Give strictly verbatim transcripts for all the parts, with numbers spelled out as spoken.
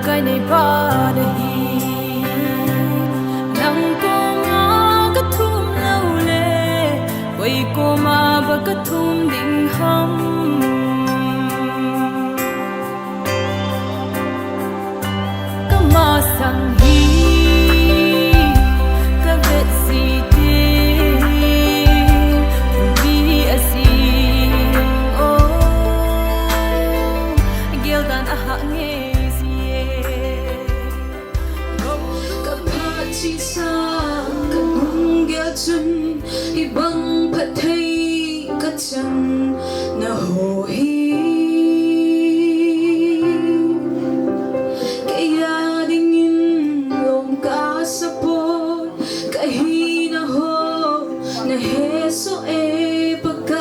Ka nei pa na hi, nang koma ka thum lou le, koi koma ba ka thum ding ham. Ka masang hi ka vet si te, pi a si o, gel dan a ha nge si e. Ka phat chisa ka nung gel chun, i bang phat thei ka chan na ho hi. Kei a dingin lom ka support ka hi na ho na he so e Pakai.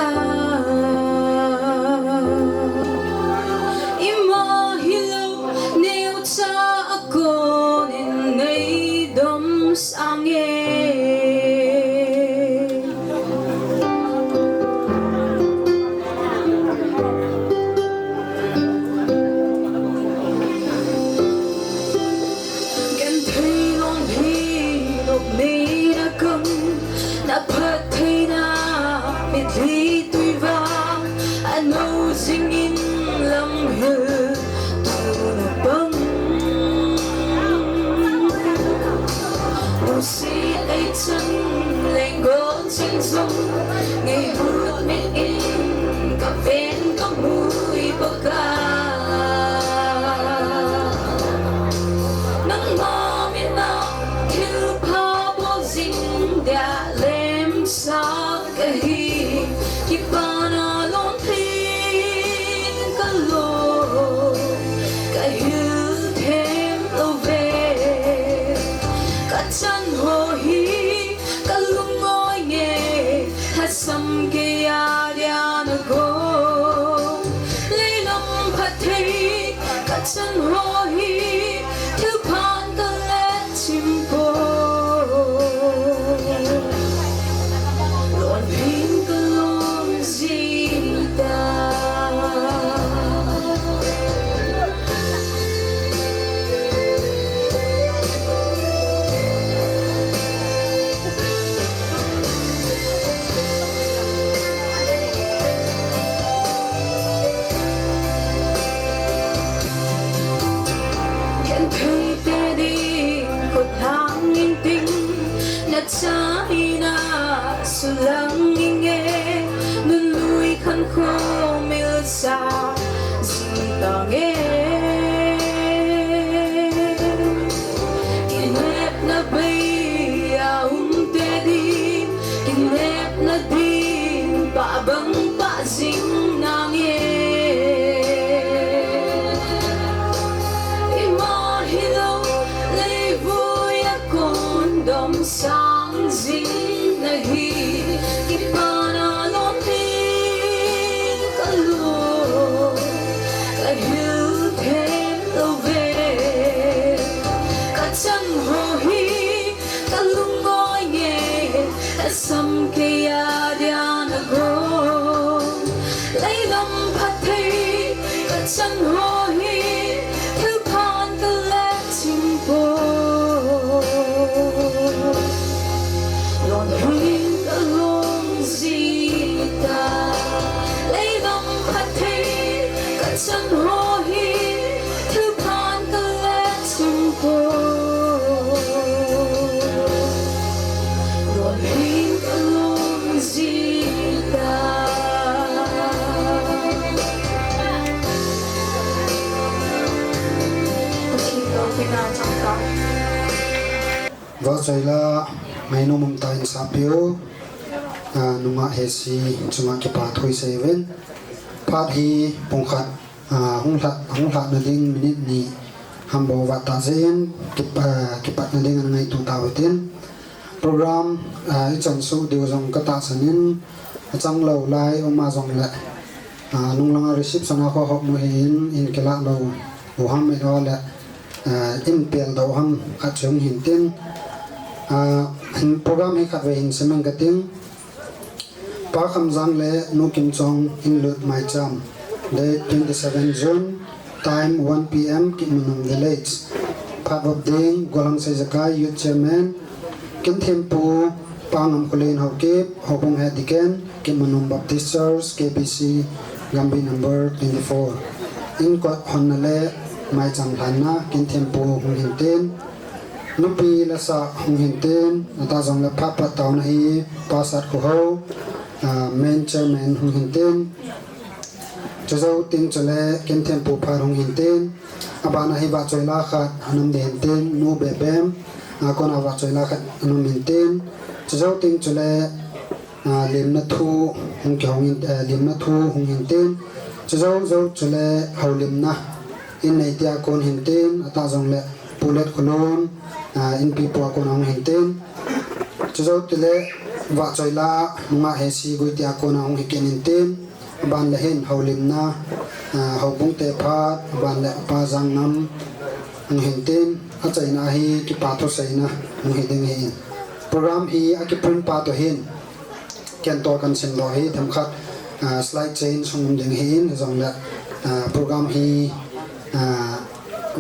Ima hilou neu cha a kon in nei dom sang e. Genthei lom hi lop nei na kam, na phat thei na mitli tui vang, a no jing in lam hil tu na bang. Musit ei chan leng gon ching zong, ngei hut mit in ka ven ka mui baka. Nangma min a thil pha bol jing dia lem sa ka hi, kipana lom thei ka lo, ka hil them lo ve. Ka chan ho hi ka lungoi nge, hasam kei a dia na go. Leilam phat thei ka chan ho hi, thil phan ka let chim po. Lon hin ka lom jing ta. Genthei te ding kut hang in ting, na chai na sulang in nge, nun lui khan kho mil sa jing ta nge. Kinepna bei a um te ding, kinepna ding pa bang pa jing na nge. Ima hilou leivui a kon dom sang jing na hi, kipana lom thei ka lo, ka hil them lo ve. Ka chan ho hi ka lungoi nge, hasam kei a dia na go. Leilam phat thei ka chan ho hi, thil phan ka let chim po. Lon hin ka lom jing ta. Leilam phat thei ka chan ho hi, thil phan ka let chim po. Lon hin ka lom jing ta. Vachoi la, ngainom um tah in sapiu, a, nungah hesi chunga kipa thu i sei uvin. Phat hi pung khat, a, hung lha, hung lhahna ding minute ni ham bou vat tah jeh in, kip-, a, kipatna ding in ngaito tau hitin. Program, a, i chan suh diu jong ka tahsan in, a chang lou lai um a jong le, a, nung langa reception a kho hop mu hin, in kilah lou u ham i lo le, a, in pel dou ham khat chung hin tin, a, hin program hi khat ve hin sim ing ka ting. Pa Khamjang le Nu Kimchong in lut maicham, date twenty seven June, Time one P M, Kitmanum Village. Phat vop ding, Golhang Seijakai, Youth Chairman, Kinthempu, Pangam Khulen Haokip, Houbung Head Deacon, Kitmanum Baptist Church, K B C, Gambi number twenty-four. Inkot honna le maicham lhanna, Kinthempu hung hintin. Nupi lasa hung hintin, atah jongle phat pat taona hi, Pastor Khuhao, ah, Main Chairman hung hintin. Chujou teng chule Kinthempu phat hung hintin. Abana hi vahchoi la khat anam ding hintin, Nu Bebem, ah, kona vahchoi la khat anam hintin. Chujou teng chule, ah, limna thu hung kihong hin, eh, limna thu hung hintin. Chujou jou chule houlimna in nei tia kon hintin, atah jongle Pu Let Khulun, ah, inpipu a kona hung hintin. Chujou tile vahchoi la nunga hesi gui tia kona hung hikit hintin. Aban le hin houlimna, ah, houbung te phat, aban le Pa Jangngam hung hintin, achaina hi kipa thuseina hung hiding hin. Program hi akiprint pa to hin, ken to kan simdoh hi themkhat, ah, slide change hung um ding hin, hijongle, ah, program hi, ah,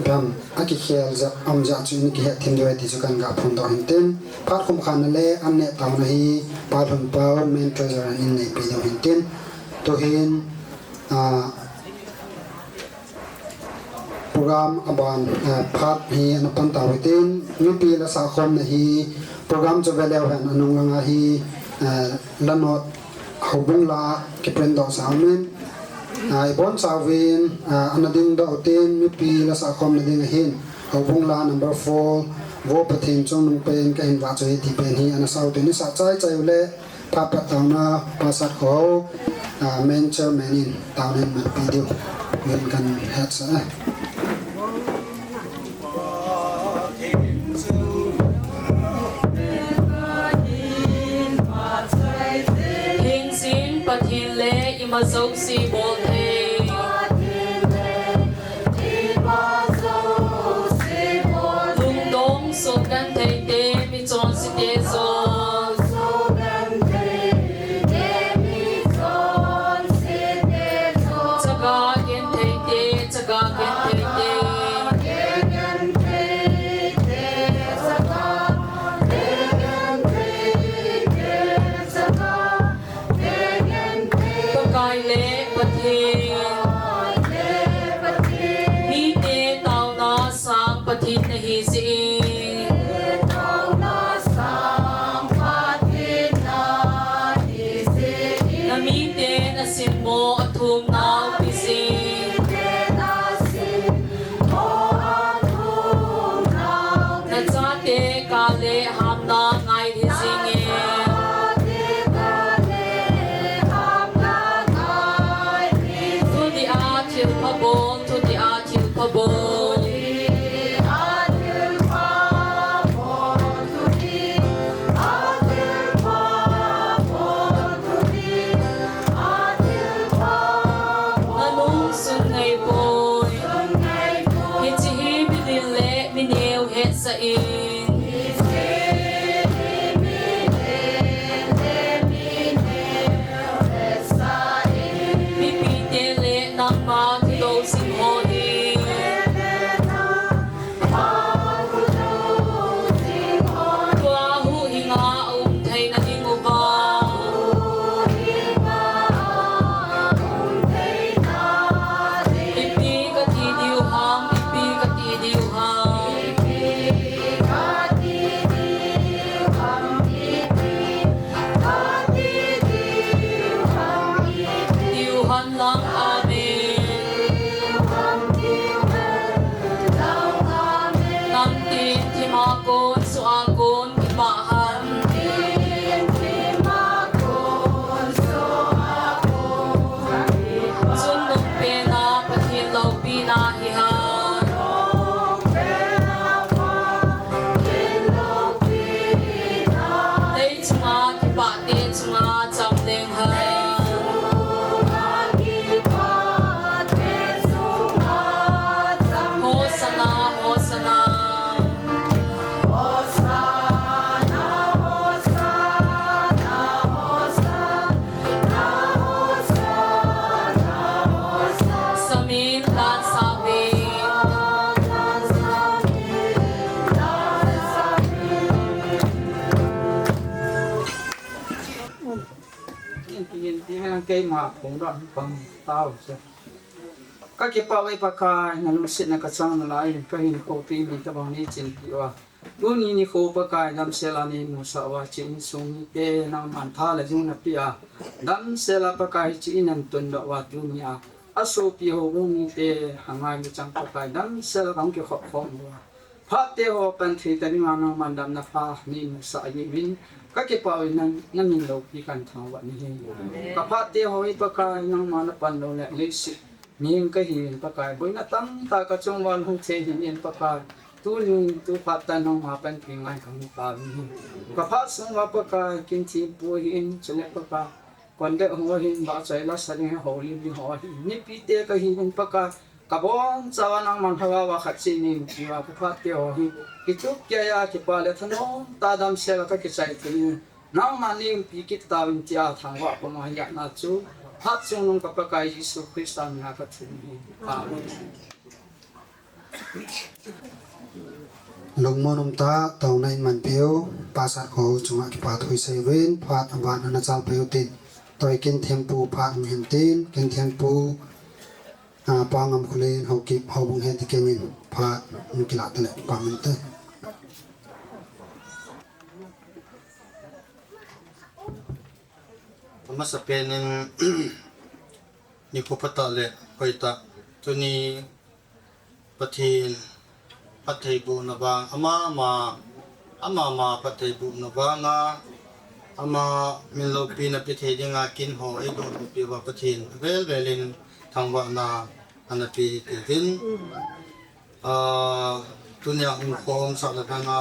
bang akikhel jep um jeh chun kihet thim diu ahi ti chu kan ga phondoh hintin. Phat khum khanna le an neh taona hi Pa Lhunpao, Main Treasurer in neipi diu hintin. Tuhin, ah, program aban, eh, phat hi ana pan tau hitin, mipi la sakhomna hi program chu veleu hen anung langa hi, eh, la not houbung la kiprint doh sa umin, ah, ibon chauvin, ah, ana ding doh utin, mipi la sakhomna ding ahin houbung la number four, Vo Pathen Chungnung Pen Kahin Vahchoi ti pen hi ana sa utin, isa chai chai ule, phat pat taona, Pastor Khuhao, ah, Main Chairman in taona in manpi diu vin kan hetsah e. Theng jing Pathen le ima jouse bol thei. Lungdong, sohgenthei te, michonse te jong. Chaga genthei te, chaga genthei te. Pakai le Pathen. Mite taona sang Pathen nahi jeh in. Namite nasinmo athum nau pi jing. Nachate kale hamna ngai hi jing e. Thuti a thilpha bol, thuti a thilpha bol. Na keima phung dan pang tau se. Ka kipah uve Pakai, na lungsetna ka chang nalai, ka hinkho pi mi tabang nei chinpi uva. Tuni nikho Pakai damsel a nei musah uva, hiche insung mite nangman tha le jung napeh a, damsel a Pakai hiche in ahin tundoh uva tuni a, asopi houbung mite angailu chang Pakai damsel a kahung kikhop khom uva, phat te ho panthei ta dinga nangman damna pha nei musah jeh uvin, ka kipah uve, na, na min loupi kahin thangvah nahi. Ka phat te ho hi Pakai nangma na pan lou le leiset mihem ka hiuvin Pakai, boina tamtah ka chung uva hung thei hih in Pakai, tuni tu phat tah nangma panpi ngai kahung tauvin ahi. Ka phat sung uva Pakai, kin thempu ahin, chule Pakai, conductor ho ahin, bahchoi la sa ding ho, lim ding ho ahin, mipi te ka hiuvin Pakai, ka boncha uva nangman lhagao a khat cheh nei umpi uva, ka phat te ho hi kitup kei a kipah le thanom tah a damsel a ka kichai thei in, nangman nei umpi kit tauvin tia thangvah puma hiatna chu phat chungnung ka Pakai Jesu Christa mina ka thum ahi. Amen. Lungmon umtah a taona in manpeh u, pastor ho chunga kipathu isei uvin, phat aban ana chalpeh utin, tua hi kin thempu phat um hen tin, kin thempu, ah, Pa Ngamkholen, Haokip houbung head deacon in phat um kilah tale, Pa min te. Amasa pen in nikho phatah le hoitah, tuni Pathen phattheibohna vang, ama ma, ama ma phattheibohna vanga, ama min loupina pe thei dinga kin ho eiboh loupi uva Pathen avel vel in thangvahna ana pe hite tin. Ah, tunia hung khom sah le lhanga,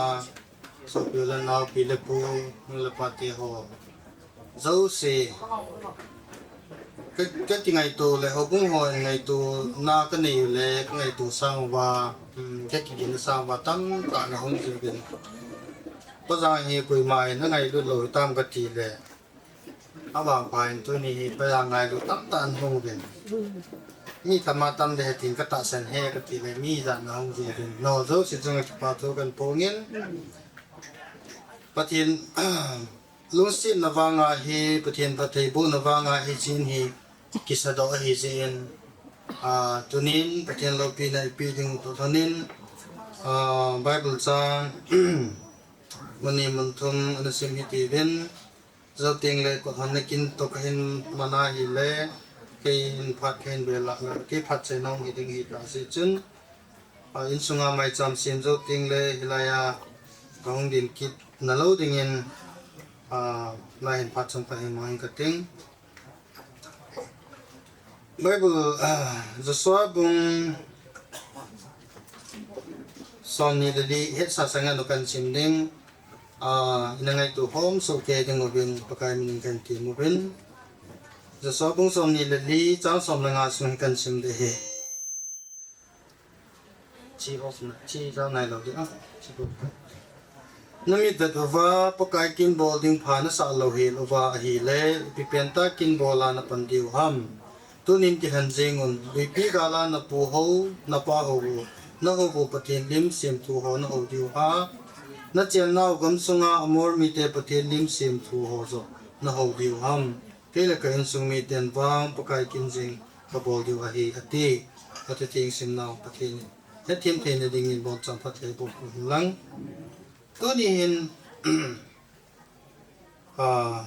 sopi le nao, pi le pu, nu le pa te ho jouse, ka, ka kingaito le, houbung ho ngaitona ka nei u le, ka ngaito sang uva, um, ka kigin sang uva, tamtah na hung jing uvin. Pajang hi koima in na ngailut lou hitam ka ti le, avangpha in tuni hi pajang ngailut tamtah an hung uvin. Mi tam a tam ding ahi tin ka tahsan e ka ti le, mi ijat na hung jing uvin. Nao jouse chunga kipathu kan phong in. Pathen, lungsetna vanga hi, Pathen phattheibohna vanga hi, hiche in hi kisadoh ahi jeh in, ah, tunin Pathen loupina ipe ding toh lhonin, ah, Bible chang mun ni mun thum ana sim hitiuvin, jou teng le kot honna kin toh kahin man a ahile, kei in phat kahin bel a, kei phat chaina hung hi ding ahi tah jeh chun, ah, insunga maicham sem jou teng le hilai a kahung din kit nalou dingin, ah, lai hin phat chomkhat hin mang inge kati. Bible, ah, Joshua bung somni le li, hetsa sanga nu kan sim ding, ah, ina ngaito khom soh kei ding uvin, Pakai minin kan tem uvin. Joshua bung somni le li, chang som le nga sung kan sim ding ahi. Chi off na, chi jao nai lou ding a, chi off. Na mit vet uva, Pakai kin bol ding pha na sah louhel uva ahile, ipi pen tah kin bol a na pan diu ham. Tunin kilhen jeng un, luipi gal a na pu hou, na pa hou u, na hou u Pathen lim semthu ho na hou diu ham. Na chennau gam sunga Amor mite Pathen lim semthu ho joh na hou diu ham. Kei le ka insung miten vang Pakai kin jing ka bol diu ahi, ati. Ati teng simnau Pathen in hethem theina dingin bonchauva phatthei boh peh hen lang. Tuni hin, ah,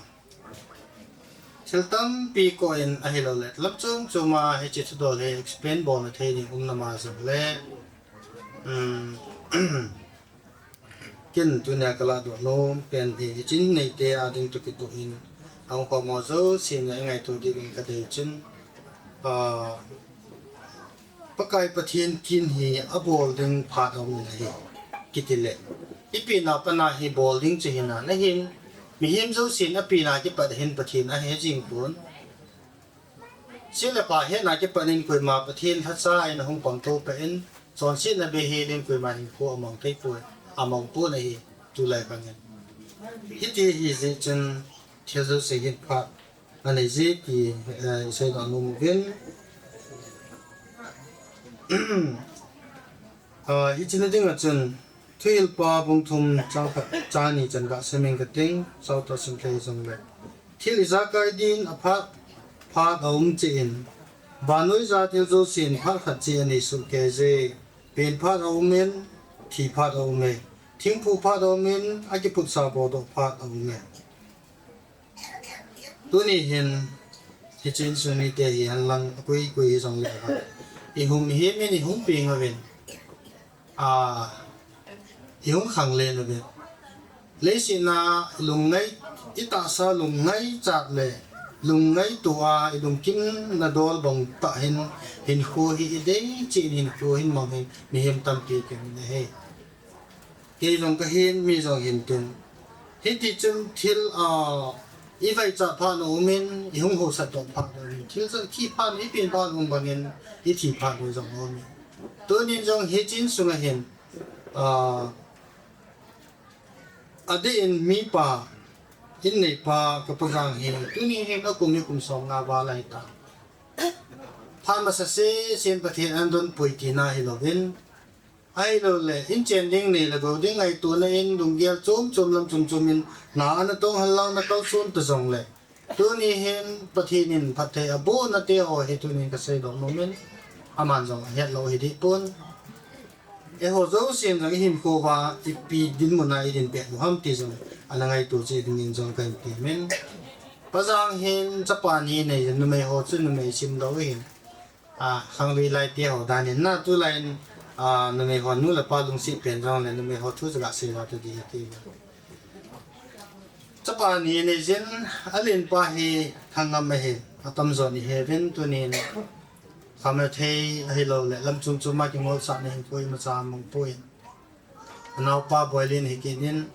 thil tampi koi in ahilou le, lam chom chom a hiche thudol hi explain bolna thei ding um na ma jong le, um, Ken tunia ka lahdoh nom pen hi, hiche in neite a ding toh kitoh in, ahung khom ho jouse in ngaito diuvin ka dei chun, ah, Pakai Pathen kin hi abol ding phat aum in ahi, kiti le. I pen a pat a hi bol ding chu hinam ahin, mihem jouse in apen a kipat hin Pathen ahe jing pon. Chule phat hetna kipat in koima Pathen lhacha in ahung pang tou peh in, chonsetna bei hel in koima hinkho amang thei poi, amang pon ahi, tulai khang in. Hiti ahi jeh chun thil jouse hin phat anei ji ti, eh, isei doh nom uvin. Ah, hiche na ding a chun, Thuhilpa bung thum chang khat, chang ni chan ga sim inge kati, sao toh sim thei jong le. Thil ijakai din aphat, phat a um cheh in, vannoi jat thil jousen phat khat cheh anei soh kei je. Pen phat a um in, thi phat a um e. Thingphu phat a um in, akiphutsa bodoh phat a um e. Tuni hin, hiche insung mite hi henlang, akoi koi hijong le, ihung hi min ihung peng uvin. A, ihung khanglen uvin. Leiset a lungngai, itahsa lungngaichat le lungngaito a, ilungkim nadol bang tah hin, hinkho hi idei cheh in hinkho hin mang hin, mihem tampi kium in ahi. Kei jong kahin, mi jong hin tin. Hiti chun thil, a, ivaichat phat a um in, ihung haosat doh phat a um in. Thil jong thi phat, ipen phat a um bang in, ithi phat jong a um in. Tunin jong hiche insung a hin, a, adeh in mipa, inneipa, ka Pajang hi, tuni hin akum hi kum som nga val ahitai. Phat masa sesen Pathen in adonpui tina hilouvin, ahilou le, inchen ding nei le gou ding ngaitona in, lunggel chom chom lam chom chom in, na ana tong henlang na kalson ta jong le, tuni hin Pathen in phatthei abohna te ho hi tunin kasei doh nom in, aman jong ahet lou hi deh pon. Eiho jousen jong ihinkho uva ipi dinmun a idin peh u ham ti jong ana ngaito cheh dingin jong kahin temin. Pajang hin chapa ni nei jin, numei ho chu numei sim lou hin. A, khanglui lai te ho dan in na tulai in, a, numei ho nu le pa lungset pen jong le numei ho thu chu gasei lou ta ding ati. Chapa ni nei jin, alen pa hi Thangngam ahi, atamjo ni he uvin tunin. Khamthei ahilou le lam chom chom a kingolsahna hinkho imacha amang poi. Anaopa Boilen hi kit in,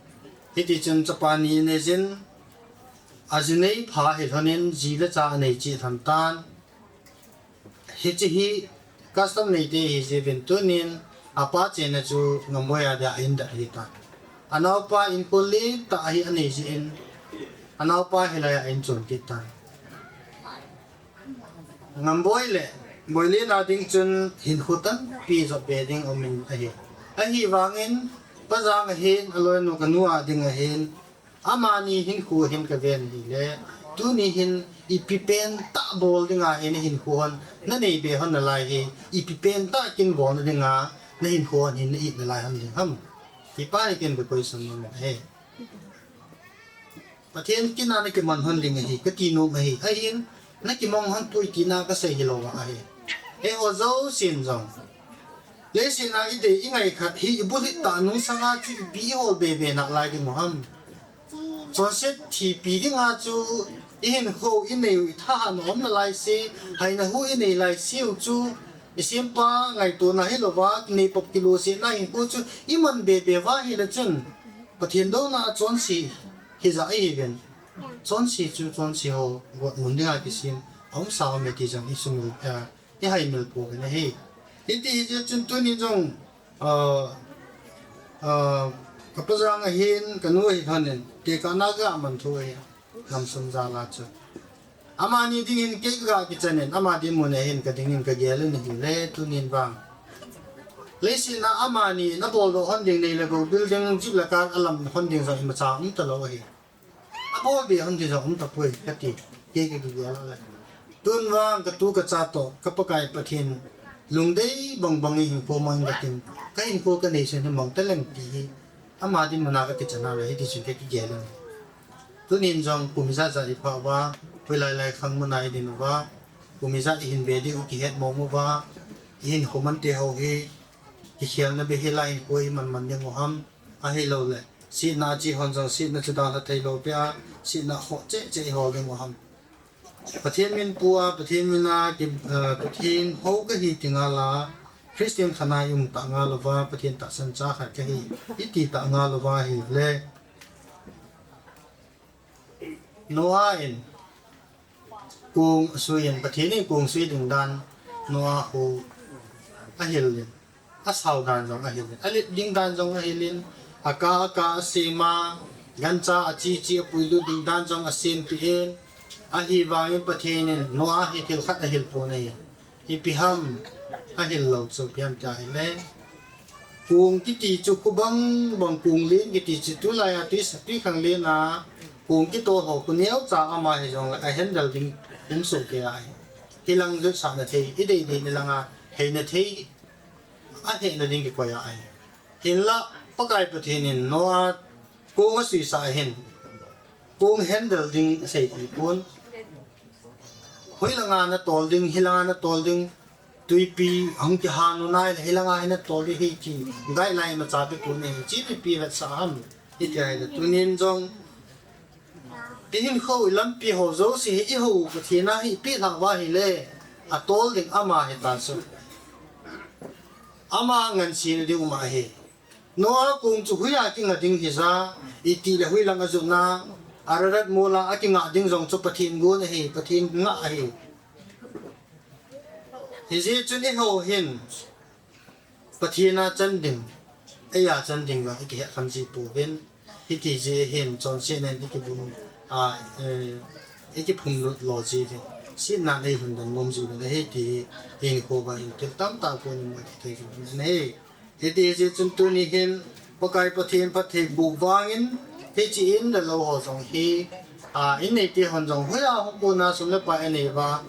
hiti chun chapa ni nei jin, aji nei pha hi lhon in, ji le cha anei cheh lhon tan. Hiche hi custom nei te hi jeh uvin tunin, apa chenna chu Ngamboi a dia ahin dat ahitan. Anaopa inkhol le tah hi anei jeh in, anaopa hilai a ahin chon kit tan. Ngamboi le Boilen a ding chun hinkho tampi jot be ding um in ahi. Ahivangin, Pajang ahin, aloinu kanu a ding ahin, amani hinkho hin kaven hile, tuni hin ipi pen tah bol dinga hi nahinkho hon nanei be hon nalai hi, ipi pen tah kin bolna dinga nahinkho hon hin na-it nalai hon ding ham? Hipa hi ken ka question nom ahi. Pathen kin a nakiman hon ding ahi, kati nom ahi. Ahin, nakimang hon poi tina kasei hilou ahi. Eiho jousen jong, leiset a idei ingai khat hi ibulhit tah nung sanga chu ipi ihol be be nalai ding u ham? Chonset thipi dinga chu ihinkho inei u ithahat na um nalai se, haina hu inei lai se u chu, isempa ngaitona hilouva, nei pop kilou se na hinkho chu iman be be uva hile chun, Pathen douna a chonse hija ihiuvin. Chonse chu chonse ho gotmun dinga kisem aumsa ume ti jong isumil, eh, ihaimil pouvin ahi. Hiti hijeh chun tuni jong, ah, ah, ka Pajang ahin, kanu ahi lhon in, tekahna kaman thu ahi, namsung jal a chu. Amani dingin kei kaga kichan in, ama dinmun a hin kading in kagel in ahile, tunin vang. Leiset a amani in aboldoh hon ding nei le gou building, jeep le car alam hon ding jong imacha umtalou ahi. Abol be hon ding jong umtapoi kati, kei kagel le. Tun vang katu kacha toh, ka Pakai Pathen lungdei bang bang in hinkho mang in katin, kahinkho kanei sen hi mang taleng ti hi. Ama dinmun a kakichan a le hiti chun kei kagel in. Tunin jong kum ijat jat ipha uva, hoilai lai khang mun a idin uva, kum ijat ihin be diu kihet mong uva, ihinkho man te ho hi, kikhelna be hilai hinkho hi man man ding u ham, ahilou le, setna che hon jong setna chu dalha thei lou peh a, setna khoh cheh cheh ihol ding u ham. Pathen min pu a, Pathen min a, ki, eh, Pathen hou kahi ti ngal a, Christian khat a i um ta ngal uva, Pathen tahsan cha khat kahi, iti ta ngal uva ahile, Noah in kong asui in, Pathen in kong sui ding dan Noah khu ahil in, asao dan jong ahil in, alet ding dan jong ahil in, aka, aka asem a, gancha achi chi apuilut ding dan jong asempeh in, ahivangin Pathen in Noah hi thil khat ahil pon ahi. Ipi ham ahil lou chu ipi ham tia ahile, kong kiti chu khu bang bang kong len kiti chu tulai a tui sa tui khang len a, Kong kitol ho khu neocha ama hijongle a handle ding um soh kei ahi. Hilang jot sahna thei, i dei dei ni langa heina thei, a hehna ding kikoi ahi. Hinla Pakai Pathen in Noah kong asuisah ahin, kong handle ding asei ti pon. Hoilanga natol ding, hilanga natol ding, tuipi hung kihan u nai le hilanga hi natol ding hi ti guideline macha pe pon ahi, chi tuipi vetsah ham. Hiti ahile tunin jong i hinkho i lampi ho jouse hi i hou Pathen a hi ipi lhah uva ahile, atol ding ama hita chu. Ama ngansena ding um ahi. Noah kong chu hoiya kinga ding hija, itile hoilang ajotna, Ararat mola akinga ding jong chu Pathen gon ahi, Pathen ngah ahi. Hijeh chun eiho hin Pathen a chan ding, eiya chan ding vang ikihet khen ji pouvin, hiti jeh hin chonsetna in ikibung, a, eh, ikiphumlut lo jiuvin, setnan eihin dong nom jiuvin ahi ti hi, hinkho uva hin thil tamtah kon imu thei jiuvin ahi. Hiti jeh chun tuni hin Pakai Pathen phattheiboh vangin hiche in le lou ho jong hi, a, in neite hon jong hoiya hung kona sum le pai anei uva,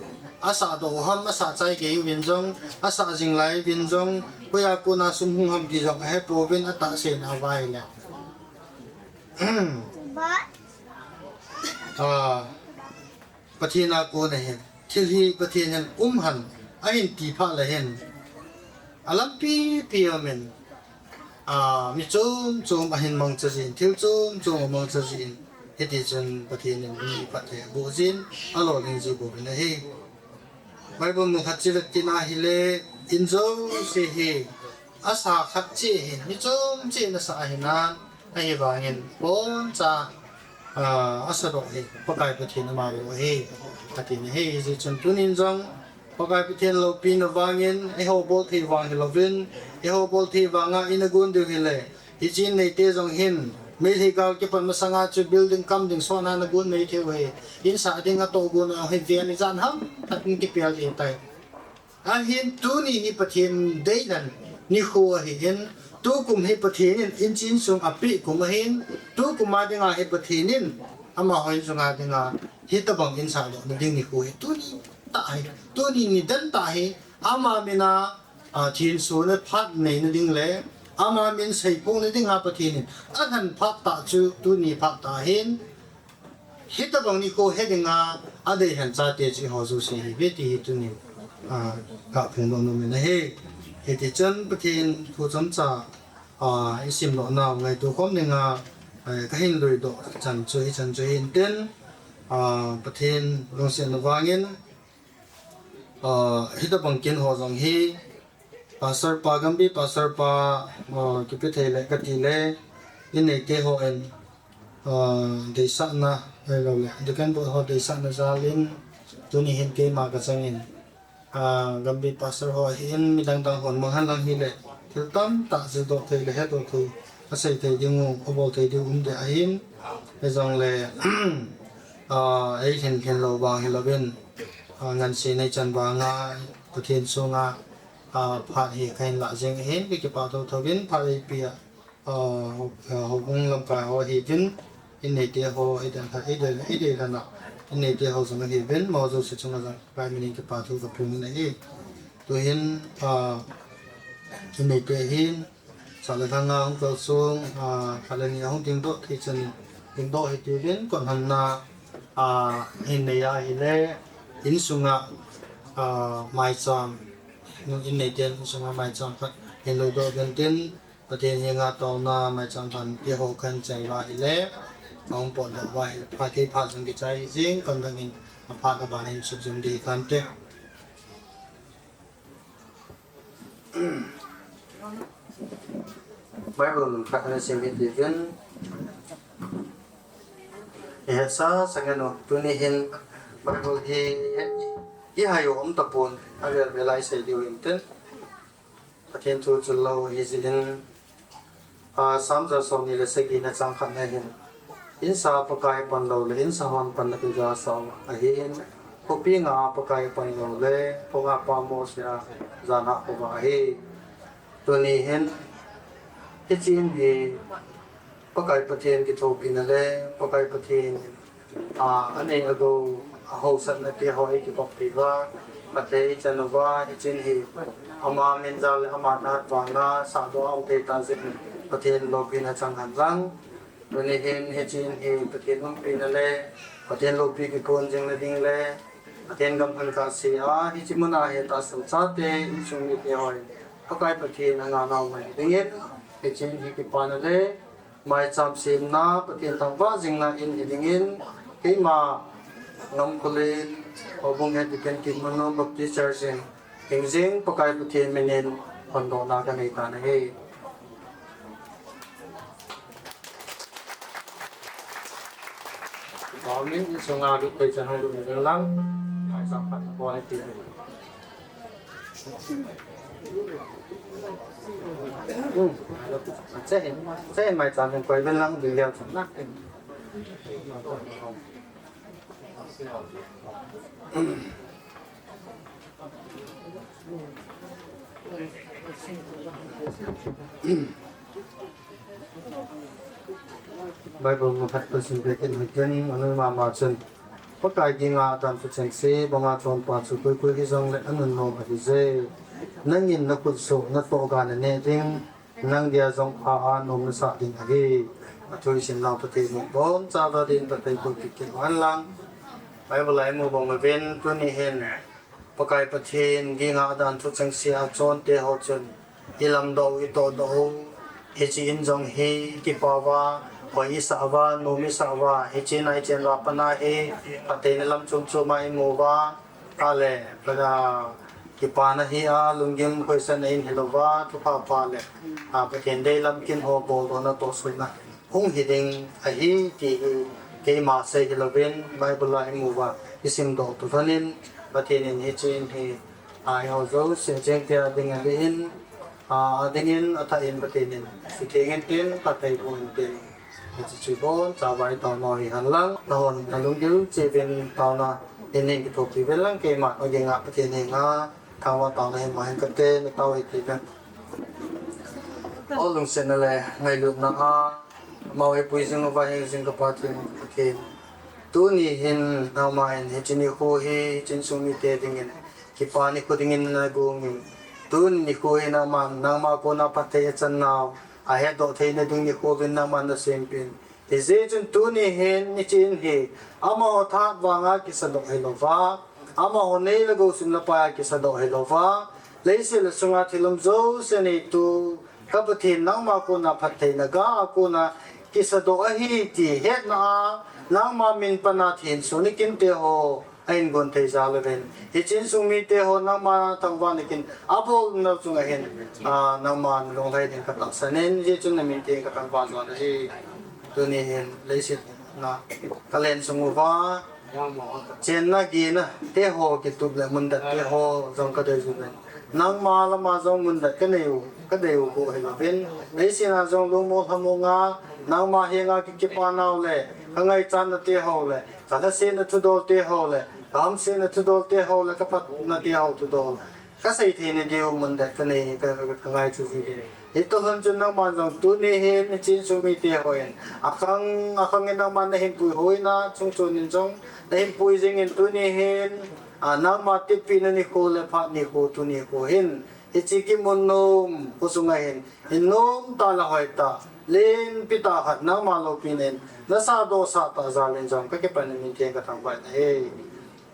asah doh u ham, asah chai kei uvin jong, asah jing lai uvin jong, hoiya kona sum hung ham ti jong ahepouvin, atahsena uva ahile, a, Pathen a kon ahin, thil hi Pathen hin um hen, ahin ti phat le hin, alampi pi umin, a, mi chom chom ahin mangcha jin, thil chom chom amangcha jin, hiti chun Pathen in mi phatthei aboh jin, alolhing ji bouvin ahi. Bible mun khat chu ivet kit na hile, in jouse hi, asa khat cheh hin, mi chom cheh in asa ahinan, ahivangin, boncha, a, asa doh hi Pakai Pathen ama bou ahi, atin ahi. Hijeh chun tunin jong Pakai Pathen loupina vangin, eiho bol thei vang hilouvin, eiho bol thei vanga in agon diu hile, hiche in neite jong hin, Meitei gal kipat masanga chu building kam ding sona nagon mai thei u ahi, in sah ding atoh gon u ahi, ven ijat ham khat in kipel ding tai. Ahin tuni hi Pathen deidan nikho ahin, tukum hi Pathen in in insung apeh kum ahin, tukum a dinga hi Pathen in amaho insunga dinga hitobang in sahdohna ding nikho hi tuni tah hi, tuni nidan tah hi, ama mina, a, thinsona phat neina ding le, ama min seiphohna dinga Pathen in alhen phat tah chu tuni phat tah ahin, hitobang nikho he dinga adeilhen chate chu eiho jouse ihiuve ti hi tunin, a, kaphongdoh nom in ahi. Hiti chun Pathen thu chomcha, a, isimdoh nau ngaito khom dinga, a, kahin luidoh chan chu hichan chu hintin, a, Pathen lungsetna vangin, a, hitobang kin ho jong hi, Pastor pa, Gambih Pastor pa, a, kipe thei le kati le, in neite hon, a, deisahna, ahilouleh Deacon Board ho deisahna jalin, tuni hin keima kachangin, a, Gambih Pastor ho ahin, midang dang hon manghan lang hile, thil tamtah jildoh thei le hedoh thei, asei thei ding u, abol thei ding u um deh ahin, hijongle, a, eilhin lhin lou vang hilouvin, a, ngansena ichan vanga, Pathen sunga, a, phat hi kahin lah jeng ahin, kakipah thou thouvin, phat eipea, a, ho-, a, houbung lamkai ho ahiuvin, in neite ho, idei, idei, idei lhana, in neite ho jong ahiuvin, amaho jouse chunga jong Pakai minin kipah thu kaphongin ahi. Tuhin, a, in neite hin, sah le lhanga hung kalsong, a, khat le ni ahung dingdoh thei chan, dingdoh hih tiuvin, kothonna, a, hin nei ahile, insunga, a, maicham, in neiten insunga maicham khat hin luidoh uvin tin, Pathen henga taona maicham lhan kihou khen cheng uva ahile, ahung potdoh uva ahile, phat kei phat jong kichai jing, kon dangin aphat aban in sukjum ding tante. Bible mun khat ana sim hitiuvin, ihetsa sangin u, tuni hin Bible hi ihai u um tapon, avel vel a isei diu hintin, Pathen thu chul lou hijeh in, a, Psalm ja somni le sagina chang khatna hin, insa Pakai pan loule insa hon panna peh gasau ahin, khopi nga a Pakai pan loule khonga pamo sea janhah khova ahi. Tuni hin, hiche in hi, Pakai Pathen kithopina le Pakai Pathen, a, anei agou, ahaosatna te ho eikibakpi uva, Pathen ichan uva, hichin hi ama min jal le ama tha vanga sahdoh a um thei tah jeh in Pathen loupina chang hen lang. Tuni hin hichin hi Pathen umpina le Pathen loupi kikon jing na ding le Pathen gam lhang kahsea, hiche muna hi tahsan chate, insung mite hon Pakai Pathen anga nau mai dingin, hichin hi kipana le maicham semna, Pathen thangvah jingna in hi dingin, keima Ngamkholen, Houbung Head Deacon Kimnunnom Baptist Church in, hingjing Pakai Pathen minin hondohna kanei tan ahi. Amen. Insunga lut thei chan hung lut uvin lang. Maicham khat bol hiti. Hmm. Che hin, che hin maicham hin koi uvin lang, ding leu chan na. Bible mu khat pa sim pe kin hitin, anu mama chun. Pakai ginga adan thucheng se, banga chonpa chu koi koi hijong le anunnom ahi je. Nangin nakhut soh, natoh ga naneh ding, nang dia jong pha a nom nasah ding ahi. Athu isim nau Pathen in boncha uva din Pathen pu kit kit hen lang. Bible a imu bang uvin tuni hin Pakai Pathen ginga adan thucheng se a chonte ho chun ilamdoh u, itohdoh u, hiche in jong hi kipah uva, hoi isah uva, nom isah uva, hiche nai chen uva pat a hi, Pathen lam chom chom a imu uva, ahile, pada, kipana hi a, lunggim khoisahna in hilouva, thupha pha le, a, Pathen deilam kin ho boldohna tohsuina hung hi ding ahi ti hi keima sei hilouvin, Bible a imu uva isimdoh tu lhonin, Pathen in hiche in hi, a, eiho jouse chengte a ding ahin, a, adingin athah in Pathen in sutheng intin, phatthei boh intin, hiche chu boncha uva itaona hi hen lang, nahon nalunggil cheh uvin taona in hin kithopi uvin lang, keima aginga Pathen henga thangvah taona hi mahin kate, natao hite. O lungsetna le ngailutna a, amau eipui jing uva hing jing ka Pathen, Pathen. Tuni hin nangma in hiche nikho hi, hiche insung mite dingin kipa nikho dingin nagongin, tuni nikho hi nangman, nangma kona phatthei achan nau, ahetdoh theina ding nikho uvin nangman nasempeh in. Hijeh chun tuni hin hiche in hi, amaho tha vanga kisadoh hilouva, amaho nei le gou sum le pai a kisadoh hilouva, leiset le sunga thil um jouse neitu ka Pathen nangma kona phattheina ga a kona kisadoh ahi ti hetna a, nangma min pan a thenso nakin te ho ahin gon thei jal uvin. Hiche insung mite ho nangma thangvahna kin abol nau chunga hin, a, nangma nalunglhai ding katahsan in, hijeh chun namin te kathangvah jal ahi. Tuni hin leiset na kalen sung uva, chenna gena te ho kitup le mundet te ho jong kadei uvin. Nangma lama jong mundet kanei u, kadei u bou hilouvin. Leiset a jong lungmong lhamong a, nangma henga ki, kipa nau le, kangaichatna te ho le, kalhasetna thudol te ho le, kahamsetna thudol te ho le, kaphatna te ho thudol. Kasei theina diu mundet kanei, ka, ka, kangaicha jiuvin. Hitoh lhon chun nangman jong tuni hin, hiche insung mite hon. Akhang, akhang in nangman nahin puihoina, chungchon in jong, nahin pui jingin tuni hin, a, nangma tepina nikho le phat nikho, tuni nikho hin. Hiche kimu nom, khosunga hin. Hin nom tah le hoi tah, lenpi tah khat nangma loupina in, nasahdoh sah tah jal in jong, kakipana min theng kathangvah in ahi.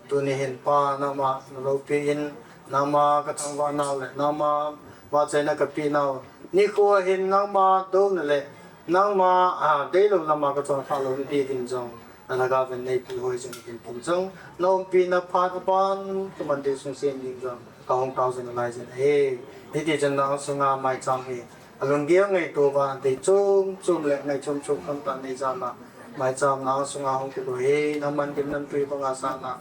Tuni hin Pa, nangma naloupi in, nangma kathangvah nau le, nangma vahchoina kapeh nau. Nikho hin nangma douna le, nangma, a, deilou lama kachon khalou nahi ding jong, nalhagao vin neipuihoi jing ding jong, naumpina phat aban, kaman ding sung sem ding jong, kahung tao jing nalai jin ahi. Hiti chun nang sunga maicham hi, alunggel ngaito uva, dei chom chom le ngai chom chom kham tah nei jal a, maicham nang sunga hung kiloi hi, nangman gimnamtui banga sanga,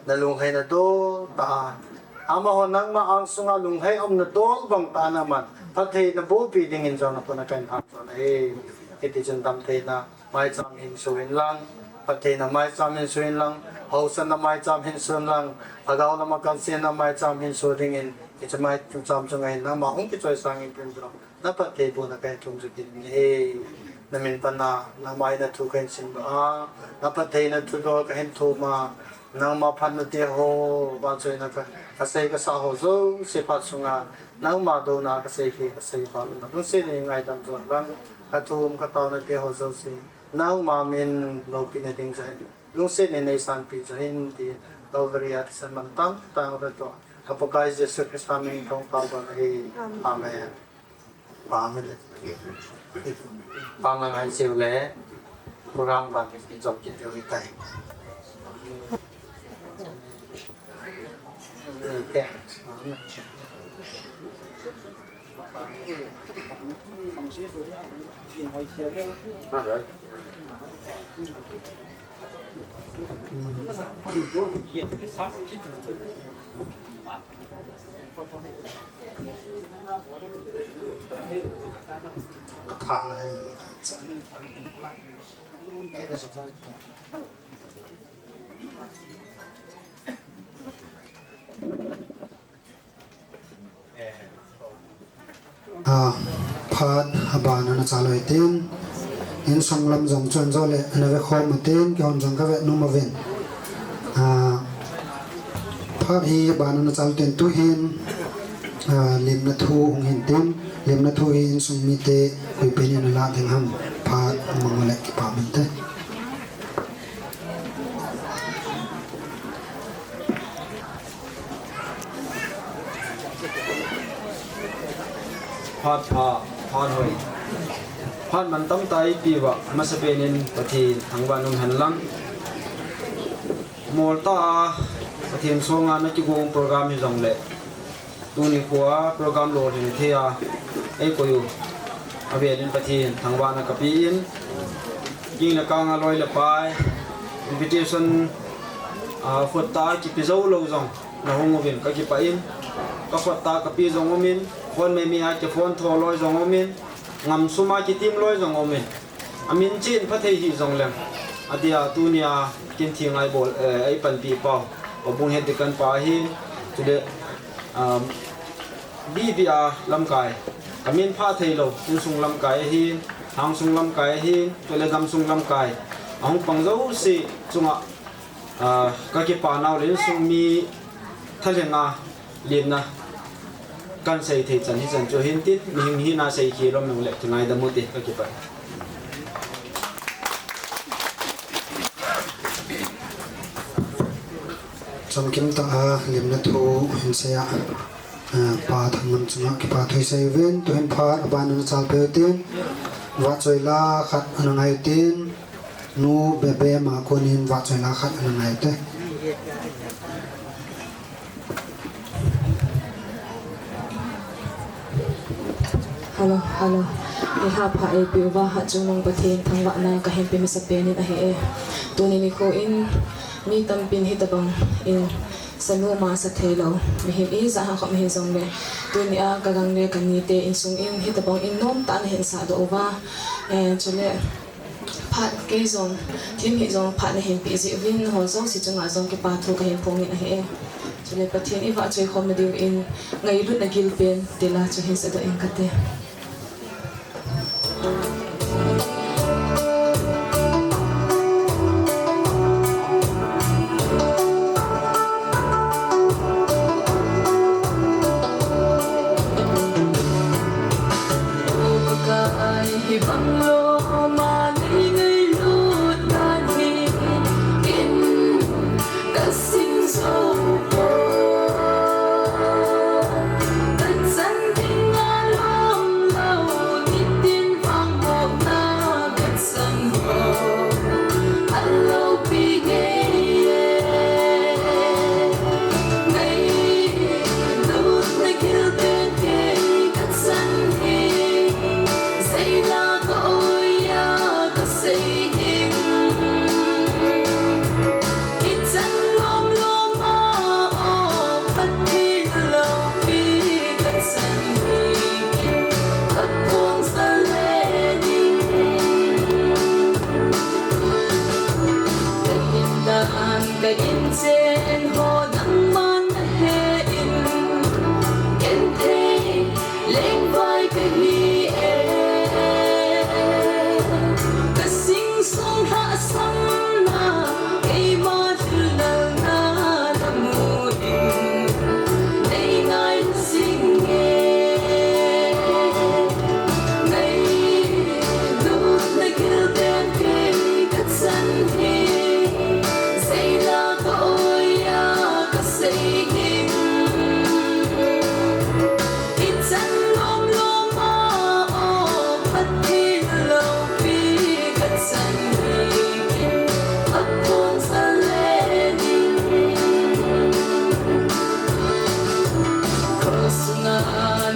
nalunglhai nadol tah a. Amaho nangma ang sunga lunglhai um nadol bang tah a nangman, phatthei nabohpi dingin jong nakona kahin hap jin ahi. Hiti chun damtheina maicham hin soh in lang, phattheina maicham hin soh in lang, haosatna maicham hin soh in lang, lhagao lama kalsetna maicham hin soh dingin, hiche maicham chunga hin nangma hung kichoisang intin jong, naphatthei bohna kahin thum jing kit in ahi. Na min pana, nangma hin na thu kahin simdoh a, na phattheina thudol kahin thum a, nangma phatna te ho, vahchoina ka, kasei kasa ho jouse phat sunga, nangma douna kasei khi, kasei phat na. Lungset in ngaidam jo hen lang, kathum kataona te ho jouse, nangma min loupina ding jo hen. Lungset in nei sanpeh jo hen ti, Calvary a thisan mantam tah a hung toh, ka Pakai Jesu Christa min in kahung tao ahi. Amen. Amen. Pa mi le. Pa ngai cheu le. Program ban ki jom kit diu ahitai. A, phat aban ana chal u hitin, insung lam jong chun jo le ana ve khom utin, kihon jong kave nom uvin. A, phat hi aban ana chal utin, tuhin, a, limna thu hung hin tin, limna thu hi insung mite, koi pen in ana la ding ham, phat mang u le kipa min te. Phat pha, phat hoi. Phat mantam tah eipeh uva, amasapen in Pathen thangvah in um hen lang. Moltah a, Pathen sunga na kigong program hi jong le. Tuni khoa program lolhin thei a, eikoi u avel in Pathen thangvahna kapeh in, king le kang a loi le pai, invitation, a, khut tah a kipe jou lou jong, na hung uvin kakipah in, ka khut tah a kape jong um in, phone mei mei a kiphone tho loi jong um in, ngam sum a kitim loi jong um in. Amin chen pha thei hih jong leng. Adia tunia kin thi ngai bol, eh, eipanpi pau. Pabung het dikan pa ahin, chule, um, B B A lamkai. Amin pha thei lou, insung lamkai ahin, hangsung lamkai ahin, chule gamsung lamkai. Ahung pang jouse chunga, ah, kakipa nau le insung mi thalhenga limna kan sei thei chan hi chan chu hin tin, mihem hina sei khel lou mong le kingaidam u te, kakipah. Chamkim tah a limna thu hin sei a, ah, Pa Thangman chunga kipa thu sei uvin, tuhin phat aban ana chal peh u tin, vahchoi la khat ana ngai u tin, Nu Bebe Makon in vahchoi la khat ana ngai u te. Hello, hello. Eiha pha eipeh uva hatchungnung Pathen thangvahna kahin pe masapen in ahi e. Tuni nikho in mi tampin hitabang in sanu masa thei lou mihem ijat ham khat hijongle, tunia kagang le kanite insung in hitabang in nomtah a nahin sahdoh uva. Eh, chule phat kei jong, thim hih jong phat nahin peh jeh uvin, nangho jouse chunga jong kipa thu kahin phong in ahi e. Chule Pathen ivahchoi khomna diuvin, ngailutna gilpen tila chu hin sadoh ing kate.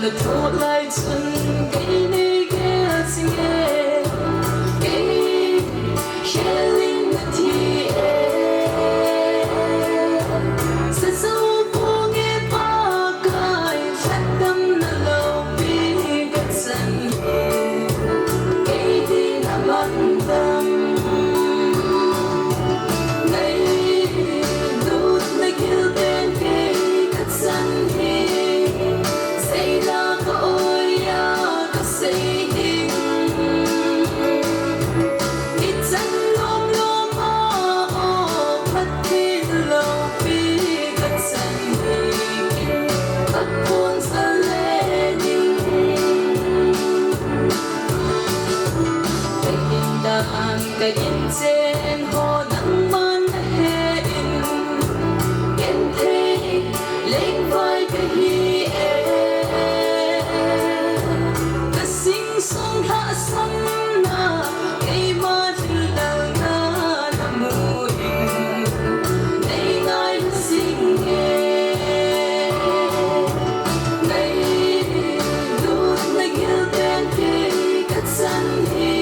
Tho lai chun kei nei gel sing e, kei kheling na thi e. Sa zo pong e pa kai, lhatam na lo pi ka chan hi. Kei ding a man dam. Nei lut na gil pen kei ka chan hi. Sei la ka oi a ka sei ding. I chan lom lom a o phat thei lo pi ka chan hi. Ka pon sa le ding. Ka in dan ka in chen ho nangman na he in. Ken thei leng vai ka hi e. Ka sing sung lhahsamna, keima thil dalna na mu in. Nei ngai na sing e. Nei lut na gil pen kei ka chan hi.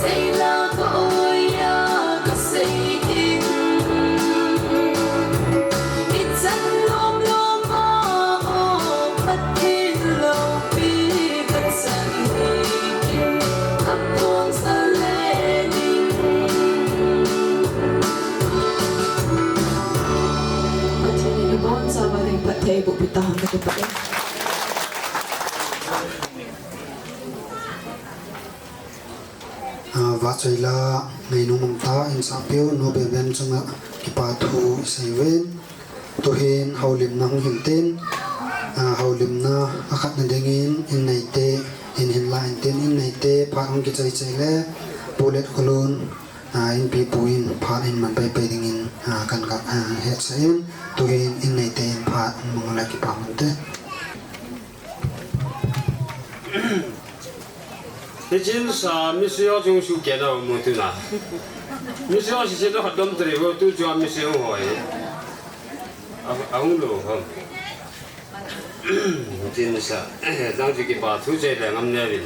Sei la ka oi a ka sei ding. I chan lom lom a o phat thei lo pi ka chan hi. Ka pon sa le ding. Pathen in ibon chauva ding phatthei boh pi tahen, ka kipah e. Ah, vahchoi la ngainom um tah in sahpiu, nu Beben chunga kipa thu i sei uvin. Tuhin houlimna hung hin tin, ah, houlimna a khatna dingin in neite, in hin la in tin, in neite phat hung kichai chai le, Pu Letkhulun, ah, inpipu in phat in man pai pai dingin, ah, kan ka, ah, hetsah in, tuhin in neite in phat hung mang le kipa man te. Hichin sa misi ho chung su kena mu tu na. Misi ho si si to khat dom tri ho tu chu a misi ho hoi. A, a hung lo ho. Hichin sa, eh, dang chu kipa thu chai le Ngamneo vin.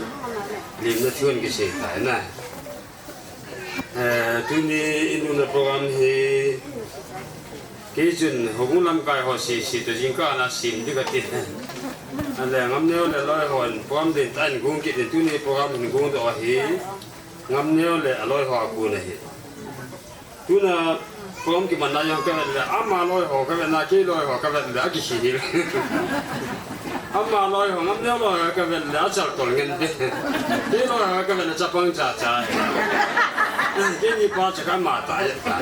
Limna thu an kisei ta na. Eh, tuni i lutna program hi, kei chun houbung lamkai ho sese toh jingkah a sem ding kati. Ale Ngamneo le aloi hon program ding tah in gong kit in, tuni program hin gong doh ahi. Ngamneo le aloi ho a kon ahi. Tuna program kimanna jong ka vet le, ama loi ho ka vet na, kei loi ho ka vet le, akikhel. Ama loi ho, Ngamneo loi ho ka vet le, achal tol ngen te. Kei loi ho ka vet le, chapang cha cha. Keini pa chu ka ma ta ye ta.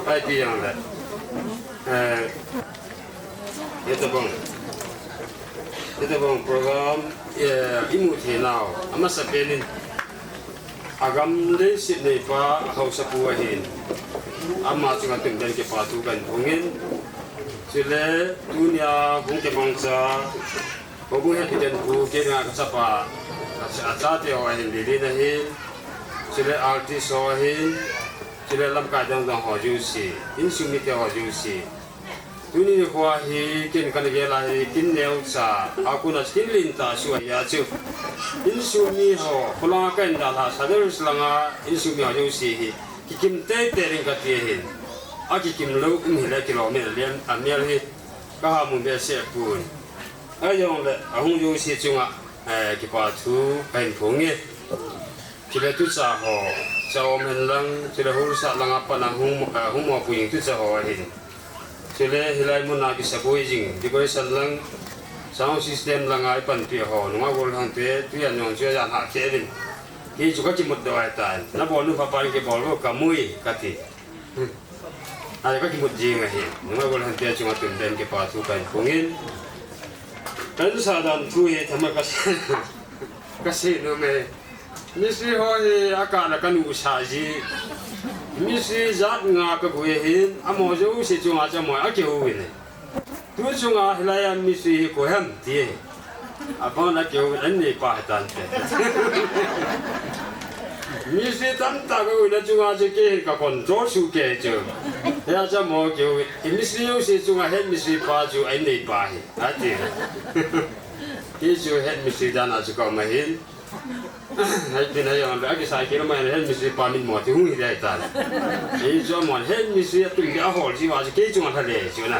Pai pi jong le. Eh, hitabang, hitabang program, eh, i mu thei nau, amasa pen in, agam leiset neipa, a haosapu ahin. Ama chunga tum den kipa thu kan phong in. Chule, tunia hung kimangcha, houbung hetpi ten pu, kei dinga ka chapa, a cha, a chate ho ahin, Lilin ahin. Chule, artist ho ahin. Chule, lamkai dang dang ho jouse. Insung mite ho jouse. Tuni nikho hi, ken kana gel a hi, ken neocha, a kona ken lentah sua hi a chu. Insung mi ho, kholanga ka in dalha, Sadar langa, insung mi ho jouse hi. Kikim teitei ding kati ahin. Akikim lou um hile kilom in a mel hi. Ka ha mu behseh pon. Ahijongle, ahung jouse chunga, eh, kipa thu kahin phong e. Chule tucha ho, cha um hen lang, chule Hulsa langa pat a hung, eh, hung mopo jing tucha ho ahin. Chule hilai muna kisaboi jing, decoration lang, sound system langa ipanpi ho, nunga gol hang te, tujan jong chu ajan hah kei uvin. Kei chu ka kimut doh ahitan, nabol nu phapan kibol vo kamu e, kati. Hmm. Ahi ka kimut jing ahi. Nunga gol hang te chunga tum den kipa thu kahin phong in. Kahin sa dan thu hi thama ka sei, ka sei nom e. Mistri ho hi akah la ka nusa ji. Mistri jat nga ka gui ahin, amaho jouse chunga chu amaho akihou uvin e. Tu chunga hilai a mistri hi koi ham ti. Abang na keu an nei pa tan te. Mistri tamtah ka uina chunga chu kei ka control suh kei chu. Hia chu amaho kei u, i mistri jouse chunga head mistri pa chu a inneipa ahi, ati. Kei chu head mistri dan a chu ka um ahin. Hei tin hei jong, a kisa kei lama head mistri pa min mo ti hung hi dai ta. Hei chu amaho head mistri a tum dia a hol ji uva chu kei chunga lha le chu na.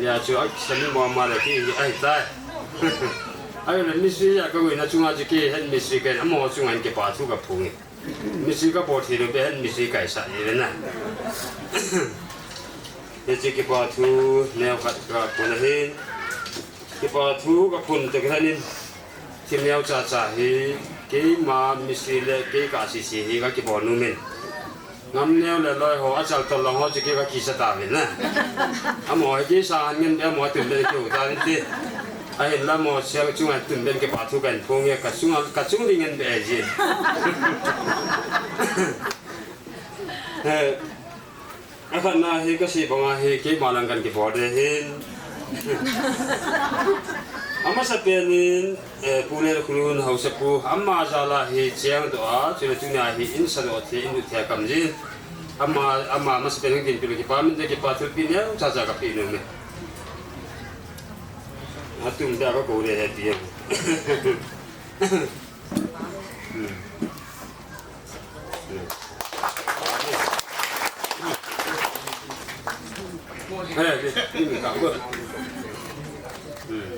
Hia chu a kisa min mo ma le kei hi ahi tai. Ahile mistri a ka uina chunga chu kei head mistri ka hin, amaho chunga hin kipa thu ka phong e. Mistri ka bol thei lou beh hen, mistri ka hisa e na. Hiche kipa thu neo khat ka phon ahin. Kipa thu ka phon toh kilhonin, thil neo cha cha hi keima mistri le kei ka sisi hi ka kibol nom in. Ngam neo le loi ho, achal tolong ho chu kei ka kisa tauvin na. Amaho hi kei sang ngen beh, amaho tun beh keu tauvin ti. Ahinla amaho sel chunga tun beh kipa thu ka hin phong e, ka chunga, ka chung ding ngen beh e ji. Eh, akhatna hi ka sei banga hi keima lang kan kibol de hin. Amasapen in, eh, Pu Lelkholun Haosapu, ama jal a hi cheng doh a, chule tunia hi in sa doh thei, in lut thei a ka um jin. Ama, ama masapen in dinpi le kipa min te, kipa thilpeh neo cha cha ka pe nom e. Atum da ka kou le he ti e. Hmm. Hmm. Eh, ni, ni ka ko. Hmm.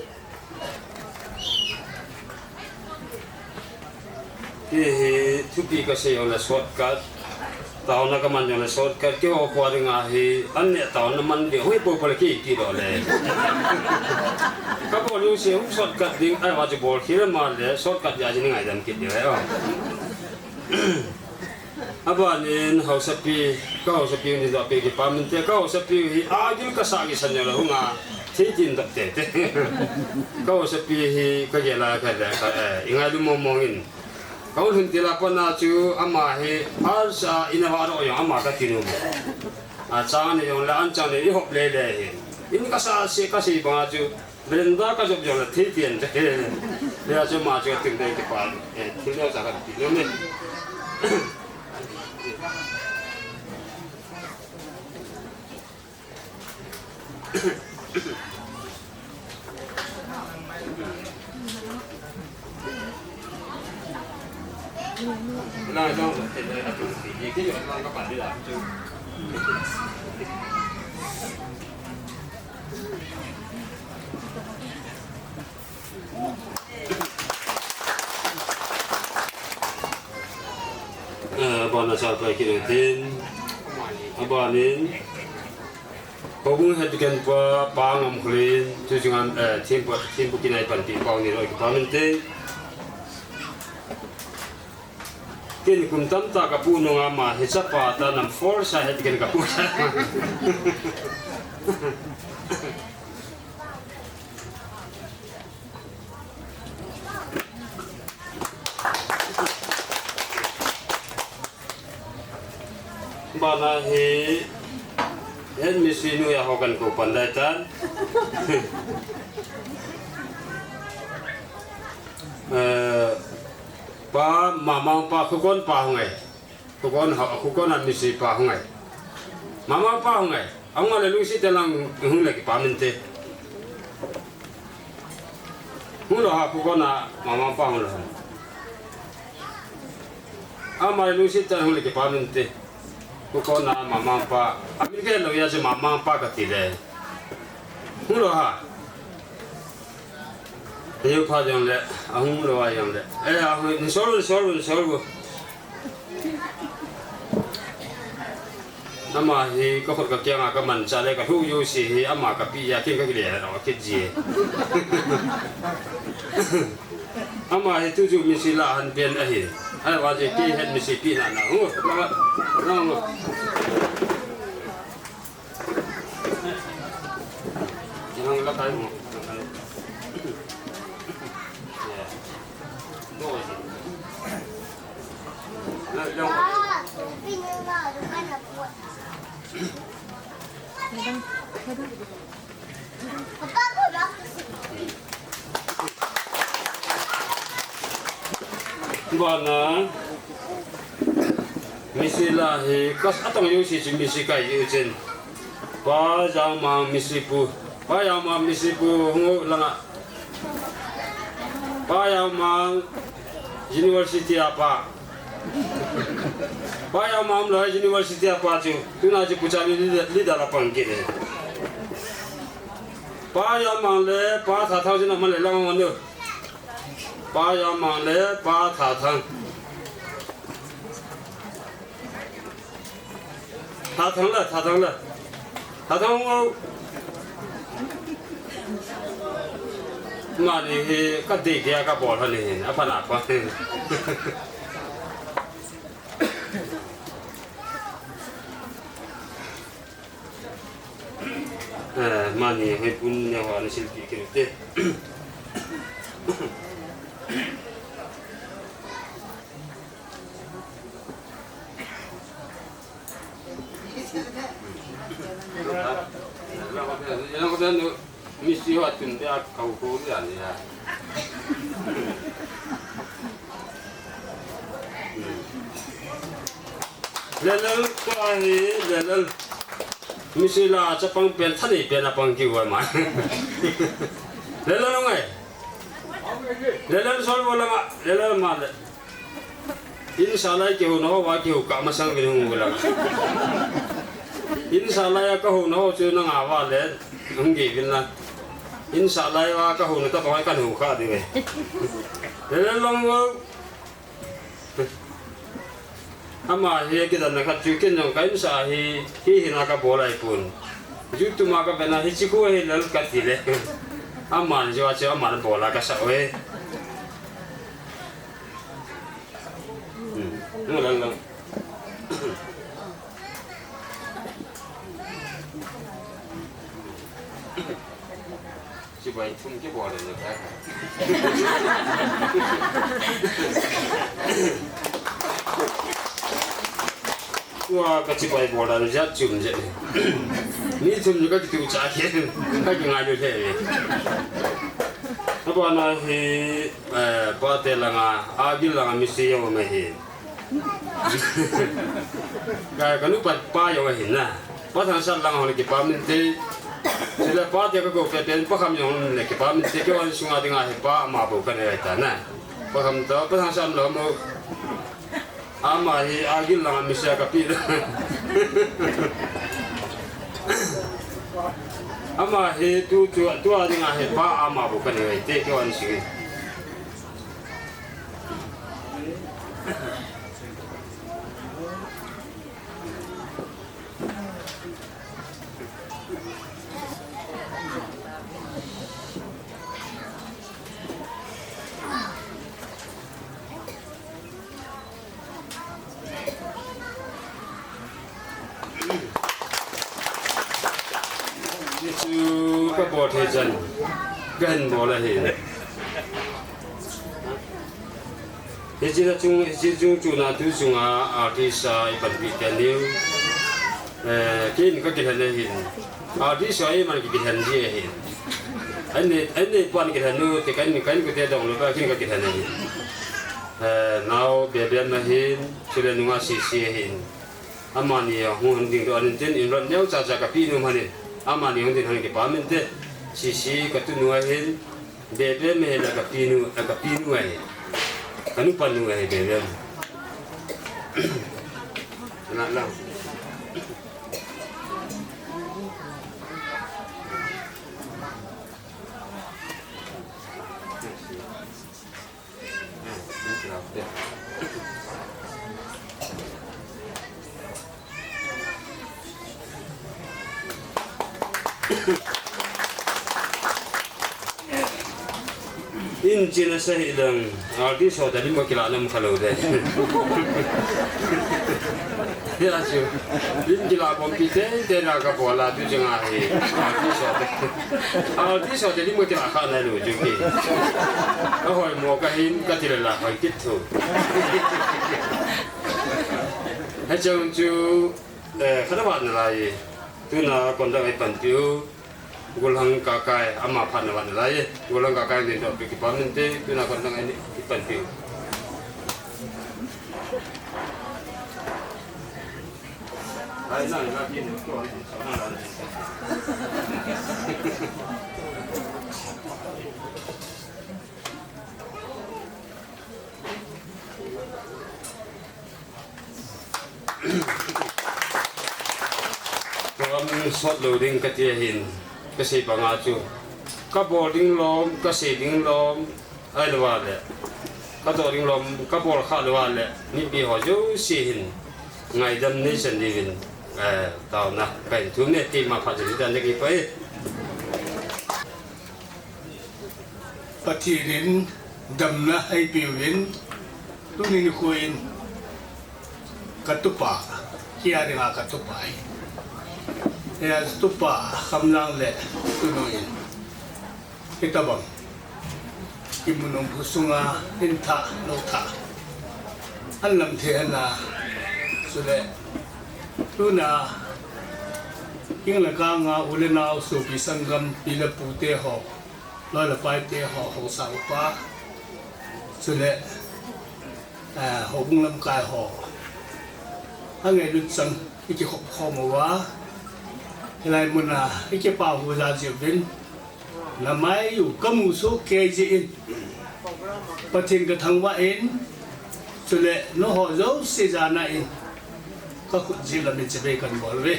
Kei hi thupi ka sei jongle shortcut, taona ka man jongle shortcut, keiho kho dinga hi an neh taona man ding hoi popo le kei ti doh le. Ka bol jouse hung shortcut ding, ahivang chu bol khel ma le shortcut jeh a chu nei ngaidam kit ding ahi o. Abanin Haosapi, ka Haosapi ni doh pe kipa min te, ka Haosapi hi agil ka sa kisan jongle hung a, thei tin doh tei tei. Ka Haosapi hi ka gel a ka le ka, eh, i ngailu mong mong in. Ka hung lhun til a pat na chu ama hi, a sa in a va doh jong ama ka ti nom e. A chang ni jongle, an chang ni i hop le le hin. In ka sa se ka sei banga chu, Brenda ka jop jongle thei tei tei. Hia chu ama chu ka tin dei kipa, eh, thil neo cha ka pe nom e. Eh, abana cha pai kit u tin. Abanin. Houbung head deacon pa, Pa Ngamkholen, chu chunga, eh, thempu, thempu kinai panpi pa ni loi kipa min te. Ken kum tamtah ka pu nunga ama hi chapa ta nam force a head deacon ka pu. Bana hi, head mistri noiya ho kan kou pan dai tan. Eh, pa, Mamang pa, Khokon pa hung e. Khokon ha, Khokon a mistri pa hung e. Mamang pa hung e. Ahung le lungset tah lang hung le kipa min te. Hung lou ha, Khokon a Mamang pa hung lou ha. Ama le lungset tah hung le kipa min te. Khokon a Mamang pa. Amin kei lou ya chu Mamang pa ka ti le. Hung lou ha. Neo pha jongle, ahung lou a jongle. Eh, ahung, nsol, nsol, nsol. Ama hi ka khut ka keng a ka manchah le ka lhu jouse hi ama ka pi a ken ka kile lou kit ji. Ama hi tu chu mistri la han pen ahi. Ahivang chu kei head mistri pi na na. Hu, na, na, na. Bana. Misi la hi kas atong yo si chu misi kai yo chen. Pa Jangmang misi pu. Pa Jangmang misi pu hung langa. Pa Jangmang University a pa. Pa Jangmang la University a pa chu. Tuna chu pucha li li da la pang kit e. Pa Jangmang le pa Thathang jin a man le lang man do. Pa Jangmang le pa Thathang. Thathang la, Thathang la. Thathang o. Mani hi ka dei dia ka bol ha ni hin. Apa na pa. Eh, mani hi pun ne ho an silpi kinte. Misi ho tun dia kau ko dia ni ya. Lelal ko ahi, lelal. Misi la chapang pen, thani pen apang kiu ma. Lelal ngai. Lelal sol bola ma, lelal ma le. Insa lai kihou na ho va kihou ka masang vin hung vula. Insa lai a ka hou na ho chu na nga va le hung ge vin la. Insa lai va ka hou na ta pa ka hou kha di ve. Le le long wo. Ama hi kidan na khat chu ken jong ka insa hi hi hi na ka bol ai pun. YouTube ma ka bena hi chi ko hi lal ka ti le. Ama ni jo a chu ama bol a ka sa we. Hmm. Ngu lang lang. Chibai thum kibol le ka. Tua ka chibai bol dan jat chum je. Mi thum ka kitu cha khe. Ka kingai le le. Abana hi, eh, pa te langa, agil langa misi yo me hi. Ka, ka nupa pa jong ahin na. Pa Thangsat lang hon kipa min te. Chule pa te ka ko pe pen pa Kham jong le kipa min te, kei vang sunga dinga hi pa ama bou ka nei ta na. Pa Kham to, pa Thangsat lo mo. Ama hi agil lang mi sia ka pi. Ama hi tu, tu, tu a dinga hi pa ama bou ka nei te, kei vang sunga. Hichu ka bol thei chan, ka hin bol ahi. Hichi la chung, hichi chung chuna tu chunga artist a i panpi te niu. Eh, kin ka kihen ahin. Artist a i man kihen ji ahin. Ani, ani pan kihen nu, te kan, kan kute dong lo ba kin ka kihen ahin. Eh, nao Beben ahin, chule nunga Sisi ahin. Amani a hung hon ding doh anin tin, in ron neo cha cha ka pi nu manin. Amani hung din hon kipa min te. Sisi ka tu nu ahin. Bebe me la ka pi nu, la ka pi nu ahi. Ka nupa nu ahi Bebe. Na, na. In chin a sa hi lang, artist ho ta lim ka kila nam kha lo de. Hia chu, lim kila pom pi te te na ka bol a tu chang a hi. Artist ho ta, artist ho ta lim ka kila kha na lo chu ki. Ka hoi mo ka hin ka ti la la hoi kit thu. Hachang chu, eh, khana vat na lai. Tuna kon da ai pan piu. Golhang Kakai, ama phat na vat na lai. Golhang Kakai ni to pi ki pa min te, tuna kon da ai ni pan piu. Program sot lou ding kati ahin, kasei banga chu, kabol ding lom, kasei ding lom, ahilou le, kadoh ding lom, kabol kha lou le, mipi ho jouse hin ngaidam nei chan diuvin, eh, taona kahin thum e, keima phat chun hidan le kipah e. Pathen in damna eipeuvin, tuni nikho in katupa, kei a dinga katupa ahi. Hia tupa Khamlang le tunu in hitobang Kipmunnom kho sunga in thah, lou thah, an lam thei ana, chule tuna king le kanga u le nao, sopi sanggam, pi le pute ho, loi le paite ho, haosa upa, chule, eh, houbung lamkai ho, angailut chang ikikhop khom uva, hilai muna ikipah u jal jeh uvin, namai u kamu soh kei jeh in, Pathen kathangvah in, chule nangho jouse jana in, kakhut jih lam in chibai kahin bol uve.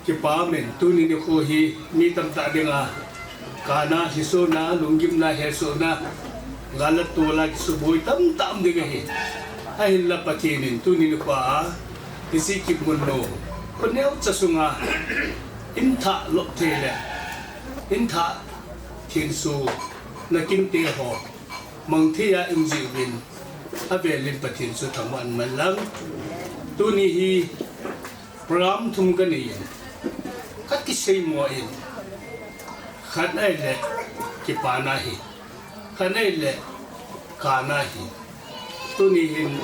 Kipah men, tuni nikho hi mi tamtah dinga kana, lhisona, lunggimna, hesohna, gal le tol a kisuboi tamtah um ding ahi. Ahinla Pathen in tuni nikho a, hiche Kipmunnom kho neocha sunga in thah lop thei le in thah thenso na kinte ho mang thei a um jeh uvin, avel in Pathen chu thangvah in um hen lang. Tuni hi program thum kanei in, kakiseimo in, khat ahile kipana ahi, khat ahile kana ahi. Tuni hin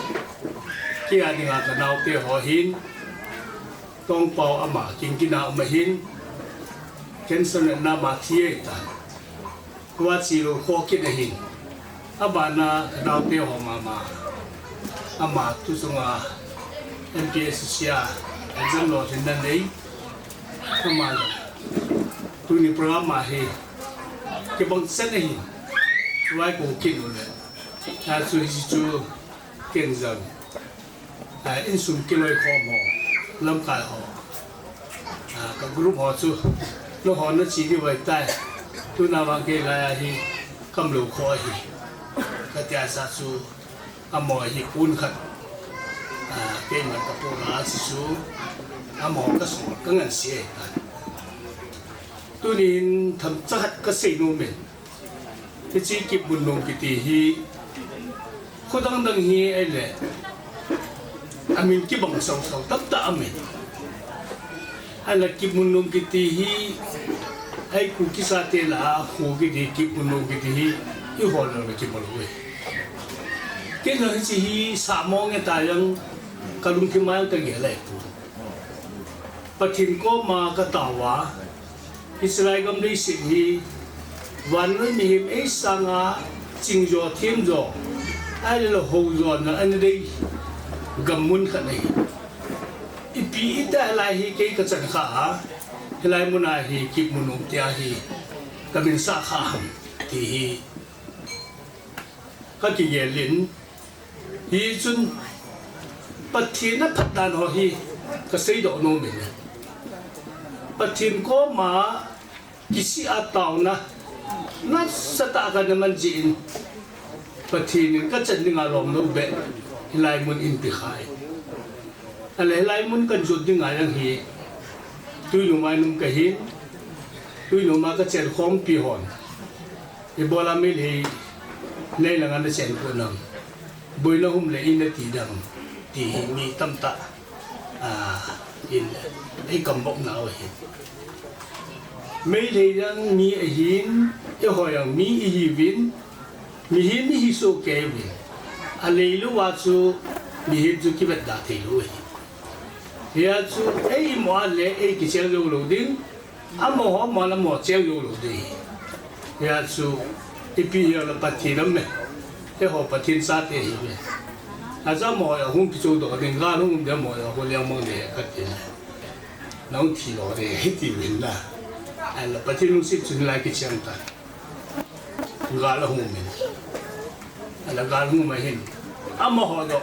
kei a dinga kanaote ho hin, Tongpao ama kingkina um ahin, cancer natna ama thi ahitan. Tua chilou kho kit ahin. Abana kanaote ho mama, ama tuchunga M P S C a exam lolhinna nei, ama le tuni program a hi kibang chan ahin, tua kou kit u le, achu hiche chu ken jong, ah, insung kiloikhom ho, lamkai ho, ah, ka group ho chu, nangho nache diu ahitai, tuna vang kei laiya hi kaum lou kho ahi, katia chu, amaho hi kun khat, ah, keiman kapoh a che chu, amaho kasol kangansei ahitan. Tunin themcha khat kasei nom in, hiche Kipmunnom kiti hi, kho dang dang hi ahile, amin kibang sao sao tamtah aumin. Ahile Kipmunnom kiti hi, ei Kuki chate lah a, kho kiti Kipmunnom kiti hi, ihol lou le kimu lou e. Kei jong hiche hi sah mong e ta jong, kalungthim a jong kagel e pu. Pathen koma katao a, hiche lai gam leiset hi, vannoi mihem ei sanga chingjo, themjo, ahilou le houjo na ana dei gam mun khat ahi. Ipi ita hilai hi kei kachan kha a, hilai muna hi Kipmunnom tia hi kamin sah kha ham ti hi kakigel in, hichun Pathen aphatdan ho hi kaseidoh nom in, Pathen koma kisih a taona nasatah a kana man jeh in, Pathen in kachan dinga lomlou beh hilai mun eipe khai. Ahile hilai mun kahin jot dinga jong hi, Tuinom a um kahin, Tuinom a kachen khompi hon, ibola Meitei nei langa nachen kit nam, boina um le ina ti dam, ti hi mi tamtah, ah, in, ei kambok nau ahi. Meitei jong mi ahin, eiho jong mi ihiuvin, mihem ihi soh kei uvin, aleilou a chu mihem chu kivetda theilou ahi. Hia chu ei imo a le ei kichel jou lou ding, amaho, amaho, amaho chel jou lou ding. Hia chu ipi hijongle Pathen aume, eiho Pathen chate ihiuve. Acha mo ya hung kicho do ding ga hung de mo ya ho liang mang de ka tin. Nang thi lo de hi ti min da. Ala Pathen lungset chun lai kicheng ta. Ga la hung min. Ala ga hung ma hin. Ama ho do.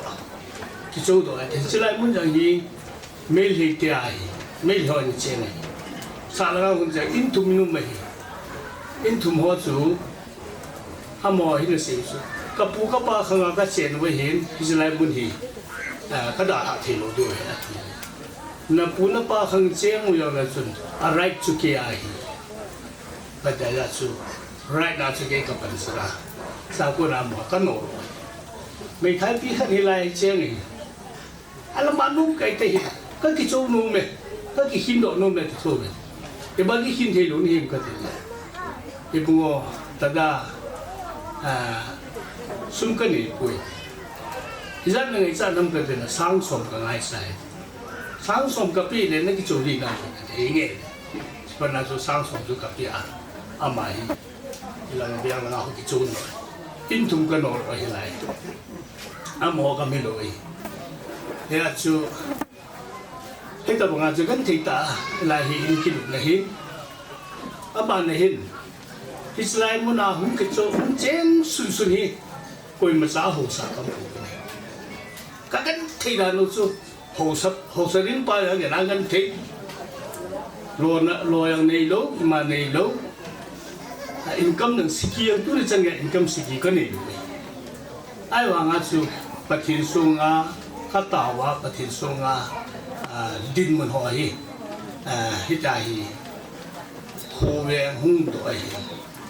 Kicho do a tin silai mun jang hi. Meilhei te ahi. Meilhei ho ni cheng ahi. Sa la ga hung jang in thum nu ma hi. In thum ho chu. Amaho hin asei chu, ka pu ka pa khanga ka chen uva hin, hiche lai mun hi, ah, ka dalha thei lou diu ahi, ati. Na pu na pa khang cheng u jong le chun, a right chu kei a ahi. Ka dai a chu, right na chu kei ka pan sara. Sa ko na mo ka no. Meithai pi khat hi lai cheng hi. Alama nom kai te hi, ka kicho nom e, ka kikhin doh nom e, ti chu ve. Iba kikhin thei lou ni him ka ti le. Ibung o, tada, ah, sum ka nei poi. Ijat na ngaichat nam ka ti le, sang som ka ngaisah e. Sang som ka pe le, na kicho di na ka ti nge. Sipana chu sang som chu ka pe a, ama hi. Ilang biang langa ho kichun lou. In thum ka no lou ahi lai. Amaho ka mi lou ahi. Hia chu, hita banga chu kan thei ta, lai hi in kilut na hin. Aban na hin. Hiche lai muna hung kicho, hung cheng sunsun hi. Koima cha haosa kam ko. Ka kan thei dan lou chu. Haosa, haosa rin pa jong ngen a ngen thei. Lo na, lo jong nei lou, ima nei lou. A income nang siki jong tuni chan ngen income siki ka nei lou. Ahivanga chu Pathen sunga, ka taova Pathen sunga, a, dinmun ho hi. A, hita hi. Khoveng hung doh ahi.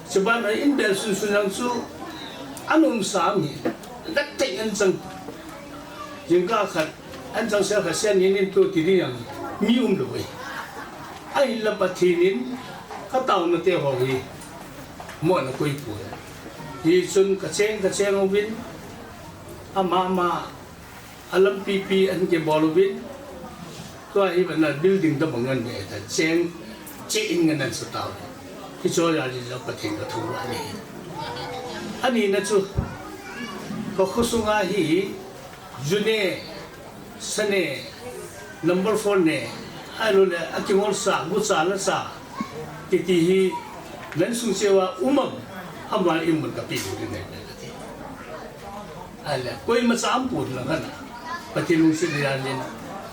Chuban a in bel sunsun jong chu, anom sam hi. Gat thei ngen chang. Jingkah khat, an changsel khat sen nin in tu ti ding jong mi um lou e. Ahinla Pathen in ka taona te ho hi mo na koi poi. Hichun ka cheng, ka cheng uvin, ama, ama, a lampi pi an kibol uvin, tua hi vana building tabang ngan ve ta cheng, che in ngan an sa tau. Hicho jal in jong Pathen ka thangvah ahi. Ani na chu, ka khosunga hi, Ju ne, sa ne, number four ne, ahilou le, akingol sa, gucha la sa, kiti hi, nan sung cheh uva um am, ama in mun ka pe lou ding ahi, kati. Ahile, koima cha um pon lang kana, Pathen lungset na jal in,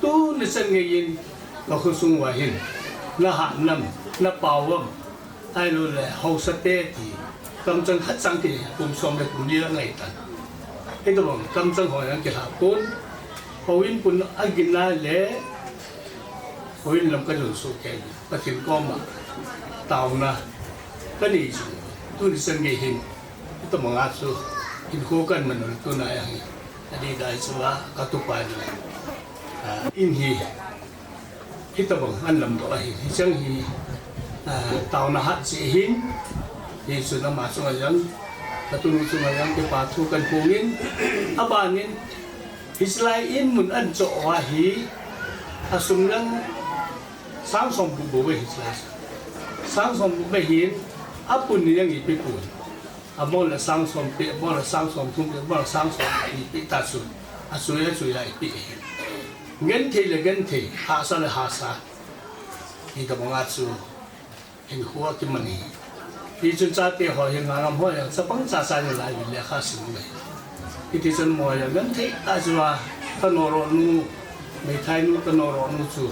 tuni chan ngei in, ka khosung uva hin, na hat nam, na pao am, Ahilou le, haosa te ti, kamchang khat chang ti, kum som le kum li la ngai tan. Hitobang, kamchang ho jong kilha pon, houin pon agin a le, houin lam ka jon soh kei, Pathen koma, taona, ka nei chu, tuni chan ngei hin, hitobang a chu, hinkho kan man u tuna jong hi, adih dai chu a, ka tupa in, a, in hi, Hitabang an lamdoh ahi, hicheng hi, ah, taona hat jeh hin, hichun ama chunga jong, ka tunu chunga jong, kipa thu kan phong in, aban in, hichelai in mun an choh uva hi, asum jong sang som bou bou ve hichelai. Sang som bou ve hin, apun ni jong ipi pon. Abon le sang som pe, abon le sang som thum pe, abon le sang som ni pe ta chu. Achui, achui a ipi hin. Genthei le genthei, hahsa le hahsa. Hitabang a chu hinkho akiman hi. Hichun chate ho hi ngailam ho jong chapang cha cha ni lai uvin lekha sim le. Hiti chun mo jong genthei ta chu a ka noro nu, meithai nu ka noro nu chu.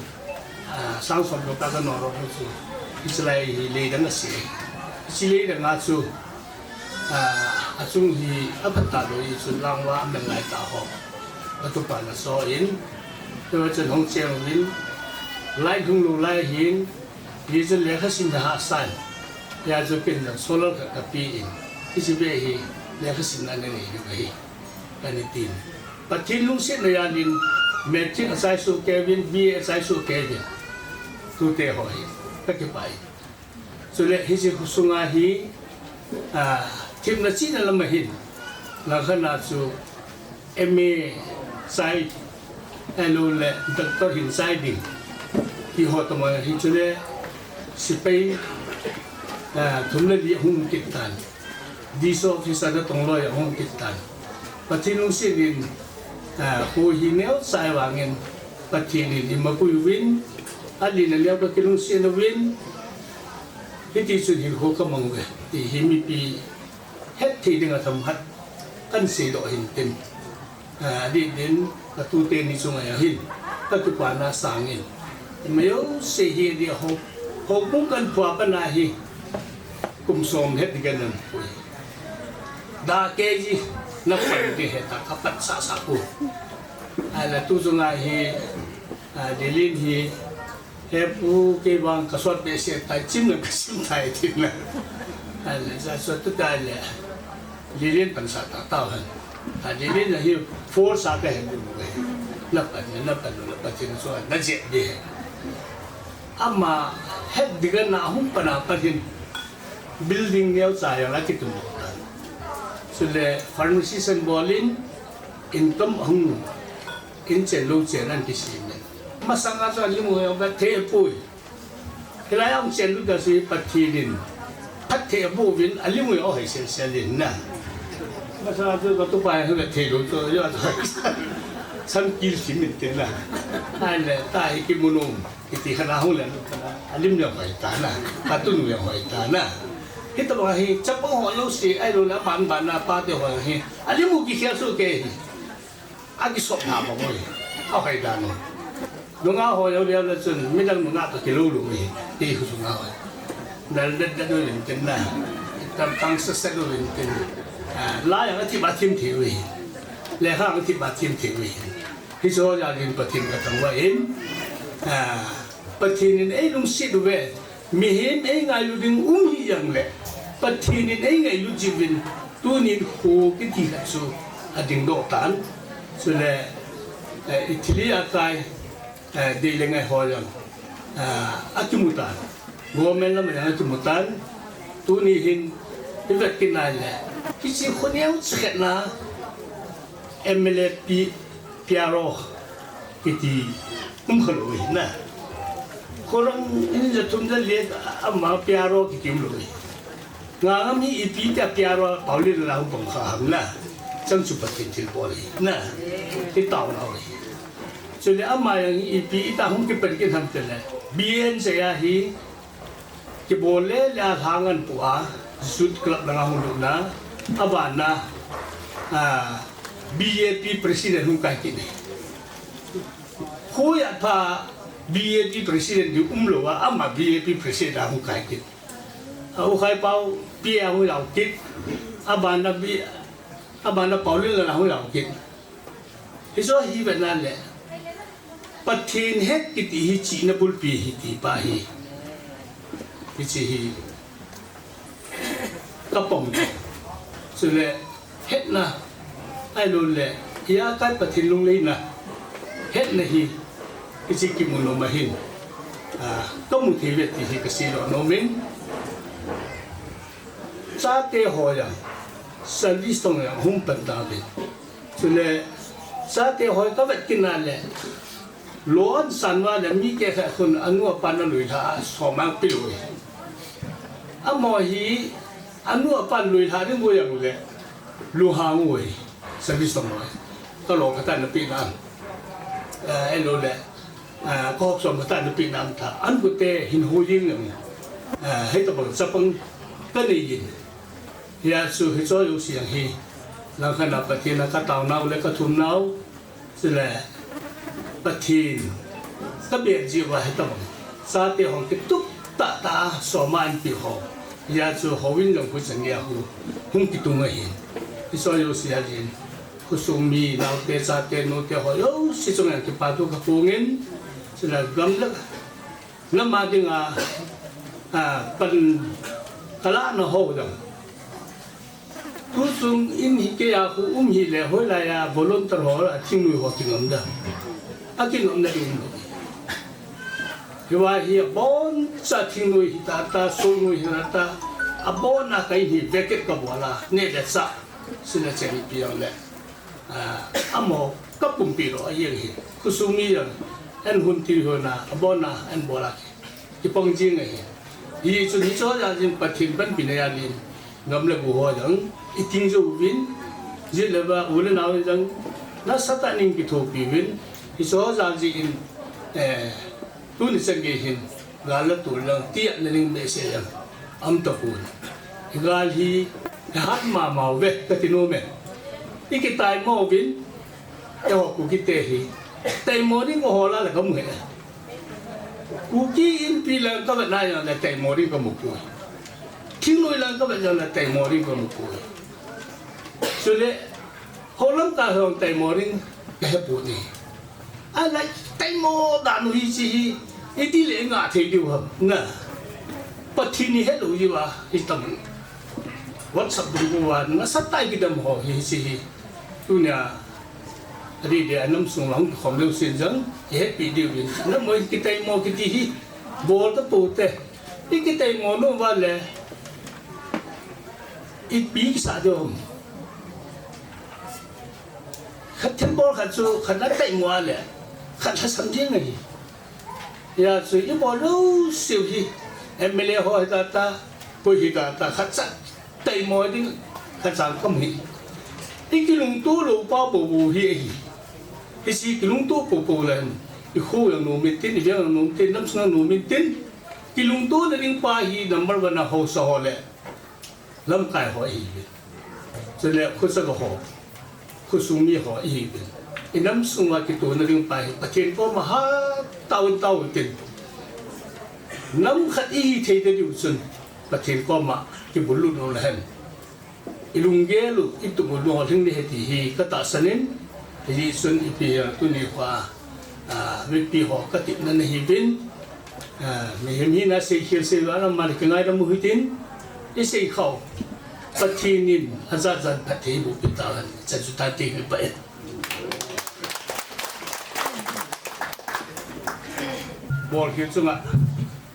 Ah, sang som bou ta ka noro nu chu. Hichelai hi lei dang ase. Hiche lei dang a chu. Ah, achung hi aphat talou, hichun lang uva aman lai ta ho. Atupa na so in, tua chun hung cheng uvin, lai lhung lou lai hin, hichun lekha sim na hahsa in, hia chu ken jong solar khat ka pe in, hiche beh hi lekha sim na nei diu ahi, kani tin. Pathen lungset na jal in, matric achai soh kei uvin, B A achai soh kei uvin, tute ho hi, ka kipah in. Chule hiche khosunga hi, ah, themna chihna lam a hin, langkhat a chu M A chai, ahilou le doctor hin chai ding. Ti ho tobang hi chule sepai, ah, thum le li ahung kit tan. D C officer natong loi ahung kit tan. Pathen lungset in, Ah, kho hi neocha vangin Pathen in eimapui uvin, alen aneo kakilungset uvin, hiti chun hinkho kamang uve ti hi mipi hetthei dinga themkhat kahin seidoh ahin tin. Ah, adeh din katute ni chunga hin kakipana sangin, majouse hi adeh ho, houbung kahin phuah pat na hi kum som het ding kahin pui. Dah kg na pan ding ahi tia kapansah sah poi. Ahile tu chunga hi, ah, Lelen hi, "He pu, kei vang kasot behseh tai, chim jong kasim tai," tin na. Ahile ja sot tu tai le, Lelen pansah tah tauhen. Ah, Lelen hi force a kahe bou uve. Na pan, na pan, na pan, Pathen chu najep ding ahi. Ama het ding a na hung pan a pat hin building neocha jong akitum tan. Chule pharmacy san bol in, income ahung, in chen lou chen ahin kisem in. Masanga chu alim u jong avet thei poi. Hilai a hung chen lut a chu Pathen in phatthei aboh uvin alim u jong ahoi sel sel in na. Masanga chu katupa jong avet thei lou chu, jong chu samkil sim in tin na. Ahile tua hi kimu nom. Kiti khat a hung le, alim jong hoi tan na, atunu jong hoi tan na. Hitobang hi chapang ho jouse, ahilouleh aban ban a pate ho hi alim u kikhel soh kei hi. Akisop na bang u hi. Ahoi dan u. Nungah ho jong le chun midang nungah toh kilou lou hi. Ti hu nungah ho. Dal dat dat uvin tin na. Tam tang sa sa uvin tin. Ah, la jong athip a thim thei u hi. Lekha jong athip a thim thei u hi. Hiche ho jal in Pathen kathangvah in, ah, Pathen in eilungset uve, mihem eingailu ding um hih jongle, Pathen in eingailu jiuvin, tunin kho kiti khat chu adingdoh tan. Chule, eh, i thilha akai, eh, dei le ngai ho jong, ah, akimu tan. Government lam a jong akimu tan. Tuni hin, i vet kit na le, hiche kho neocha khat na, M L A pi, P R O kiti um khalou ahi na. Kho lang in ja thum ja li a ama P R O kiti umlou ahi. Ngangam hi ipi tia P R O Paolen la hung pang kha ham na. Chang chu Pathen thilbol ahi na. Ti tao na ahi. Chule ama jong hi ipi ita hung kipan kit ham tile, B N J a hi kibol le le a lhang ahin pu a, Youth Club langa hung lut na, aban na, ah, B J P President hung kai kit in. Kho a pha B J P President ding umlou a, ama B J P President a hung kai kit. A U Khai Pao P A hung jao kit, aban na B, aban na Paolen la hung jao kit. Hiche hi vet na le, Pathen het kiti hi chihna bulpi ahi ti pa hi. Hiche hi kapom. Chule hetna, ahilouleh, hiche a Pathen lungleina, hetna hi, hiche kimu nom ahin, ah, kamu thei uve ti hi kaseidoh nom in. Chate ho jong, service tong jong hung pan tauvin. Chule, chate ho kavet kit na le, lou ahin san uva le mi kehkhat khun anu apa na lui lha a som a pe lou ahi. Amaho hi, anu apa lui lha ding u jong le, lunghang u ahi. Service tong ho. Ka lou khat a na pe na. Eh, ahilouleh, eh, ka hop som khat a na pe na ta. An kute hin hu jing jong. Eh, hitobang chapang ka nei in. Hijeh chun hiche jouse jong hi, langkhat a Pathen a ka tao nau le ka thum nau, chule Pathen ka bel jeh uva hitobang chate ho kitup tah tah a som a an pe ho. Hijeh chun houin jong hu chan geiya hu, hung kitung ahi. Hiche jouse a jin, khosung mi, naote, chate, nute ho jouse chunga kipa thu ka phong in, chule gam le nam a dinga, ah, pan ka lah na ho jong. Tuchung in hi keiya khu um hih le hoilai a volunteer ho a thingnoi ho kingam da. Akinopna ding um lou. Hiva hi aboncha thingnoi hi tata, solnoi hi tata, abon a ka in hi vacate ka bol a, neh le chah, sina cheni pi jong le. Ah, amaho ka pumpi lou a jeng hi. Khosung mi jong, an hun ti ho na, abon a, an bol a ki, kipang jing ahi. Hichun hiche ho jal in Pathen panpina jal in, gam le go ho jong, i ting jou uvin, jit le ba, u le nao jong, Nasatah in kithopi uvin, hiche ho jal jeh in, eh, tuni chan gei hin, gal la tol lang, tia na ding message jong aum tapon. Gal hi, hat mama uve, kati nom e. I kitaimo uvin, eiho Kuki te hi, taimo ding ho la la kamu e. Kuki Inpi lang kavet na jong le taimo ding kamu poi. Thingnoi lang kavet jong le taimo ding kamu poi. Chule, Holam ka hong taimo ding kahe pon e. Ahileh taimo dan u hiche hi, iti le nga thei diu ham, na. Pathen in helou jiu a, hitam. WhatsApp group uva, nasatah in kidam ho hiche hi. Tunia, adi de anam sung lang khom leu sin jong, ihepi diu vin. Nam mo kitaimo kiti hi, bol tapou te. I kitaimo nom uva le, ipi kisah diu ham. Khat thilbol khat chu, khat ataimo a le, khat lhasam ding ahi. Hijeh chun ibol jouseu hi, M L A ho hi tata, koi hi tata, khat cha taimo ding, khat cha kamu hi. I kilungto lou pa bou bou hi ahi. Hiche kilungto pou pou le, i kho jong nom intin, i veng jong nom intin, nam sung jong nom intin, kilungto na ding pa hi number one a haosa ho le lamkai ho ahiuve. Chule khosung ho, khosung mi ho ahiuve. I nam sunga kitoh na ding pa hi Pathen koma hatah in tao tin. Nam khat ihi thei na diu chun Pathen koma kibullut u le hen. I lunggel u, i tup u, lunglhing nahi ti hi katahsan in, hijeh chun ipi hi tuni kho a, ah, mipi ho katepna nahiuvin, ah, mihem hina seikhel seival a mani kingaidam u hitin, isei khah u. Pathen in ajat jat phatthei eiboh peh tahen, chan chu tate hi pah in. Bolkhel chunga,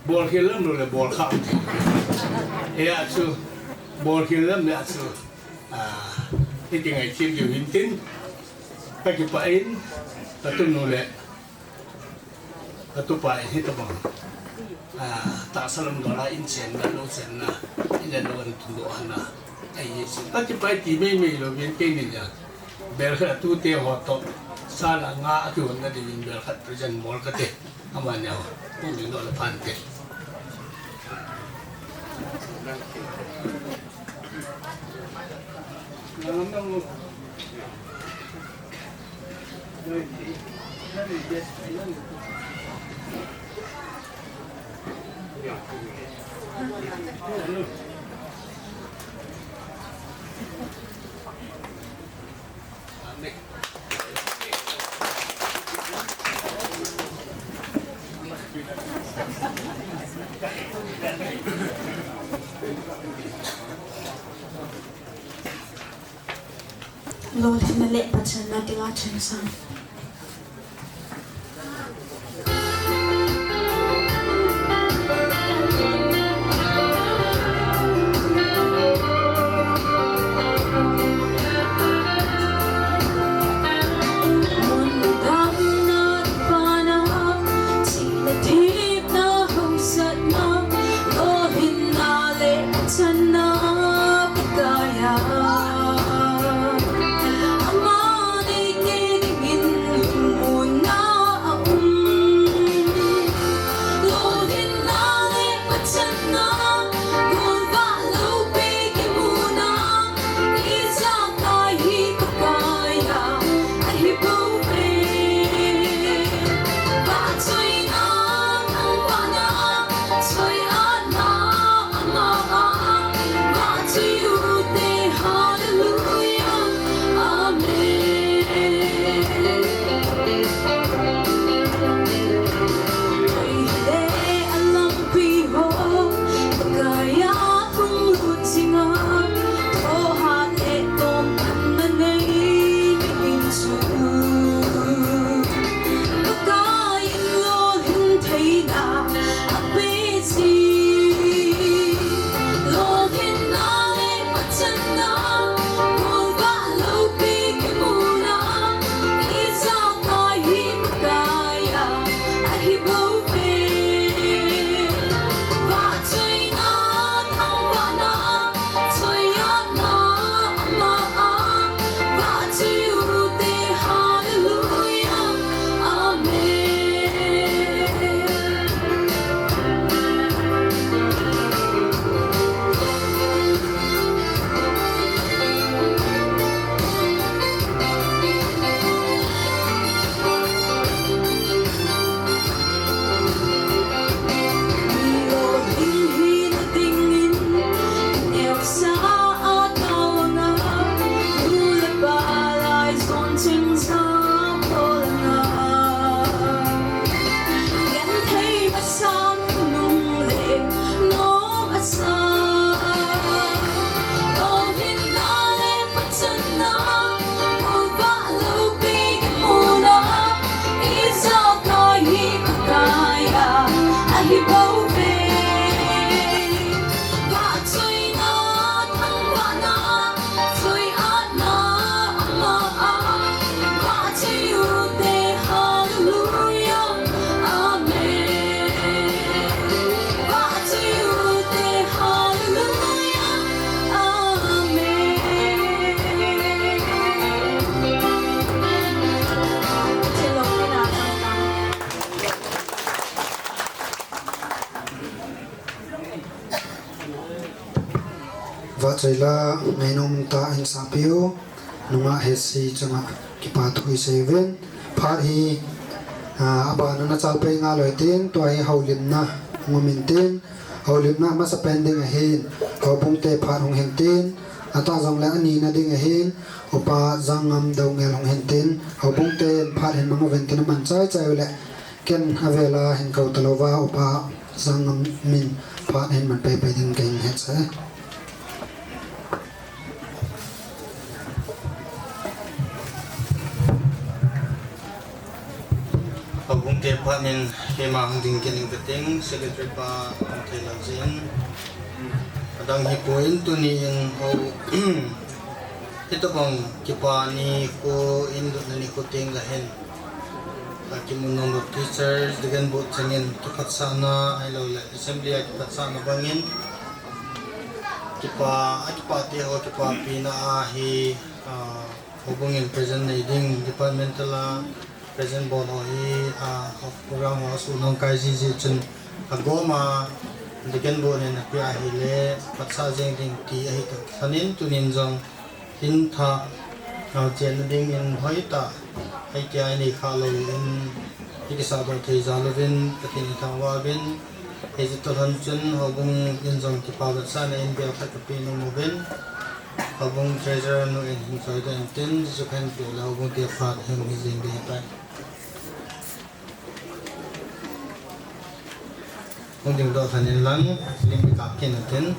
bolkhel lam lou le bolkhah um thei. Hijeh chun, bolkhel lam le a chu, ah, hiti ngai thim diu hintin, kakipah in, katunu le katupa in hitabang, ah, tahsa lam dola in chenna, lou chenna, in le lou an tundoh hana. Ahi chu, kakipah in ti mei mei louvin keini a. Bel khat a tute ho toh, sa le nga akihonna diuvin bel khat present bol kate. Amani ho, hung ding doh le phante. Lolhinna le pachatna dinga chun sang. Vahchoila ngainom tah in sahpiu, nungah Hesi chunga kipa thu isei uvin. Phat hi, ah, abana nachal pei ngalou hitin, tua hi houlimna hung um intin, houlimna masapen ding ahin, houbung te phat hung hintin, atah jongle anina ding ahin, Upa Jangngam Doungel hung hintin, houbung ten phat hin mang uvin tin aman chaichai uleh, ken avela hin kou talouva, Upa Jangngam in phat hin man peipei ding kahin hetsah e. Houbung te phat in keima hung ding kit ing kating, Secretary pa hung thei lou jeh in. Adang hipoi, tuni in hou, hitobang kipa nikho in lutna nikho teng le hin, akimu nomlou teachers, deacon board chengin kiphatsahna ahilouleh Assembly a kiphatsahna bangin, kipa, akipah teho kipapina ahi, ah, houbung in present nei ding, departmental a present bol ho hi, ah, program ho asuh nung kai jiji chun agom a, deacon board in apeh ahile phatsah jeng ding ti ahi toh kilhonin tunin jong hin thah, ah, chenna dingin hoitah, hitia inei khah lou in, ikisahdoh thei jal uvin Pathen ithangvah uvin, hiche toh lhon chun houbung in jong kipa vetsahna in bel khat kapeh nom uvin, houbung treasurer nu in hin choidoh intin, hichu kahin peh le houbung te phat hin hijeng ding ahitai. Hung dingdoh lhon inlang, lim ikap kit intin.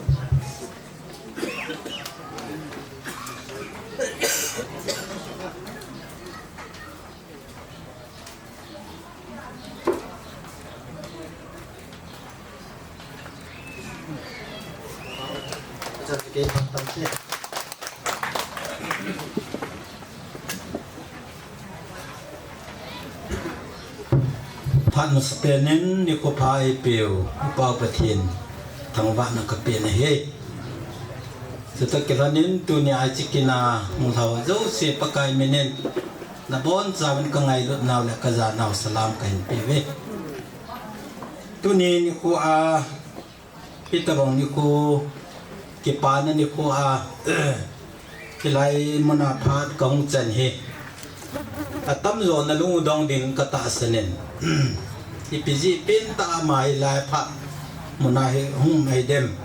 Phat masapen in nikho pha eipeu Upa Pathen thangvahna kapeh ahi. Chutoh kilhonin tunia hiche kin a hung lhau jouse Pakai min in nabonchauvin kangailut nau le kajanau salam kahin peuve. Tuni nikho a, hitobang nikho, kipana nikho a, hilai muna phat kahung chan hi, atamjo nalung u dong ding katahsan in, ipi jeh pen tah a ama hilai phat muna hi hung um ahidem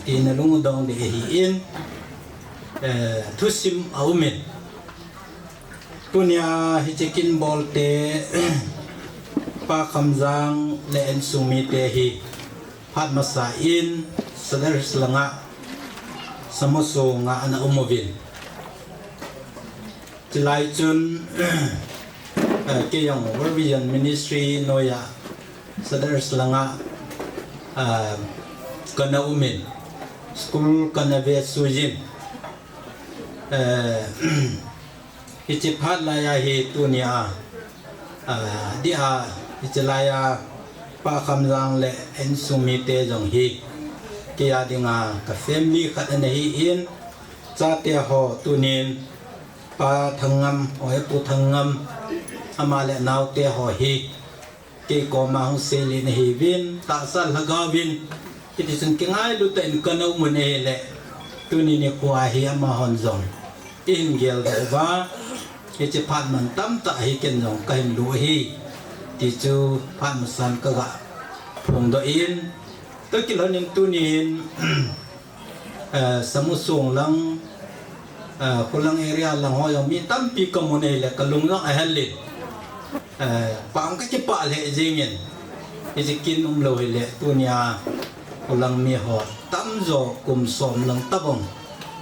ti nalung u dong ding ahin, eh, thusim aumin. Tunia hiche kin bolte, Pa Khamjang le insung mite hi phat masa in Sadar Hills langa Samusung a ana um uvin. Chulai chun, eh, kei jong World Vision Ministry noiya Sadar Hills langa, eh, kana umin, school kana vesuijin. Eh, hiche phat laiya hi tunia, ah, dia, hiche laiya Pa Khamjang le insung mite jong hi, keia dinga ka family khat ana hin, chate ho tunin, Pa Thangngam, Pu Thangngam, ama le naote ho hi, kei koma hung seile nahiuvin, tahsa lhagaovin, hitichun kingailu tah in kana um u ahile, tuni nikho hi amahon jong eihin geldoh uva, hiche phat mantam tah hi ken jong kahin lu ahi, ti chu phat masan kaga phongdoh in, tua kilhonin tunin, eh, Samusung lang, eh, Khulang area lang ho jong mi tampi kamu ahile kalung jong ahel in, eh, pang kakipah lheh jengin, hiche kin umlou hile tunia Khulang mi ho tamjo kum som lang tabang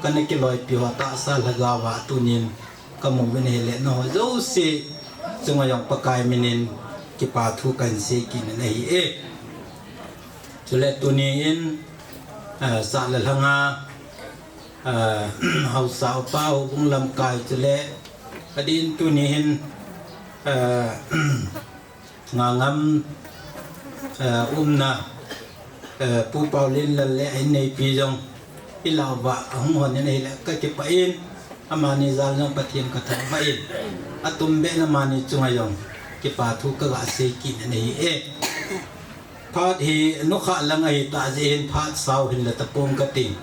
kana kiloipi ho tahsa lhagaova tunin kamu uvin ahile, nangho jouse chunga jong Pakai minin kipa thu kahin sei kit in ahi e. Chule tunin, eh, sah le lhanga, eh, haosa upa, houbung lamkai chule, adin tunin, eh, Ngangam, eh, umna, eh, Pu Paolenlal le a inneipi jong, ilah uva ahung hon in ahile kakipah in, amani jal jong Pathen kathangvah in, atumbeh in amani chunga jong kipa thu kaga sei kit in ahi e. Phat hi nukhah lang ahitah jeh hin phat sao hinla tapong kating.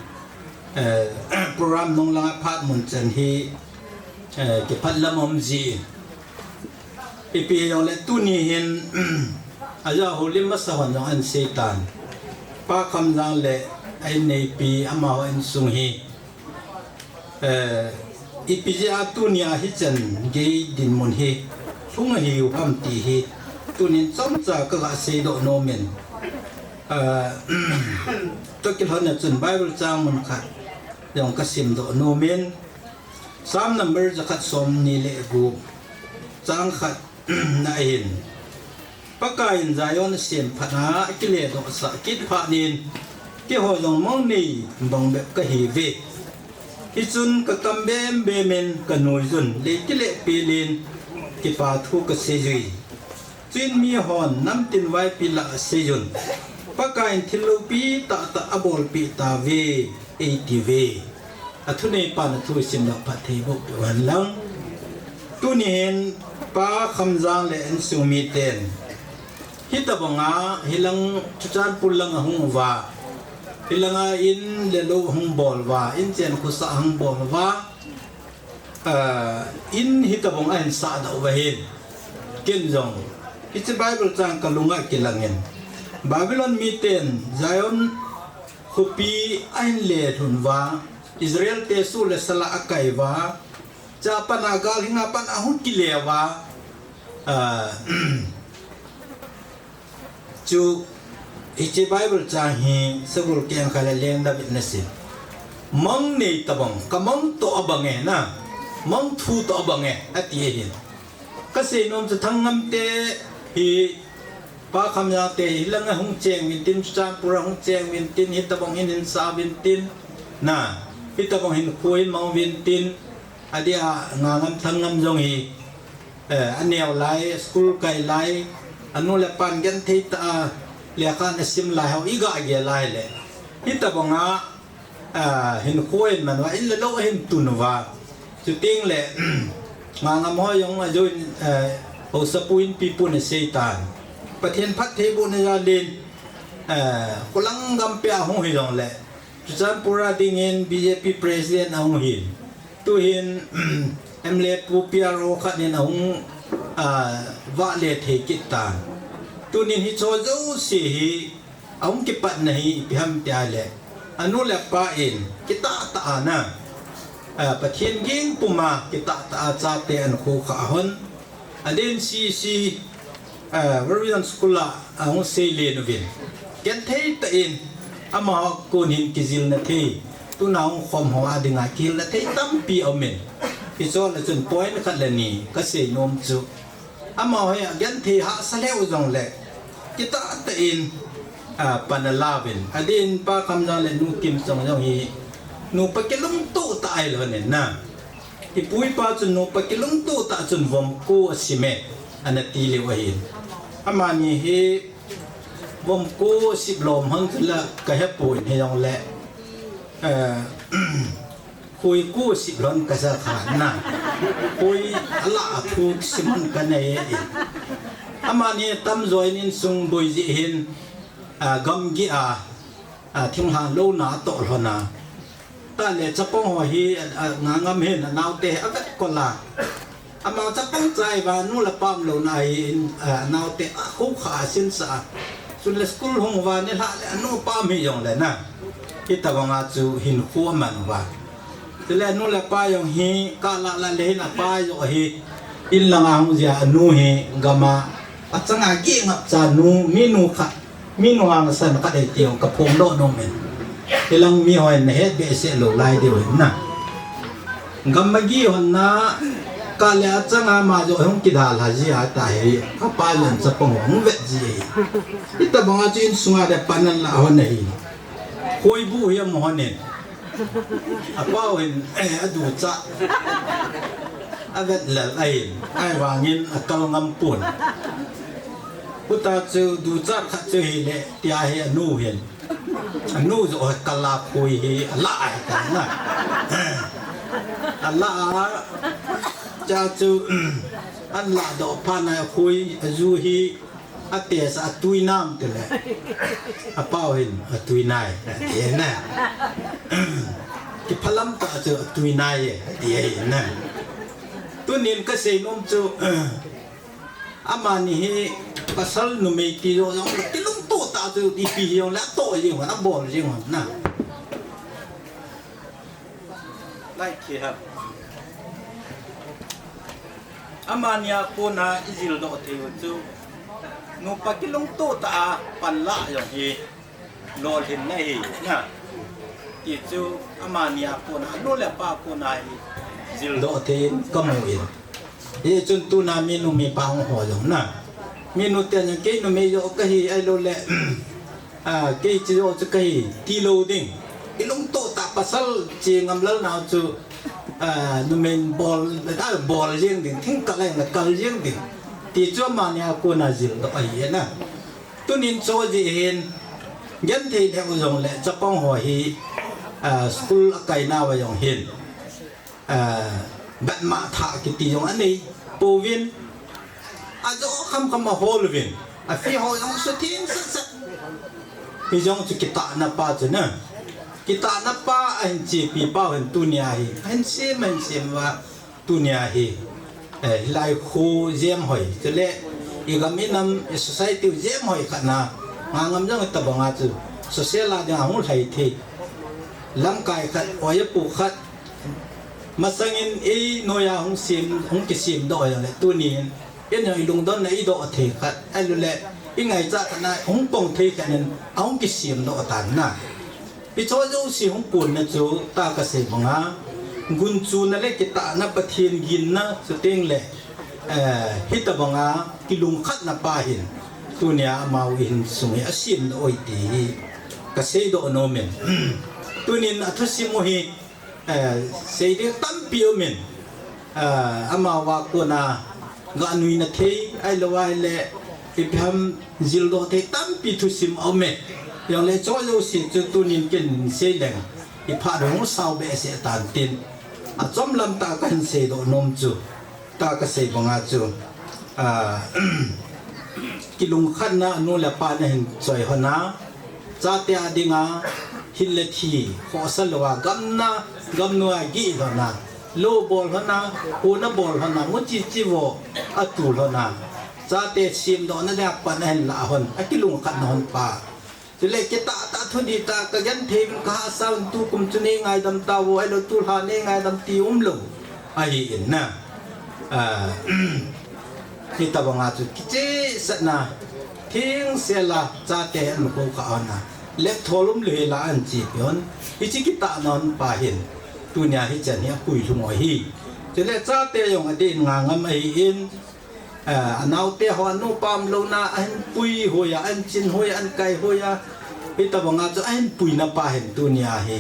Eh, program nung langa phat mun chan hi, eh, kiphat lam um ji. Ipi jongle tuni hin, aja holim masa hon jong ahin sei tan. Pa Khamjang le a inneipi amaho insung hi. Eh, ipi jeh a tuni a hichan gei dinmun hi lhung ahiu ham ti hi tunin chomcha kaga seidoh nomin. Eh, toh kilhonna chun Bible chang mun khat jong kasimdoh nomin. Psalm number jakhat somni le gup, chang khat na ahin. Pakaiyin Zion asemphat a, akiledohsah kit phatnin, keiho jong mang nei bang bep kahiuve. Hichun kakam bembem in kanuijun, lei kilehpel in, kipa thu kaseijui. Chuin mihon namtin vaipi lah aseijun, Pakaiyin thil loupi tahtah abolpeh tauve, eitiuve. Athuneipan athu isimdoh phatthei boh peh uhen lang. Tuni hin Pa Khamjang le insung miten hitobanga hilang Churachandpur lang ahung uva, hilanga in le lou ahung bol uva, inchen khosah ahung bol uva, ah, in hitobang ahin sahdoh uva hin, ken jong hiche Bible chang kalunga kilangin, Babylon miten Zion khopi ahin lelhun uva, Israel te soh le sala akai uva, chapang a gal hinga pan ahung kile uva, ah, chu hiche Bible chang hi sagol keng khat le leng David in asei. Mang nei tobang, kamang toh abang e na, mang thu toh abang e, ati ahin. Kasei nom chu Thangngam te hi, Pa Khamjang te hi, hilanga hung cheng uvin tin, Churachandpur a hung cheng uvin tin, hitobang in hinsah uvin tin, na, hitobang hinkho hin mang uvin tin, adeh a Ngangam Thangngam jong hi, eh, aneo lai, school kai lai, anu le apan genthei tah a lekha ana sim lai ho iga gel lai le, hitobanga ah, hinkho ahin man uva, in le lou ahin tun uva. Chuteng le, Ngangam ho jong ajoh in, eh, haosapu inpipu in asei tan. Pathen phattheibohna jal in, eh, khulang gam peh a hung hijongle, Churachandpur a dingin B J P president ahung hin. Tuhin, M L A pu P R O khat in ahung, ah, vahle thei kit tan. Tunin hicho jouse hi, ahung kipatna hi ipi ham tia le, anu le apa in kitah tah a na, ah, Pathen ging puma kitah tah a chate ana khokhah hon. Adeh in C C, ah, Reverend School a ahung seilen uvin, genthei tah in amaho kon hin kijilna thei, tuna hung khom ho a dinga kihilna thei tampi aumin. Hichon a chun point khat le ni kasei nom chu, amaho hi agenthei hahsa lheh u jongle, kitah tah in, ah, pan ala uvin. Adeh in Pa Khamjang le Nu Kimchong jong hi, nupa kilungtoh tah ahilou hon in na. Ipu ipa chun nupa kilungtoh tah chun vom ko asim e, ana ti leu ahin. Amani hi vom ko asip lom hon chu la kahepoi, hijongle, eh, khoi ko asip lhon kasa kha na. Khoi ala a thu sim hon kanei e. Amani tamjo in insung boi jeh hin, ah, gamgi a, ah, thinglhang louna atoh lhon a. Tah le chapang ho hi, ah, ah, Ngangam hin anaote hi avetkol a. Ama chapang chai uva, nu le pa umlouna hi in, ah, anaote akhokhah a sinsah a. Chule school hung uva nilhah le anu apa um hijongle na, hitobanga chu hinkho aman uva. Chule anu le apa jong hi kalah lah le hin apa joh hi, in langa hung jia anu hi gam a achanga geh ngapcha nu, minu khat, minu hangsan khat ahi ti jong kaphongdoh nomin. Hilang mihon nahet behseh lou lai diu hin na. Gam a geh hon na, kah le achanga ama joh hung kidalha ji a tahi, apa jong chapang hung vet ji ahi. Hitobanga chu insunga le pan anala hon ahi. Khoibu hi amu hon in. Apa u hin, eh, aduchat. Avet lel ahin. Ahivangin akal ngam pon. Chuta chu duchat khat chu hile, tia hi anu hin. Anu joh hi kal a khoi hi ala ahitan na. Ala a, chua chu, anladoh phat na khoi, aju hi, atest a atui nam tile. Apa u hin atui nai, ati na. Kiphalam tah chu tui nai e, ati ahi na. Tunin kasei nom chu, amani hi pasal numei ti jo jong kilungto tah chu ipi hijongle atoh jing hon, abol jing hon na. Lai khi ha. Amani a kona ijil doh thei u chu nupa kilungto tah a panla jong hi lolhinna ahi na. Ti chu amani a kona, anu le apa kona hi jil doh thei in kamu in. Hichun tuna minu mipa hung ho jong na. Minu ten jong kei numei jo kahi ahilouleh, a, kei chi jo chu kahi tilou ding. Ilungto tah pasal chi ngamlal nau chu, a, numei bol, a, bol jeng ding, thingkal a kal jeng ding. Ti chu amani a kona jil doh ahi na. Tunin chu jeh hin, genthei lheh u jongle, chapang ho hi, a, school akai nauva jong hin, a, batma thah kiti jong anei pouvin, ajo khamkham ahol uvin, afi ho jong sutheng sat sat. Hijong chu kitahna pa chu na. Kitahna pa ahin chepi pau hin tunia hi, ahin sem, ahin sem uva, tunia hi, eh, hilai khu jem hoi, chule igam inam, i society u jem hoi khat na, nga ngam jong tabanga chu, social a dinga hung lhai thei. Lamkai khat, oiya pu khat, masangin einoiya hung sem, hung kisem doh jongle, tunin, in jong ilungdonna idoh thei khat, ahilouleh, ingaichat khat na, hung pang thei khat in, ahung kisem doh tan na. Hicho jouse hung konna chu, ta kasei banga, gunchuna le kitahna Pathen ginna, chuteng le, eh, hitabanga kilungkhatna pa hin, tunia amau insung hi asem doh oi ti hi, kasei doh nom in. Tunin athusim u hi, eh, sei ding tampi um in, eh, amau a kona ga nuina thei, ahilou ahile, ipi ham jil doh thei tampi thusim aum e. Jongle cho jouse chu tunin ken sei leng, iphat hung sao behseh tan tin. Achom lam tah kahin sei doh nom chu, ta kasei banga chu, a, kilungkhatna anu le apa na hin choi hon a, chate a dinga, hil le thi, khohsa louva, gamna, gamnoi a gih lhon a, lou bol lhon a, hona bol lhon a, muchi chivo, atu lhon a, chate semdohna dinga pan ahin lah hon, akilungkhatna hon pa. Chule kitah tah, thudih tah, kagenthei uvin kahahsa un, tukum chu nei ngaidam tauvo, ahilou tulha nei ngaidam ti umlou ahin na. A, hitabanga chu kichehsahna, thengsel a chate ahin khoukhah hon a, lepthol umlou hel a ahin chepi hon, hiche kitahna hon pa hin, tunia hichan hi apui lhung u ahi. Chule chate jong adeh in nga ngam ahin, a, anaote ho, anupa umlouna, ahin pui hoi a, ahin chin hoi a, ahin kai hoi a, hitabanga chu ahin puina pa hin tunia hi,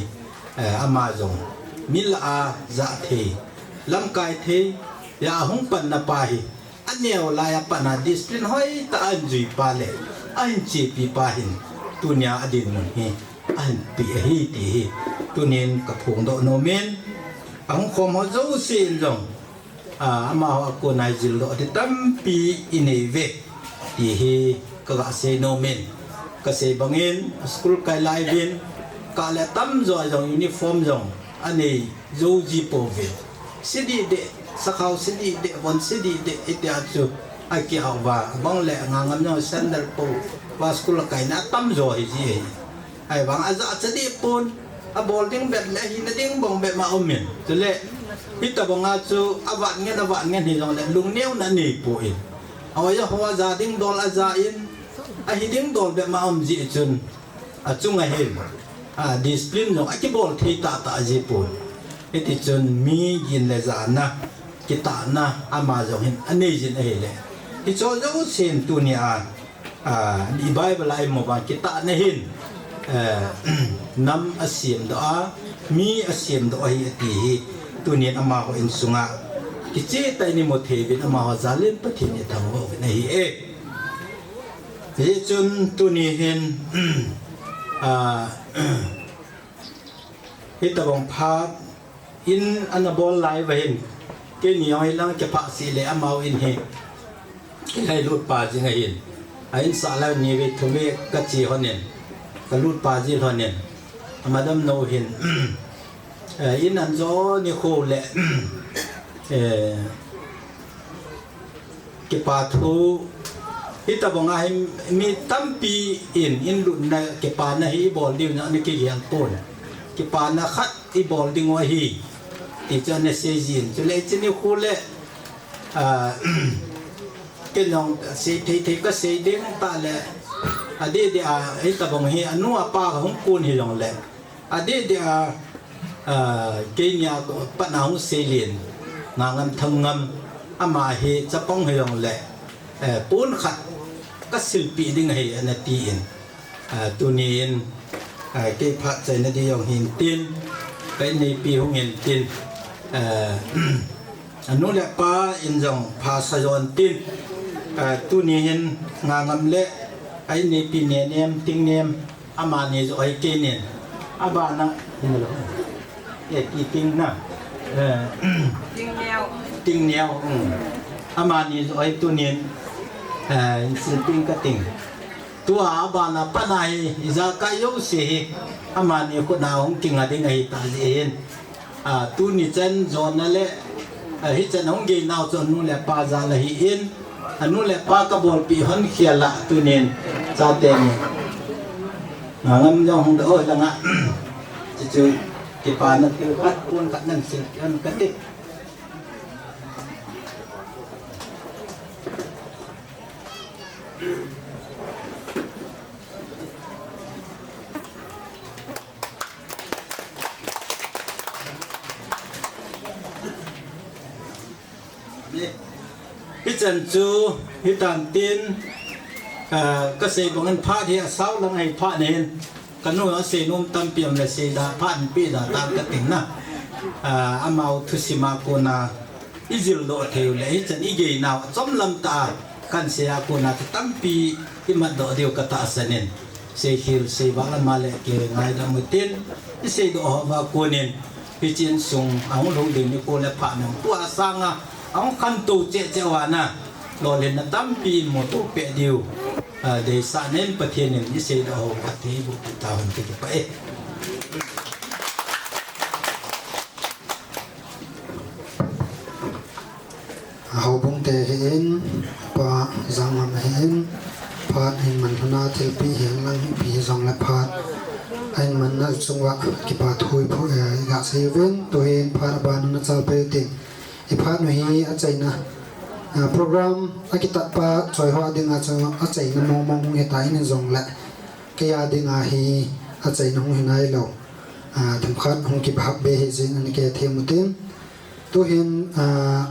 eh, ama jong mi lah a jah thei, lamkai thei, a hung panna pa hi, aneo lai a pat a discipline hoitah a ahin jui pa le ahin chepi pa hin, tunia adinmun hi ahin pe ahi ti hi, tunin kaphongdoh nom in, ahung khom ho jouse in jong, a, amaho a kona jildoh ding tampi inei uve ti hi kaga sei nom in, kasei bangin, school kai lai uvin, kah le atamjo jong uniform jong anei jou ji pouvin. Sidih deh, sakhao sidih deh, von sidih deh, hitia chu akiah uva, abang le nga ngam jong sandal pouva school akaina atamjo hiji ahi. Ahivang ajachat deh pon, abol ding bep le ahina ding bang bep ma um in. Chule, hitabanga chu avat ngen, avat ngen hijongle lungneona anei poi. Ahoiya ho aja ding dol aja in, ahi ding dol bep ma um jeh chun, achunga hin, a, discipline jong akibol thei tahtah ji pon. Hitichun mi gin le jana, kitahna ama jong hin anei jin ahile, hicho jousen tunia, a, i Bible a imu vang kitahna hin, eh, nam asemdoh a, mi asemdoh ahi ati hi, tunin amaho insunga kichehtah in imu thei uvin, amaho jal in Pathen ithangvah uvin ahi e. Hichun tuni hin, a, hitabang phat in ana bol lai uva hin, keini jong hilang kiphah seh le amau in hi, hilai lut pa jing ahin, a insah lai ni vei thum vei kache lhonin, kalut pa ji lhonin, a madam nu hin, Eh, in an jo ni kho le, eh, kipa thu, hitobang a hi mi tampi in, in lutna kipana hi i bol diu na ni kigel pon. Kipana khat i bol ding u ahi, ti chu ana sei jin. Chule hiche ni kho le, ah, kei jong sei thei thei ka sei ding tah le, adeh deh a, hitobang hi anu apa ka hung kun hi jong le, adeh deh a, ah, keini a pat na hung sei len, Ngangam Thangngam, ama hi chapang hi jong le, eh, pon khat ka silpeh ding ahi ana tin, ah, tuni in, ah, kei phat chaina ding jong hin tin, ka inneipi hung hin tin, ah, anu le apa in jong pha sa jon tin, ah, tuni hin Ngangam le a inneipi Nenem, Tingnem, amani joh ahi kei nin. Abana, in lo. Eh, ki ting na. Eh, Tingneo. Tingneo, um. Amani joh ahi tunin. Eh, in sin ting ka ting. Tua abana pat na hi, ijakai jouse hi, amani khut na hung kinga ding ahi ta jeh hin. Ah, tuni chan jona le, ah, hichan hung gei nau chu anu le apa jal ahi in, anu le apa ka bolpeh hon khel a tunin, chate ni. Ngangam jong hung doh lang a, chuchu kipana thil khat pon khat nan silpeh hon kati. Hichan chu, hitan tin, ah, ka sei bang in phat hi asao lang ahi phat nin, ka nu a sei nom tampi um le sei da phat in pe da tan ka tin na. Ah, amau thusim a kona, i jil doh thei u le, hichan i gei nau, chomlam tah a, kan sei a kona, chu tampi i mat doh diu ka tahsan in. Sei khel, sei val ama le kei ngaidam u tin, i sei doh ho va konin, hichin sung, ahung lhung ding ni ko le pha nang, tua sanga, ahung khantou cheh cheh uva na, lolhinna tampi in mu to peh diu, ah, deisah nen Pathen in i sei doh ho ka thei bu ta hon ti pa e. Houbung te hi in, Pa Jangngam hi in, phat hin man lhuna thilpeh hi lang hi pi hi jong le phat. Ahin man na chung uva kipa thu i phu, eh, i ga sei uvin, tu hin phat aban u na chal peh u tin. I phat u hi achaina, ah, program a kitat pa choi ho a ding a chu achaina mong mong hung hi ta in jong le. Kei a ding a hi achaina hung hi nai lou. Ah, themkhat hung kibahap be hi jin ani ke them u tin. Tu hin, ah,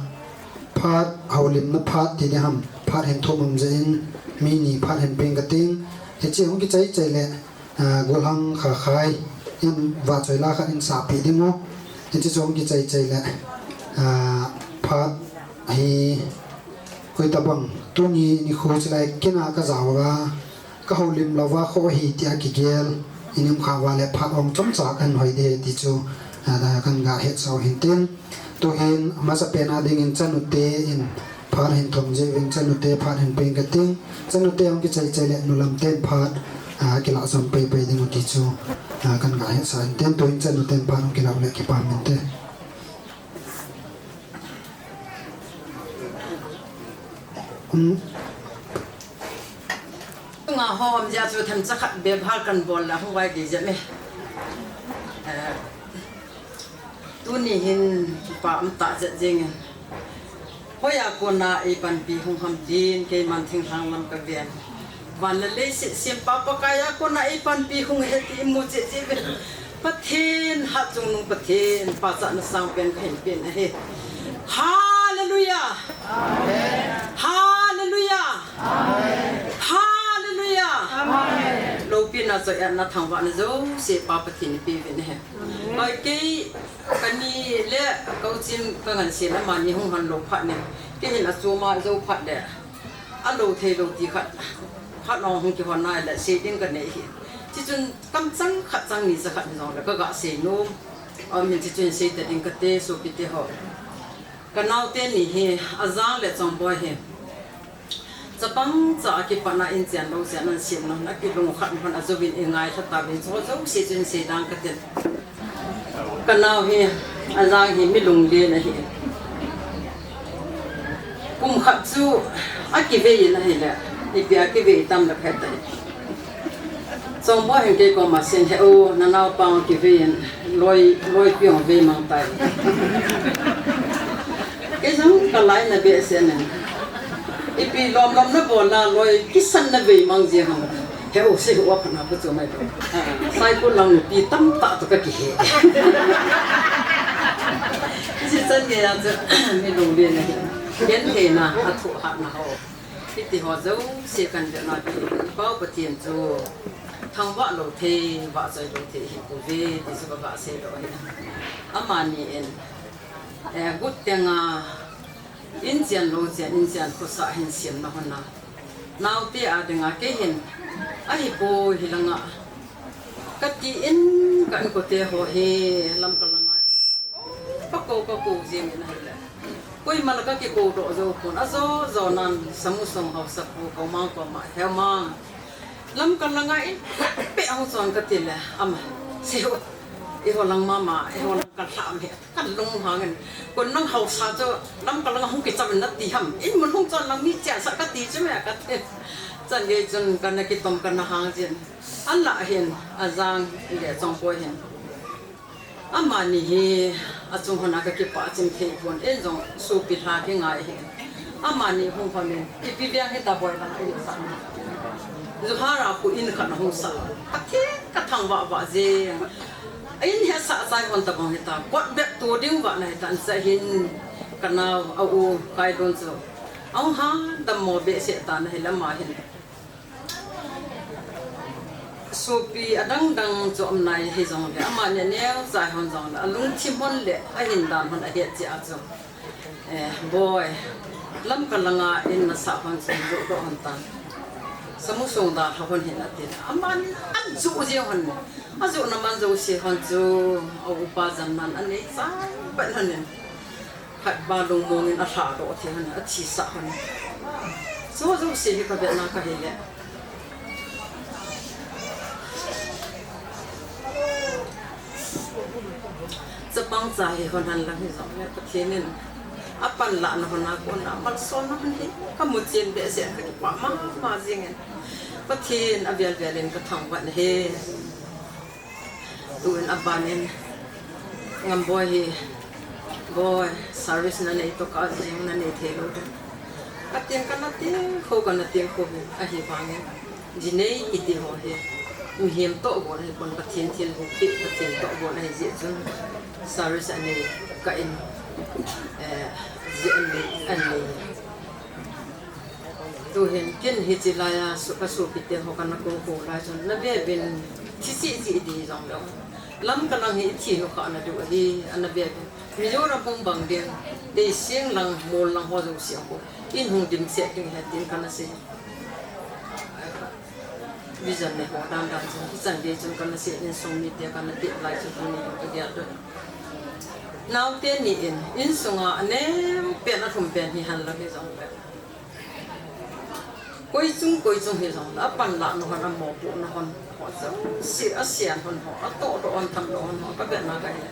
phat houlimna phat ti ding ham, phat hin thum um jeh in, mi ni phat hin peng ka ting. Hiche hung kichai chai le, ah, golhang kha khai in vachoi la khat in sapeh ding u. Hiche chu hung kichai chai le, ah, phat hi koi tabang tuni nikho chilai kei na ka jao uva. Ka houlim lou va kho hi tia kigel, i nim kha uva le phat ong chomcha kan hoi de ti chu, a, da kan ga hetsah u hin tin. Tu hin, amasa pen a ding in chanu te in phat hin thum jeh uvin chanu te phat hin peng ka ting. Chanu te hung kichai chai le nu lam ten phat, a, kila jom pei pei ding u ti chu, a, kan ga hetsah hin tin. Tu hin chanu ten phat hung kila u le kipah min te. Um. Nga hom ja chu themcha khat bep hal kan bol la hung vai di ja me. Eh, tuni hin pa um ta ja jing. Hoiya kona ei panpi hung ham tin keiman thinglhang lam ka ven. Van le leiset sempa Pakai a kona ei panpi hung ahi ti i mu cheh cheh uvin. Pathen hatchungnung Pathen pachatna sangpen ka hin pen ahi. Hallelujah. Amen. Hallelujah. Amen. Hallelujah. Amen. Loupina choi-atna thangvahna jouse Pa Pathen in eipe uvin ahi. Amen. Hoi kei kani le Kouchim ka ngansen amani hung hon lou phat nin. Kei hin achom a jou phat le. Alou thei lou ti khat, khat nong hung kihon nai le sei ding ka nei hi. Chuchun kamchang khat chang ni cha khat ni jong le ka ga sei nom. Amin, chuchun sei ta ding ka te, sopi te ho. Ka nao te ni hi, Ajang le Chongboi hi. Chapang cha a kipat na in chen lou chen an sem nom, a kilung khat hon a jouvin i ngailha tauvin, chu jouse chun sei dang ka tin. Ka nao hi, a jang hi mi lunglen ahi. Kum khat chu a kivei in ahile, ipi a kivei tam le phet tai. Chongboi hin kei koma sin he u, na naopa kivei in, loi, loipi ong vei mang tai. Kei jong ka lainat behseh in. Ipi lom lom na bol a loi kisan na vei mang jeng ham. He u, sei u a phat na pu chu mai lo. Saikul lang nupi tamtah toh ka kihe. Hiche chan gei a chu mi lunglen ahi. Gentheina, a thohhatna ho. Hiti ho jouse kan vena pi. I Pau Pathen chu thangvah lou thei, vahchoi lou thei hi pouve, ti chu ka ga sei lou ahi. Amani in, eh, gut tenga, in chen lou chen, in chen khosa hin siam na hon a. Naote a dinga kei hin, ahipoi hilanga. Ka ti in, ka inkote ho hi, Lamka langa dinga. Ka kou, ka kou jing in ahile. Koima la ka kikou doh jou pon, ajo jo nan, Samusong haosapu, Koumang koma, Hemang. Lamka langa in, pe hung chon ka ti le, ama, sei u, eiho lang mama, eiho lang ka lham he. Ka lunghang in, kon nang haosa chu, Lamka langa hung kicham in na ti ham. In mun hung chon lang mi chensah ka ti chu me ka ti. Chan gei chun ka na kitom ka na hang jin. Alah hin, a jang le Chongboi hin. Amani hi, a chung hon a ka kipah chim thei pon, in jong sopi lha kingai hi. Amani hung hon in, ipi veng hita boi lang in sa. Johara khu in khat na hung sa. Ka thi, ka thangvah vah jeng. In hesah chai hon tabang hita, kot bep to ding vah na hita, an sa hin ka nao, a u, Kailun chu. Ahung ha, dammo behseh tan ahile ama hin. Sopi adang dang chu um nai hijongle, amani aneo chai hon jongle, alungthim hon le, ahin dan hon ahet jeh a chu. Eh, boi, Lamka langa in nasah hon chu, joh doh hon tan. Samusong dalha hon hin atin. Amani ajoh jeng hon. Ajoh na man jouse hon chu, a upa jan nan anei chai pat hon in. Khat ba lungmong in alha doh thei hon, athisah hon. Chu jouse hi ka vena ka hile. Chapang cha hi hon han lang hijongle, Pathen in apanlah na hon a kon a malsom na hon hi ka mu chen behseh in ka kipah mama jing in. Pathen avel vel in ka thangvah na hi. Tuin aban in, Ngamboi hi, boi, service na nei toh kah jing na nei thei lou ding. Ka tin ka na tin kho, ka na tin kho hi, ahivangin, jinei kiti ho hi, mihem toh gon ahi pon, Pathen thilpeh, Pathen toh gon ahi jeh chun, service anei kah in, eh, ji anei, anei. Tuhin, ken hiche laiya, su-, ka sopite ho ka na kou kou lai chun, na ve uvin, thi cheh cheh ding jong lou. Lamka lang hi i thi nu kha na diu ahi, ana ve uvin. Mizoram hung bang ding, Teiseng lang, Mon lang ho jouse ho. In hung dimset ding ahi tin ka na sei. Vision nei ho dan dan chun, hichan gei chun ka na sei, insung mite ka na tep lai chun, tuni ka gel doh. Naote ni in, insunga, anem pen, alhum pen hi han lang hi jong le. Koi chung, koi chung hi jong le, apanlah na hon, amopohna hon, ho jouse, asian hon ho, atohdoh hon, thamdoh hon ho, ka vena ka hi.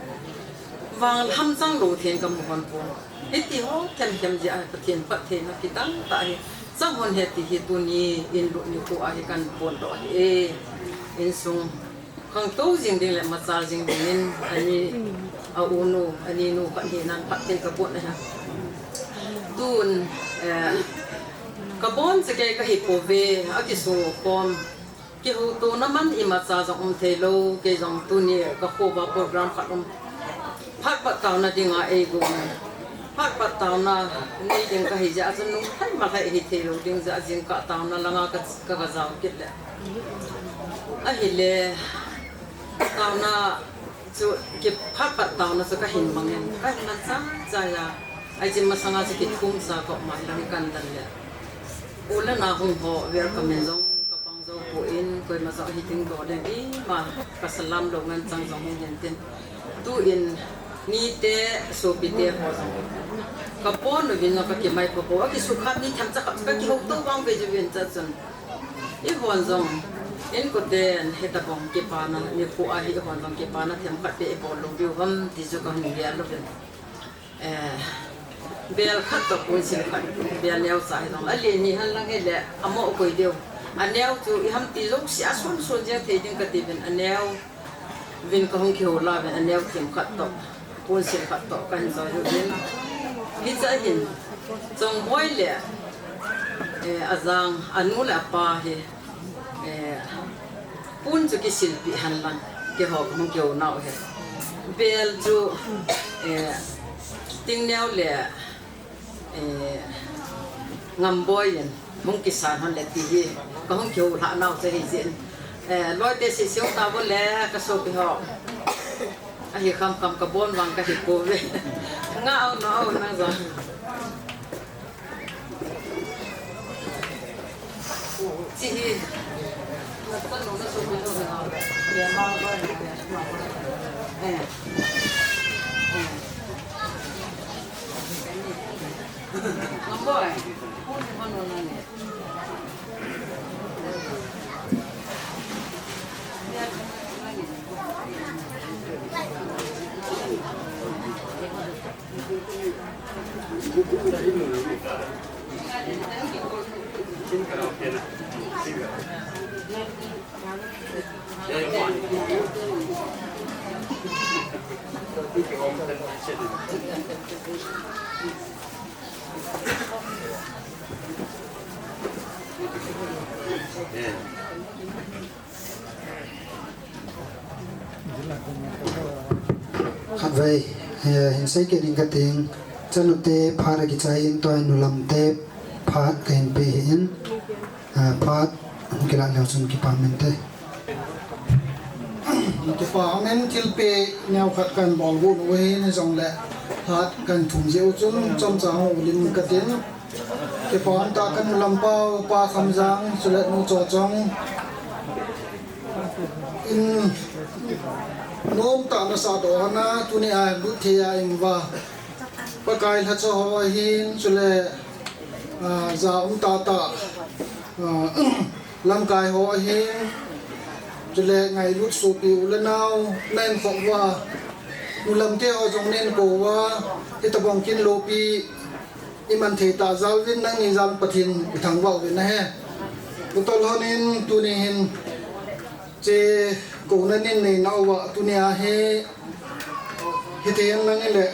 Vang ham chang lou thei in ka mu hon pon. Hiti ho, them them jeh a, Pathen phattheina kidang tah hi. Chang hon he ti hi tuni, in lut nikho a hi kan phondoh ahi e. Insung. Khangtou jing ding le machal jing ding in, ani, a u nu, ani nu khat hi nan phatthei ka pon ahi. Tun, eh, ka bon che kei ka hi pouve, akiso khom. Kihoutona man imacha jong um thei lou, kei jong tuni ka kho uva program khat um. Phat pat taona dinga ei gon. Phat pat taona nei ding ka hi jeh a chun nung thei ma thei hi thei lou ding jeh a jingkah taona langa ka, ka, ka jao kit le. Ahile, taona chu ki phat pat taona chu ka hin mang in, ka hin mang chai chai a. Ai chin masanga chu kithum sa ko ma lang kan dan le. U le nao hung ho welcome in jong ka pang jou pon, koima jong hi ding doh ding ima ka salam lou ngen chang jong hung hin tin. Tuin nite, sopite ho jong. Ka pon uvin jong ka kimai pha pon, akisukha ni themcha khat ka kihouto vang ve uvin cha chun. Eihon jong, Inkoten hitabang kipana nikho a hi hon bang kipana themkhat beh ibol lou diu ham ti chu kahung gel uvin. Eh, bel khat toh ponsil khat, bel neo cha hi jong. Alen ni hen lang hile, amo koi diu. Aneo chu iham ti jouse a sun sun jeng thei ding kati uvin, aneo vin kahung kihou la uvin, aneo themkhat toh, ponsil khat toh kahin joi uvin. Hiche a hin, Chongboi le, eh, ajang, anu le apa hi, Eh, pon chu kisilpeh hen lang, keiho kahung kihou nau hi. Bel chu, eh, Tingneo le, eh, Ngamboi in hung kisan hen le ti hi, kahung kihou lhah nau chu ahi jeh in. Eh, loite seiseijin tavon le, kasopi ho. Ahi kham kham kabon vang kahi pouve. Nga au na au na jong. Khatvei, eh, hin sei kit ding kating, chanu te phat akichai in, tua nulam te phat kahin pe ahin, eh, phat hung kilah leu chun kipa mente. Kipa amen, thilpeh neo khat kahin bol got u ahin, hijongle phat kahin thum jeh u chun chomcha hung lim katin. Kipa um tah kanu lampau, Pa Khamjang, chule Nu Chochong. In nomtah nasah doh hon a, tuni a lut thei a imu va. Pakai lhacha ho ahin, chule, ah, ja um tah tah, ah, lamkai ho ahin, chule ngailut sopi u le nao, na in khop uva, nulam te ho jong na in kou uva, hitabang kin loupi, iman thei tah jal uvin, nangni jal Pathen ithangvah uvin ahi. Utol hon in tuni hin, che kouna nin nei nau va, tuni a hi, hiti hen lang ile,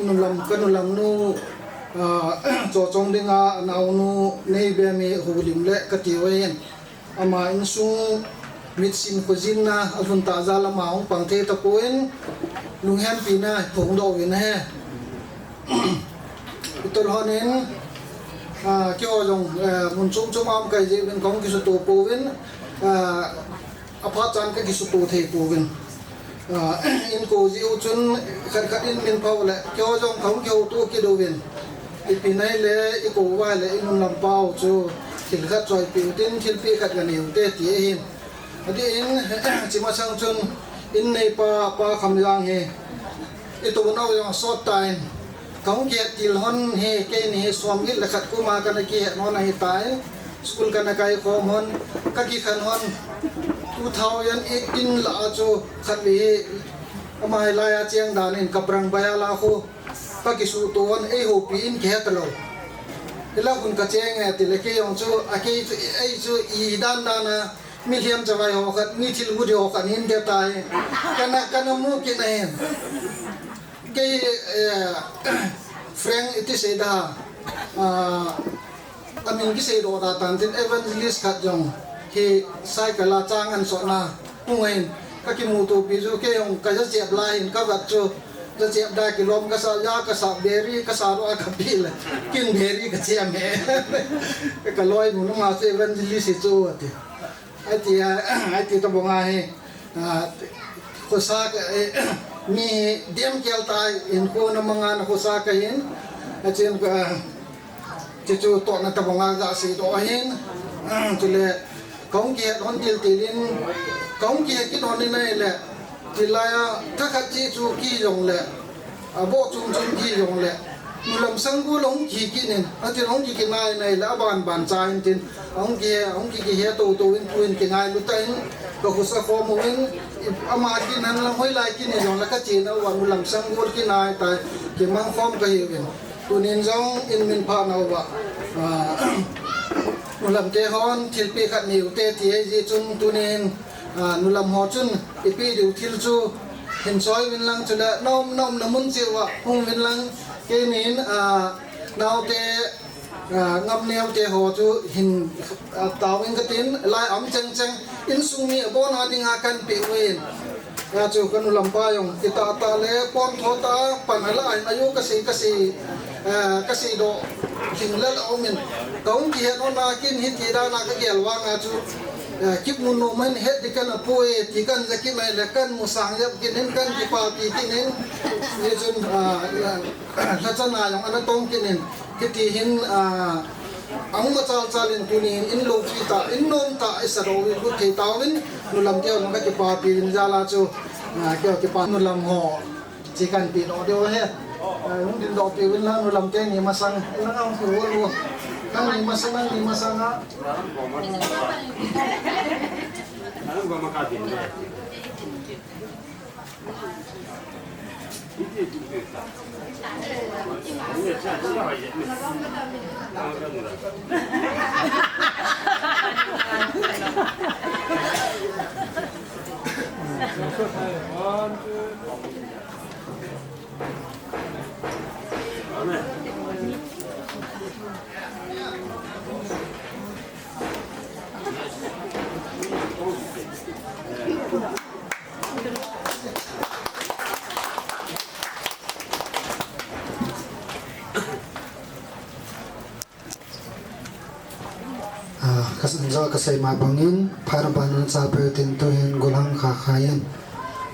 nulam, ka nulam nu, ah, Chochong dinga, naonu, nei be mi houlim le kati u ahin. Ama insung mitsin khojinna, alhun tah jal ama hung pang thei tapon, lunghempina phongdoh uvin ahi. Utol hon in, ah, keiho jong, eh, mun chom chom a um kahi jeh uvin kahung kisuto pouvin, ah, aphat chan kakisuto thei pouvin. Ah, in kou jeh u chun khat khat in min phah u le, keiho jong kahung kihouto kit uvin. Ipi nahile, ikou uva le, i nulam pau chu thil khat choipeh utin, thilpeh khat ganei ute ti ahin. Adeh in, hiche masang chun, in neipa, Pa Khamjang hi, itou nau jong asot tan, kahung kihet til hon hi, keini hi som get le khat kum a kana kihet hon ahitan, school kana kaikhom hon, kakikhen hon, two thousand eighteen lah a chu khatvei hi, ama hilai a cheng dan in Kaprang Baiyal a khu, kakisuto hon, eihoupi in kihe talou. Hilai khun kacheng e tile kei jong chu, akei chu, ei chu, idan dan a, milhem chavai ho khat, mi thilgu di ho khat hin de tai. Kana, kana mu kit ahin. Kei, eh, Frank iti sei da, ah, amin kisei doh da tan tin evangelist khat jong hi cycle a chang an sot na hung ahin, kakimuto pi chu kei jong kajachep lai hin kavat chu, jachep da kilom kasa, ja kasa, beri kasa doh a kapeh le, kin beri kachem e. Kaloi nu nunga chu evangelist hi chu ati. Aiti a, aiti tabang a hi, ah, khosa ka, eh, mi demkel tai, in ko na manga na khosa kahin, achen ka, ah, chuchu tohna tabang a gasei doh ahin, ah, chule, kahung kihet hon til til in, kahung kihet kit hon in ahile, Tilai a, thakhat chi chu kijongle, aboh chom chom kijongle, Nulam sang gol ahung kikit in, atin ahung kikit nai nai le aban ban cha in tin, ahung ki, ahung ki, kihe to to in tuin kingailu tan, ka khusa khom uvin, ama kin nan lang hoilai kin in jong la ka chin a uva nulam sang gol kinai tai, kimang khom kahiuvin. Tunin jong in min pha na uva, ah, nulam te hon thilpeh khat neiu te ti ahi jeh chun tunin, ah, nulam ho chun ipi diu thil chu hin choi uvin lang chule na um, na umna mun cheh uva hung uvin lang, keinin, ah, naote, ah, ngam neote ho chu hin, ah, taovin katin, lai a um cheng cheng insung mi abon a dinga kan peh uvin. Hia chu ka nulam pa jong, kitah tah le pon tho tah pan ala in ajo kasei, kasei, eh, kasei doh lhinglel a um in. Ka hung kihet nona kin hiti dan a ka gel vang a chu, eh, kip nu nu man het di kan apoi, ti kan ja kit nai le kan mu sang jep kit in kan kipapi kit in. Hichun, ah, lhachana jong ana tong kit in. Hiti hin, ah, ahung machal chal in tunin in loupi tah, in nom tah, i sa doh uvin, lut thei tauvin, nulam te hon ka kipapi uvin jal a chu, ah, kei kipa nulam ho, chi kan peh doh diu ahi. Ah, hung ding doh peh uvin lang nulam te ni masang, in lang hung kiho lou. Nang ni masang, nang ni masang a. Ah, ka, jo kasei ma bangin, phat abana chapeu tin tuhin gollhang kha kha in,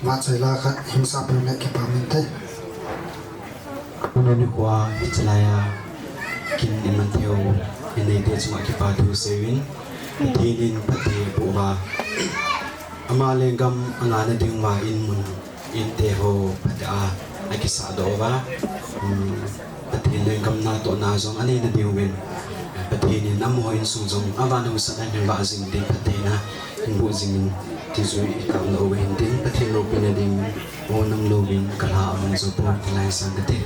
vahchoi la khat hin sapeu le kipa min te. Unu ni kua, hichelai a kin iman theiu, inei te chunga kipa thu seuvin, Pathen in phatthei boh uva, ama lenggam a ngahna ding uva in mun, in te ho phatah a akisah doh uva, um, Pathen lenggam natohna jong anei na diuvin, Pathen in amaho insung jong avan haosa a hin vah jing ding phatthei na hin boh jing in, ti chu i kauna uva hin tin, Pathen loupina ding, o nang louvin ka lha amang jo pon ti lai sang kate.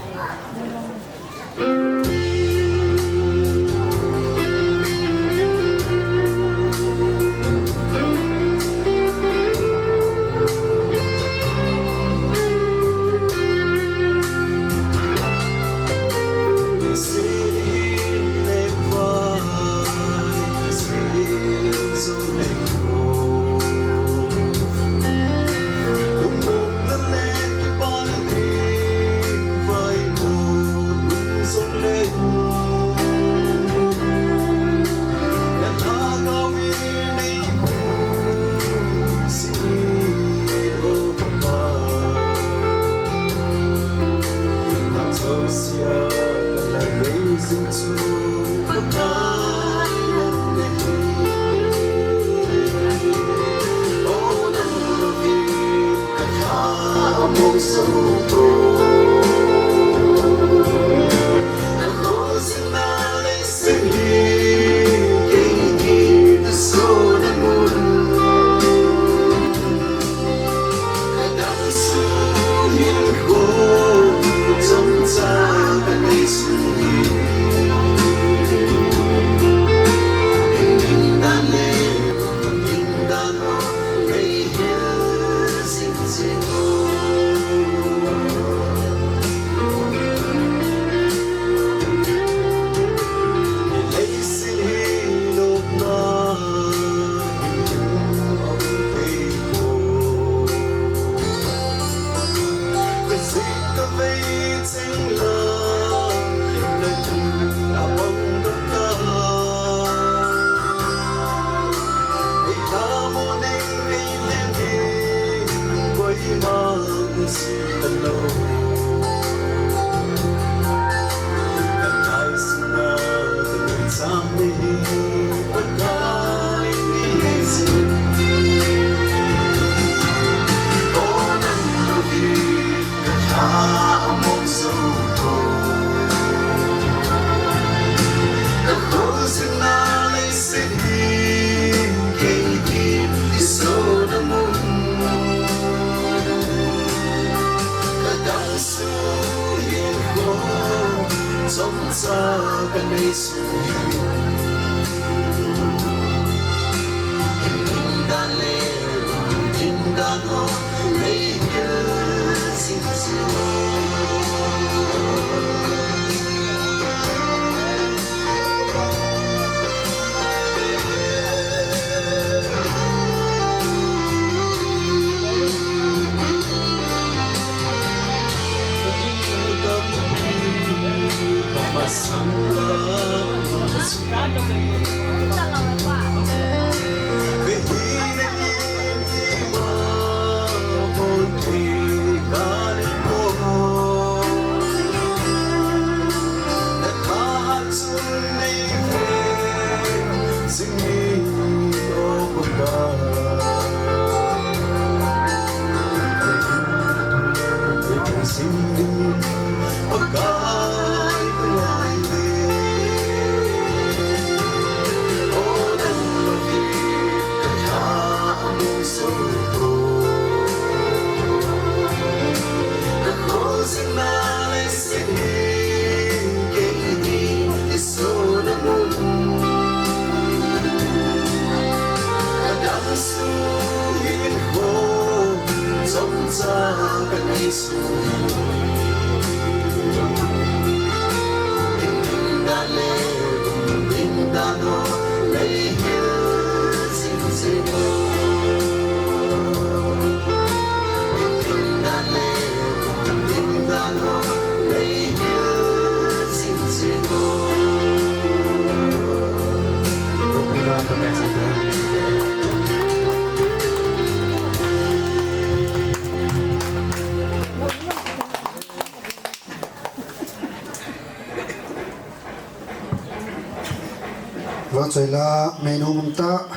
Vachoila meinung umtah,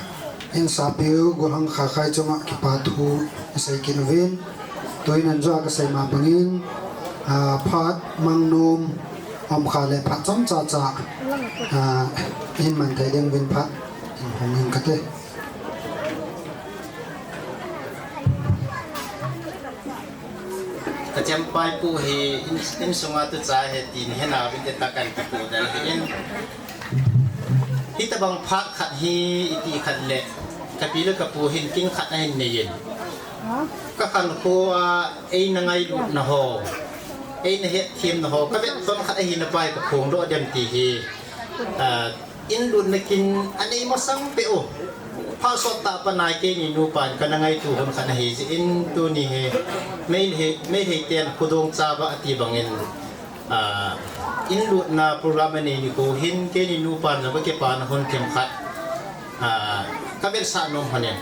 in sapiu Guhang Khakhai chunga kipa thu isei kit uvin. Tuin anjua kasei ma bangin, ah, phat mang nom um kha le phat chomcha cha, ah, in man thei ding uvin phat in hong in kate. Ka chempai pu hi in, insunga tu cha he tin he na vin te ta kan kipu dan hi in. Hitabang phat khat hi iti khat le ka pi le ka pu hin kin khat ahin nei in. Ka khankho a eina ngailutna ho, eina hetthemna ho, ka vetton khat ahi na pai ka phong doh dem ti hi. Ah, in lutna kin anei masang pe u. Phat sot tah a pat a keini nupan kana ngaito hun khat ahi jeh in tuni hi Meitei, Meitei ten khudong chaba ati bangin, ah, in lutna program anei nikho hin keini nupan jong ka kipana hun themkhat, ah, ka vetsah nom hun in.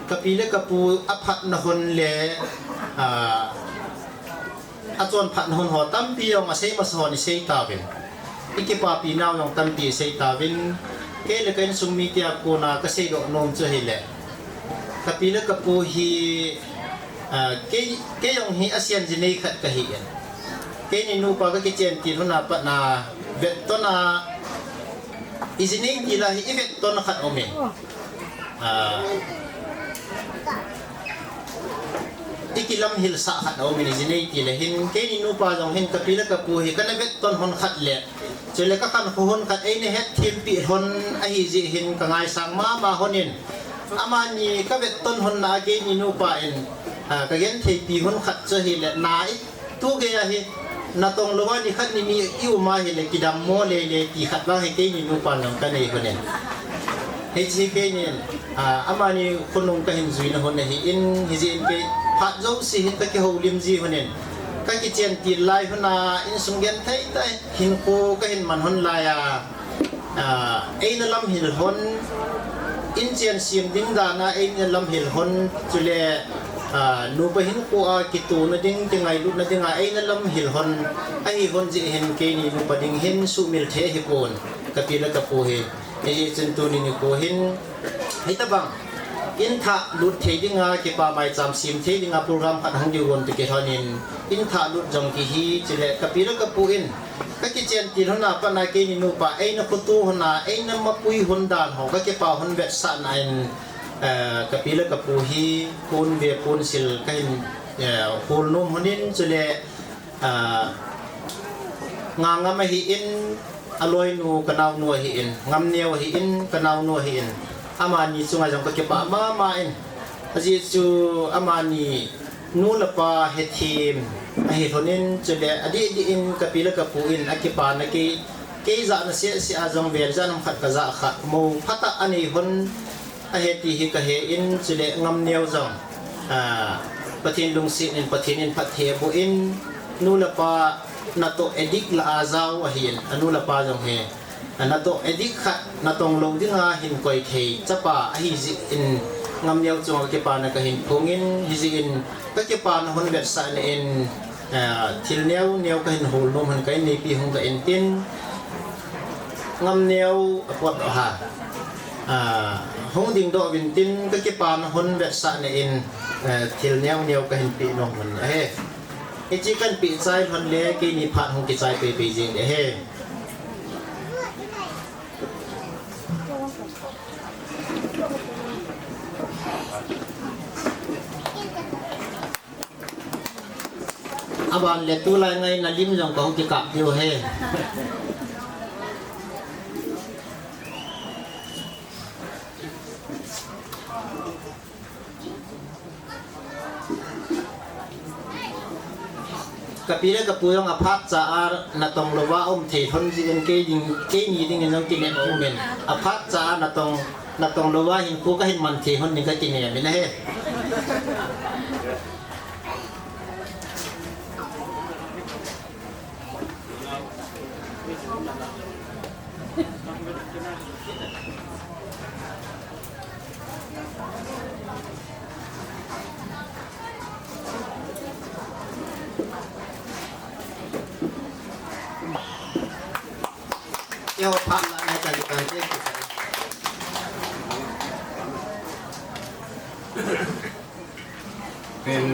Ka pi le ka pu aphatna hun le, ah, achonphatna hun ho tampi jong asei masa hon isei tauvin. I kipapi nau jong tampi isei tauvin. Kei le ka insung mite a kona kasei doh nom chu ahile, ka pi le ka pu hi, ah, kei, kei jong hi asen jinei khat kahi in. Keini nupa ka kichen til hun a pat a vetton a i jinei til a hi i vetton khat um in. Ah, i kilamhilsah khat a um in i jinei til a hin, keini nupa jong hin ka pi le ka pu hi kana vetton hun khat le, chule ka khankho hun khat eina hetthempi hun ahi jeh hin ka ngaisang mama hun in, amani ka vetton hun na a keini nupa in, ah, ka gentheipi hun khat chu ahile, na i Tu gei a hi, natong lou a ni khat ni ni i um a hile kidam mo lele ti khat vang hi keini nupa nang ka nei hun in. Hiche hi keini in, ah, amani khonung ka hin juina hun ahi in, hijeh in kei phat jouse hin ka kihoulim ji hun in. Ka kichen til lai hun a insung genthei tah hinkho ka hin man hun lai a. Ah, eina lamhil hun, inchen sem ding dan a eina lamhil hun, chule, ah, nupa hinkho a kitona ding, kingailutna ding a eina lamhil hun, ahi hun jeh hin keini nupa ding hin sumil thei ahipon, ka pi le ka pu hi. Hijeh chun tuni nikho hin, hitabang, in thah lut thei ding a, kipa maicham sem thei ding a program khat hung diu gon toh kilhon in, in thah lut jong kihi, chule ka pi le ka pu in, Ka kichen til hun a pat a keini nupa, eina khoto hun a, eina mapui hun dan ho, ka kipa hun vetsahna in, eh, ka pi le ka pu hi, pon ve pon sil ka hin, eh, hol nom hun in chule, eh, Ngangam ahin, aloinu kanaonu ahin, Ngamneo ahin, kanaonu ahin, amani chunga jong kakipah mama in. Ajeh chu amani nu le pa hethem ahi lhonin, chule adih dih in kapi le kapu in akipana kei, kei jahna seh seh a jong vel jat ham khat kajah kha, mou phatah anei lhon ahi ti hi kahe in, chule Ngamneo jong, ah, Pathen lungset in, Pathen in phatthei aboh in, nu le pa natoh addict lah a jao ahin, anu le apa jong hi, ah, natoh addict khat natong lou dinga hin koi thei chapa ahi jeh in, Ngamneo chunga kipana kahin phong in, hijeh in kakipana hon vetsahna in, ah, thil neo neo kahin hol nom hon kahin neipi hung ta in tin, Ngamneo apot doh ha. Ah, hung dingdoh uvin tin kakipana hon vetsahna in, eh, thil neo neo kahin pe nom hon ahi. Hiche kahin pe chai lhon le keini phat hung kichai pei pei jeng ding ahi. Aban le tulai ngaina lim jong kahung kikap diu ahi. Kapi le kapu jong aphat cha a natong louva um thei lhon jeh in kei ding, keini dingin jong kinem um in. Aphat cha a natong, natong louva hinkho kahin man thei lhon ding kakinem in ahi. Keiho phat la nai ka, ka, ka, ka. Tin,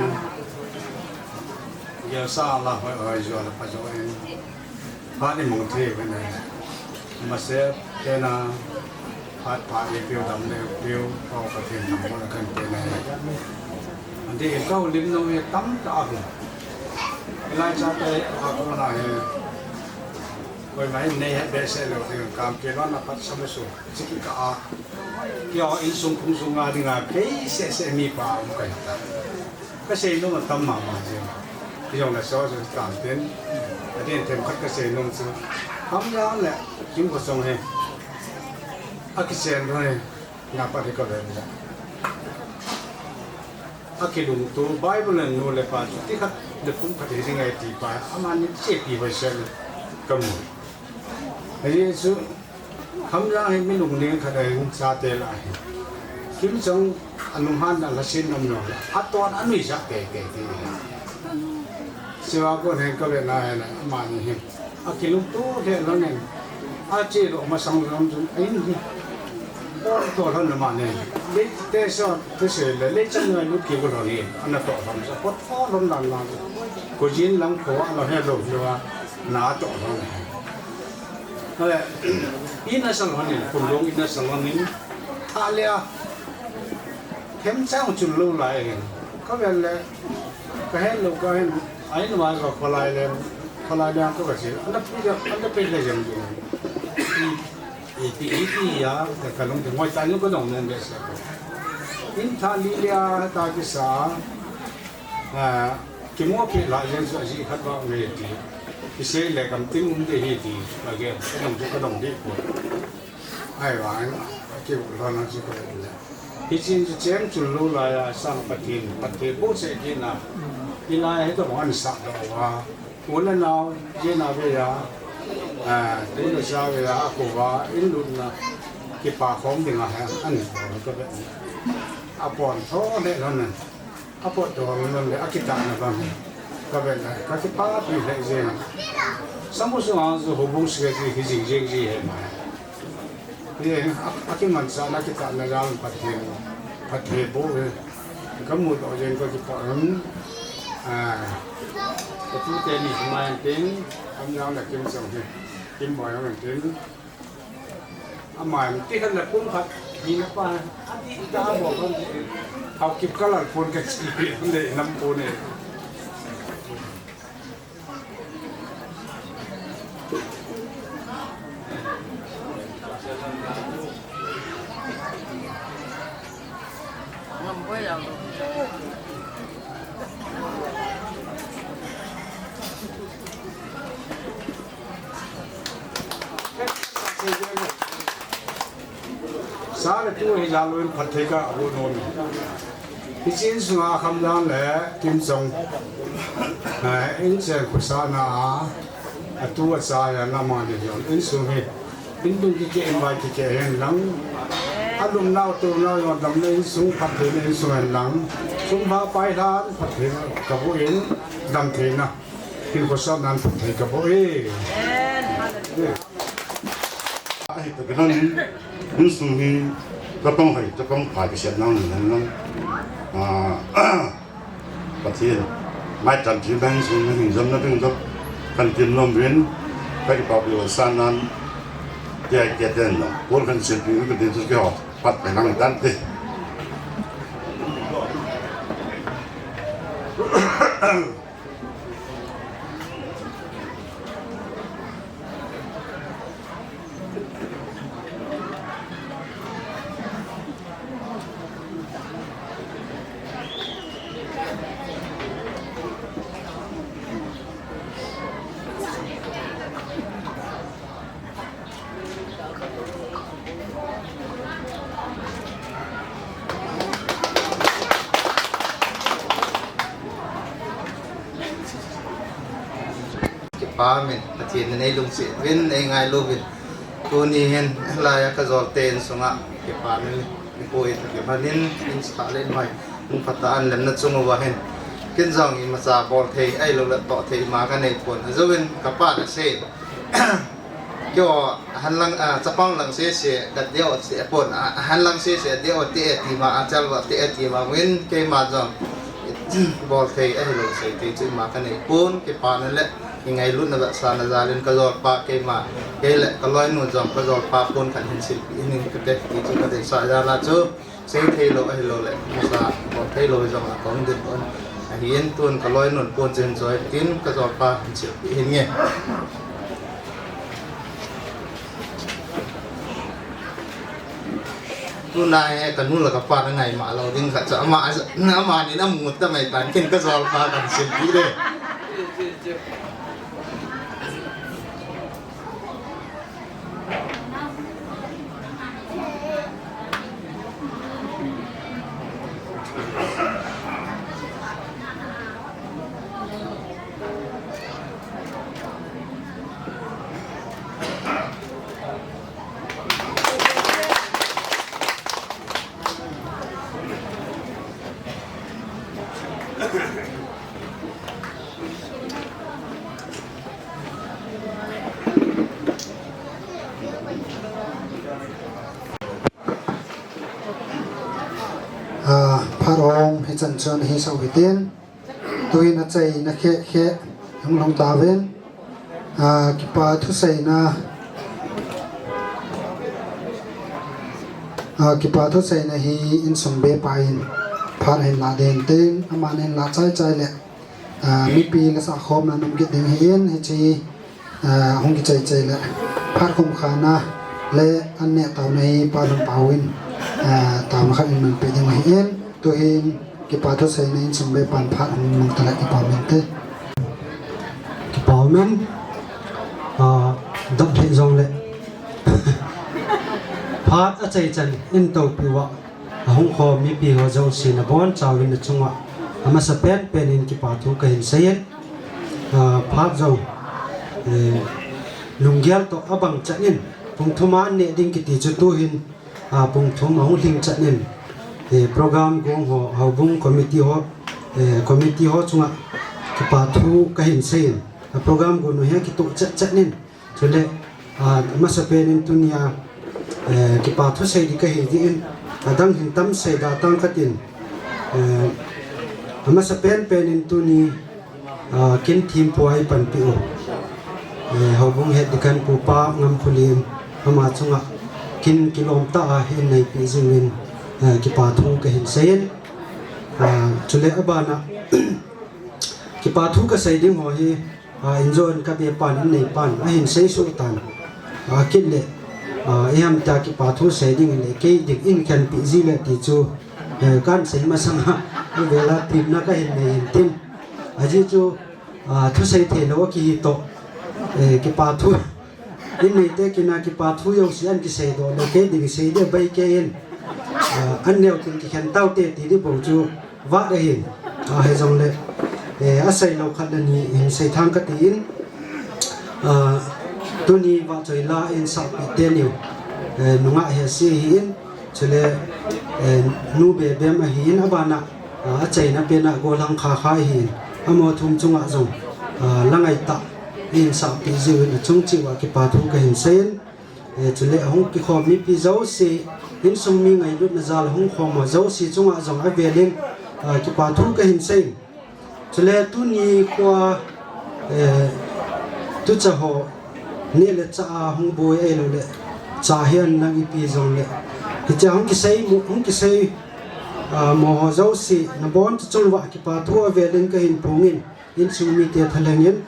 gelsa la hoi hoi jo la pa jo in. Phat ni mong thei ve na. Mase tena phat pha e piu dam le piu pa Pathen thangvah in kan tena. Ante ka lim nom e tamtah a hu. Elijah te a ko na he. Koima hin nei he behseh lou ding, kam ke lona pat sa musu, chiki ka a. Keiho insung phung sunga dinga kei seh seh mipa um kahi ta. Kasei nom atam mama jeng. Kei jong le so so tam ten. Adin themkhat kasei nom chu. Hamjang le Kimkhochong hi akichen lhon hi, nga pat hi kaven ja. Akilungto, Bible in nu le pa chu ti khat le pum khat hi ding ahi ti pa, amani chepi hoi sel kamu. Hijeh chu, Khamjang hi mi lungning khat ahin, chate lah ahi. Kimchong anunghanna lhasetna um lou, aton anuisah teitei ti. Hichea kon hin kavet na hin, amani hin akilungto lheh lhonin, ache lou masang jong chun, a in hi potdoh lhon amani. Leite sa, thusei le, leichan ngai lut kibol lhon hi, ana toh lhon sa, potdoh lhon dan dan. Kojin lang kho a, ana helou lou a, ana toh lhon hi. Ale, in asal lhonin, khonung in asal lhonin, tha le a, themcha chun lou lai hin. Kavet le, kahet lou kahin, a in uva kholai le, kholai le a kache, ana pi le, ana pi le jeng jeng. Ipi, ipi a, ka, kalung kingoi ta jong kadong nom behseh. In tha li le a, ta kisa, a, kimu peh lah jeng chu ajeh khat vang nge ti. Kisei le kam tin um ding ahi ti. Again, kadong chu kadong ding poi. Ahivangin, kimu lhon a chu ka le. Hichun chu cheng chun lou lai a sang Pathen, Pathen bouseh kit na. Hilai hi tobang ahin sah doh uva. U le nao, jena vei a, a, tu le cha vei a, akhuva, in lutna, kipa khom dinga hi, ahin bol kavet. Apotdoh lheh lhonin. Apotdoh lhon le, akitahna bang hi. Kavet le, kakipapi lheh jeng. Samusu ang chu houbung secretary hi jing jeng ji ahi mai. Hi, a, akimanchahna kitahna jal Pathen, Pathen boh hi. Kamu doh jeng kakipah in. A, katu teni himai tin, Khamjang le Kimchong hi. Kimboi hung tin. Amani ti khat le pum khat, hi na pa, ati ta bo kan ti. Haokip kalal pon kachi, le nam pon e. Sa le tu hi jal uvin phatthei kaboh nom e. Hiche insunga Khamjang le Kimchong, eh, inchen khosahna a, atu acha hi ana mani jong insung hi. Indung kikeh, invite kikeh hen lang. Alumnau, tonau jong damna insung, phattheina insung hen lang. Sum pha pai lhan, phattheina kaboh in, damtheina. Kin khosah nan phatthei kaboh e. Ahi ta kilan, insung hi, chapang hai, chapang pha kisei nang, nang, nang. Ah, Pathen, mai tam chi bang sung na hing jam na ding jam. Kan tin nom vin, ka kipah peh u sa nan, tia kia ten nom. Pol kan sel pi ka din su ke ho, pat pe nang tan te. Kipa min, Pathen in eilungset uvin, eingailu uvin. Tuni hin, hilai a kajol te insunga, kipa min, ipu in, kipa min, insung le inhoi, hung phatah a lemna chung uva hin. Kin jong imacha bol thei, ahilou le toh thei ima kanei pon. Ajouvin, kapa na sei. Kio, hanlang, ah, chapang lang sese, ka deo se pon, ah, hanlang sese, deo te, tima, achal va te, tima, win, keima jong. Bol thei, ahilou sei thei, chu ima kanei pon, kipa na le. Ingailutna vetsahna jal in kajolpa keima, kei le kaloinu jong kajolpa pon khat hin silpeh in kate ti chu kadeisah jal a chu, sei theilou ahilou le, masa bol theilou jong a kahung din pon. Ahin tun kaloinun pon chu hin choi tin kajolpa hin silpeh in nge. Tuna hi kanu le kapa na ngaima lou ding khat chu ama, amani na mu ta mai tan kin kajolpa kan silpeh de. Ah, phat hong hichan chun hi sau hitin. Tuin achaina kheh kheh hung long tauvin. Ah, kipa thuseina, ah, kipa thuseina hi insung bepa in phat hin la den tin, aman hin la chai chai le, ah, mipi le sakhomna nom kit ding hi in, hiche, ah, hung kichai chai le, phat khum khana le an neh tauna hi Pa Lhungpao in, ah, tauna khat in mang pe ding hi in, tuhin, Kipa thuseina insung bepan phat hung mang ta le kipa mente. Kipa umin, ah, dap lheh jong le. Phat achai chan in topi uva, ahung khom mipi ho jouse nabonchauvin nachunga, amasa pen pen in kipa thu kahin seiyin, ah, phat jong, eh, lunggel toh abang chan in, pung thum a an neh ding kiti chu tuhin, ah, pung thum ahung lhing chan in, eh, program gong ho, houbung committee ho, eh, committee ho chunga kipa thu kahin seiyin, ah, program gong ho hi kitoh chat chan in, chule, ah, amasa pen in tunia, eh, kipa thu sei ding kahi ding in, adang hin tam sei da tang katin, eh, amasa pen pen in tuni, Ah, kin thempu a eipanpi u, eh, houbung head deacon Pu Pa Ngamkholen, ama chunga kin kilom tah a hin neipi jingin, eh, kipa thu kahin seiyin. Ah, chule abana, kipa thu kasei ding ho hi, ah, injon kabe pan, innei pan ahin sei suh tan. Ah, kit le, ah, iham tia kipa thu sei ding le, kei ding in khenpi ji le ti chu, eh, kan sei masanga, uvela temna kahin nei in tin. Ajeh chu, ah, thusei theilou akihi toh, eh, kipa thu, In neite kina kipa thu jouse an kisei doh le kei ding sei ding bai kei in. Ah, an neo tin kikhen taute ti ding bou chu vat ahin. Ah, hijongle, eh, asei lou khat le ni hin sei thang kati in. Ah, tuni vahchoi la in sakpi teni, eh, nungah hesi ahin. Chule, eh, nu Bebem ahin, abana, ah, achaina pena Golhang Khakha ahin. Amaho thum chunga jong, ah, la ngaitah in sakpi jiuvin achung cheh uva kipa thu kahin seiyin. Eh, chule ahung kikhom mipi jouse, insung mi ngailutna jal hung khom ho jouse chunga jong avelin, ah, kipa thu kahin seiyin. Chule tuni khoa, eh, tucha ho, neh le chah a hung boi ahilou le, cha hihen lang ipi jongle. Hichea hung kisei mo, hung kisei, ah, mo ho jouse, nabon chunga kipa thu avelin kahin phongin, insung mite thalhengin,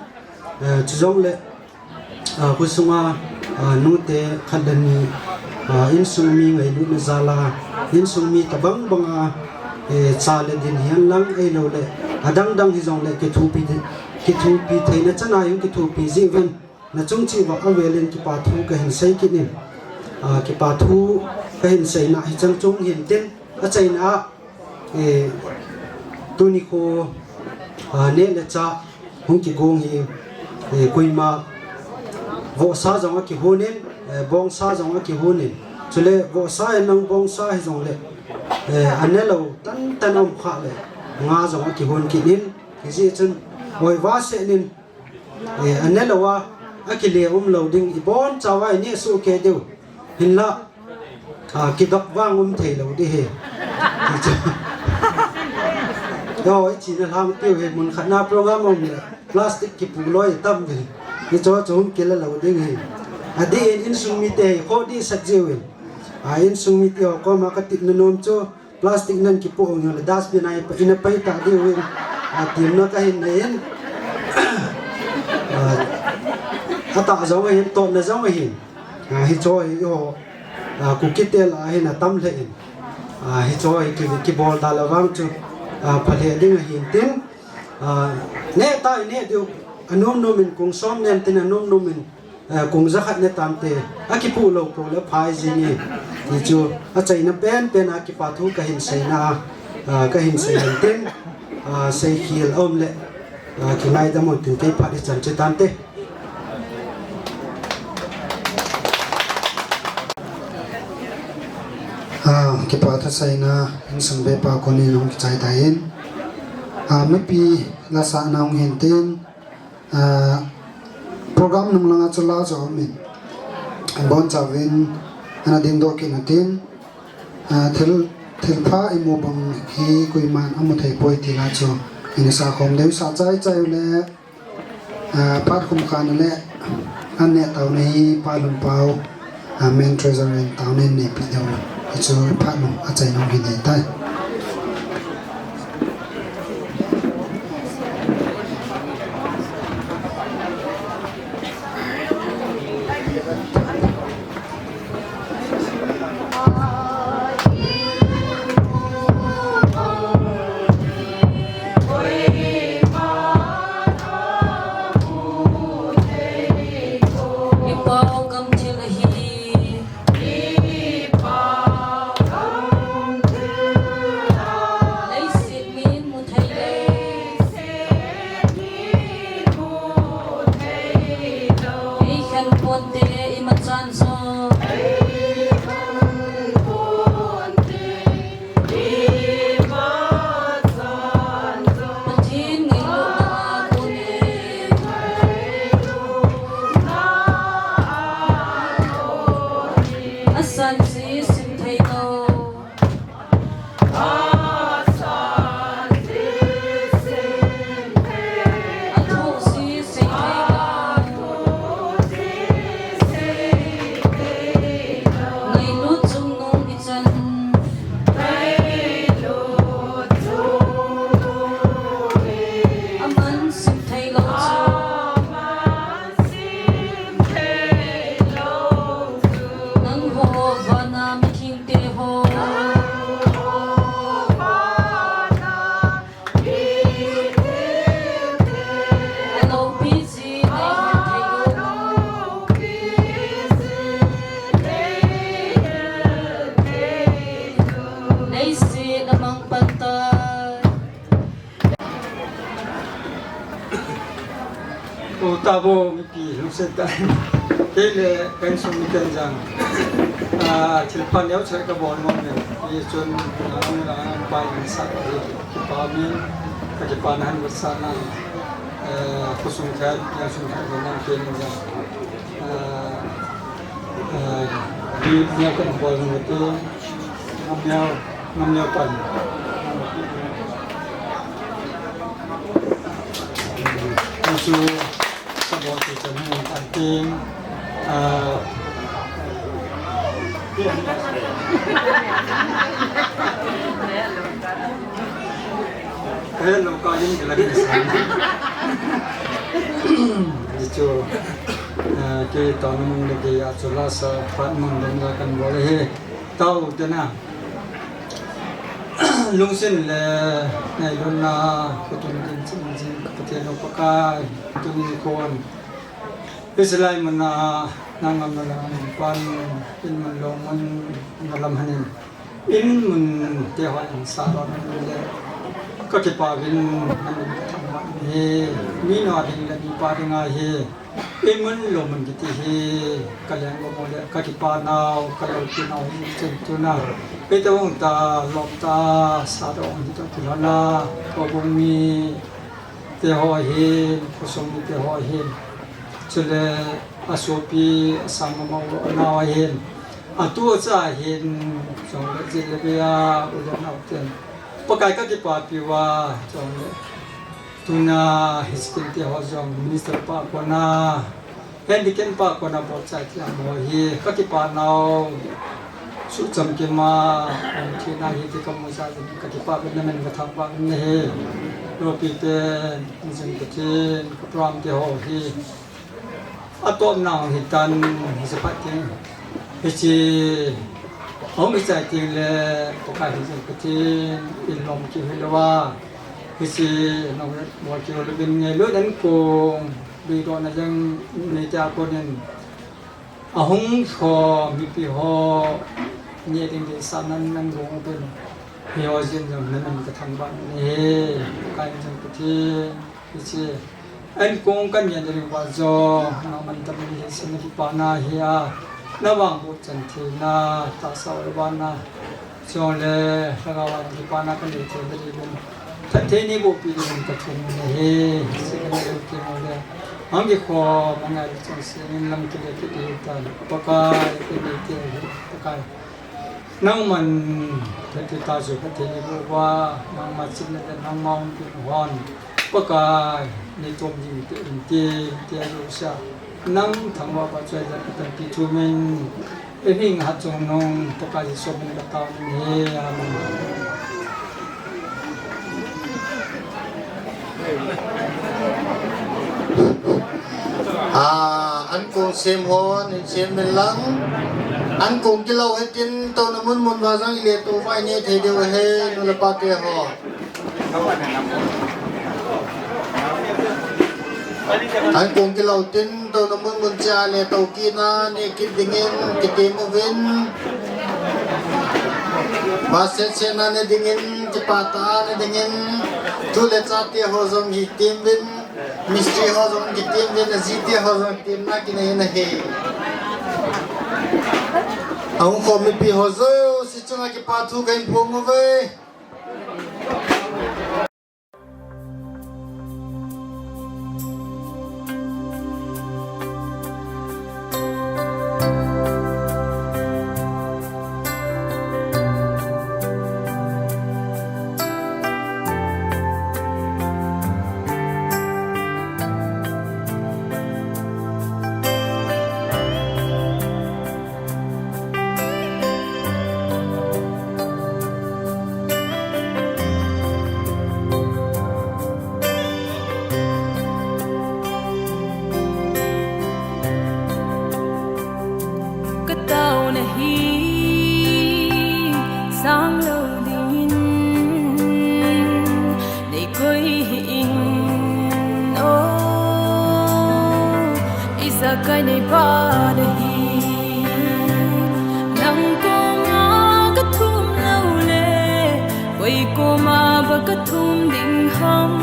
eh, chujongle, ah, khosunga, ah, nute khat le ni, ah, insung mi ngailutna jal a, insung mi tabang banga, eh, cha le din hihen lang ahilou le, adang dang hijongle kithopi di, kithopi theina chana jong kithopi jiuvin, nachung cheh uva avelin kipa thu kahin sei kit in, ah, kipa thu kahin seina hichan chung hintin, achaina a, eh, tuni kho, ah, neh le chah hung kigong hi, eh, koima vohsa jong akihonin, eh, bongsa jong akihonin. Chule vohsa in lang bongsa hijongle, eh, anelou tantan aum khah le, nga jong akihon kit in, hijeh chun, oi vase nin, eh, anelou a, akile umlou ding, ibon chauva ineh soh kei diu. Hinla, ah, kidop vang um theilou ding ahi. Hichu. Yo, ichena lhang piu hi mun khat na program um le, plastic kipu loi tam ve. Hichu chu hung kila lou ding ahi. Adeh in insung mite hi kho dehset jiuvin. Ah, insung mite ho koma katipna nom chu, plastic nan kipoh jong le dustbin a ina pai ta diuvin, ah, temna kahin nei in. Ah, atah jong ahin, totna jong ahin. Ah, hichu hi eiho, ah, Kuki te lah a hin atam lheh in. Ah, hichu hi ki, kibol da la vang chu, ah, pha lheh ding ahin tin. Ah, neh ta ineh diu, anom nom in kong som nen tin anom nom in, eh, kong jakhat ne tante, akipuh lou pou le phai jing e. Hichu, achaina penpen a kipa thu kahin seina, ah, kahin sei hintin, ah, seikhel aum le, ah, kingaidam un tin kei phat ichan che tante. Ah, kipa thu seina, insung bepa konin hung kichai tan. Ah, mipi la sahna hung hintin, ah, program nung langa chu la chu aumin, bonchauvin ana dingdoh kit utin, ah, thil, thilpha imu bang hi koiman amu thei poi ti la chu ina sa khom diu, sa chai chai u le, ah, phat khum khan le, an neh taona hi Pa Lhunpao, ah, main treasurer in taona in nehpeh diu. Hichu phat nung achaina hung hi ding tai. Leiset min mu thei lou. Ei khen ponte, imacha jong. Pathen ngailutna a kon e. Asan jeh sim thei lou. O tabo mipi lungset tah. Kei le ka insung miten jong, ah, thilpha neocha kabol nom e. Hichun, ah, nang pai nasa, kipa min, kakipana han vetsahna. Eh, khosung khat, insung khat, nang kei ni jong. Ah, ah, di neo kabol nom e tu, neo, neo pan. Chu support chu chan hung tan tin, ah, hello, ka yin la ni san. Di chu, ah, kei to mun le kei a chu la sa pat mun dam la kan bol e. Tao te na. Lungset le ngailutna, ka tun tin chin jing ka Pathen u Pakai, tuni nikho. Hiche lai mun a, nang ngam na lam pan, in mun lou mun na lam hanin. In mun te hoi in sa lo na le. Kakipah uvin, nang ka thangvah in ahi. Mi nao ding le mi pa ding ahi. In mun lou mun kiti hi, ka leng lou mo le, kakipa nau, ka loupi nau hi chen tuna. Pete hung ta, lom ta, sa dong hi to kilhona, ko bung mi te ho hin, khosung mi te ho hin. Chule, asopi, asang ma ma u nau hin. Atu acha hin, chong le jil le bia, u le nau ten. Pakai kakipapi uva, chong le. Tuna hiche kin te ho jong minister pa kona, handicap pa kona bol chai ti a mo hi, kakipa nau, sucham kima, um, thina hi ti kamu sa jing, kakipa uvin, namin ka thangvah uvin ahi. Lopi te, jing ka thin, ka program te ho hi. Atop nau hitan, hiche phat teng. Hiche, ahung kichai teng le, Pakai hi jong Pathen, in lom kihoi louva. Hiche, nau, bol kihoi louvin ngailut ankong, beidohna jong nei tia konin. Ahung kho, mipi ho, nge ding ding sa nan nan gong pen. Hi ho jin jong nan nan ka thangvah in ahi, Pakai jong Pathen. Hiche, ankong kanei ding uva jong, nang mantam in hi sin kipana hi a, na vang bu chan thina, tahsa oi vana, chule, lhagao vang kipana kanei thei ding uvin. Phatthei neiboh peh ding uvin kathum in ahi, hiche kanei u kimo le. Hung kikho, mangai le chang singin lam kile kit ding tan, Pakai, kanei te hi, Pakai. Nangman, phatthei ta chu phatthei neiboh uva, nangma chimna le nangma umpi hon. Pakai, neitom jing te in te, te ajo sa. Nang thangvah pa choi le ka tampi thu min. Ei hing hat chung nung, Pakai Jesu min ka tao in ahi. Amen. Ah, ankong sem hon, in sem uvin lang. Ankong kilou hitin, touna mun mun uva jong ile tou uva inei thei diu ahi, nu le pa te ho. Ankong kilou tin, touna mun mun cha le tou kit na, nei kit dingin, kitem uvin. Vaset set na nei dingin, kipah tah a nei dingin, tu le cha te ho jong kitem uvin. Mistri ho jong kitem uvin, aji te ho jong temna kinei in ahi. Ahung kho mipi ho jouse chunga kipa thu kahin phong uve. Ka taona hi sang lou dingin nei koi hih in, o, ijakai nei pha ahi. Nang koma ka thum lou le, koi koma ba ka thum ding ham?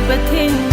Pathen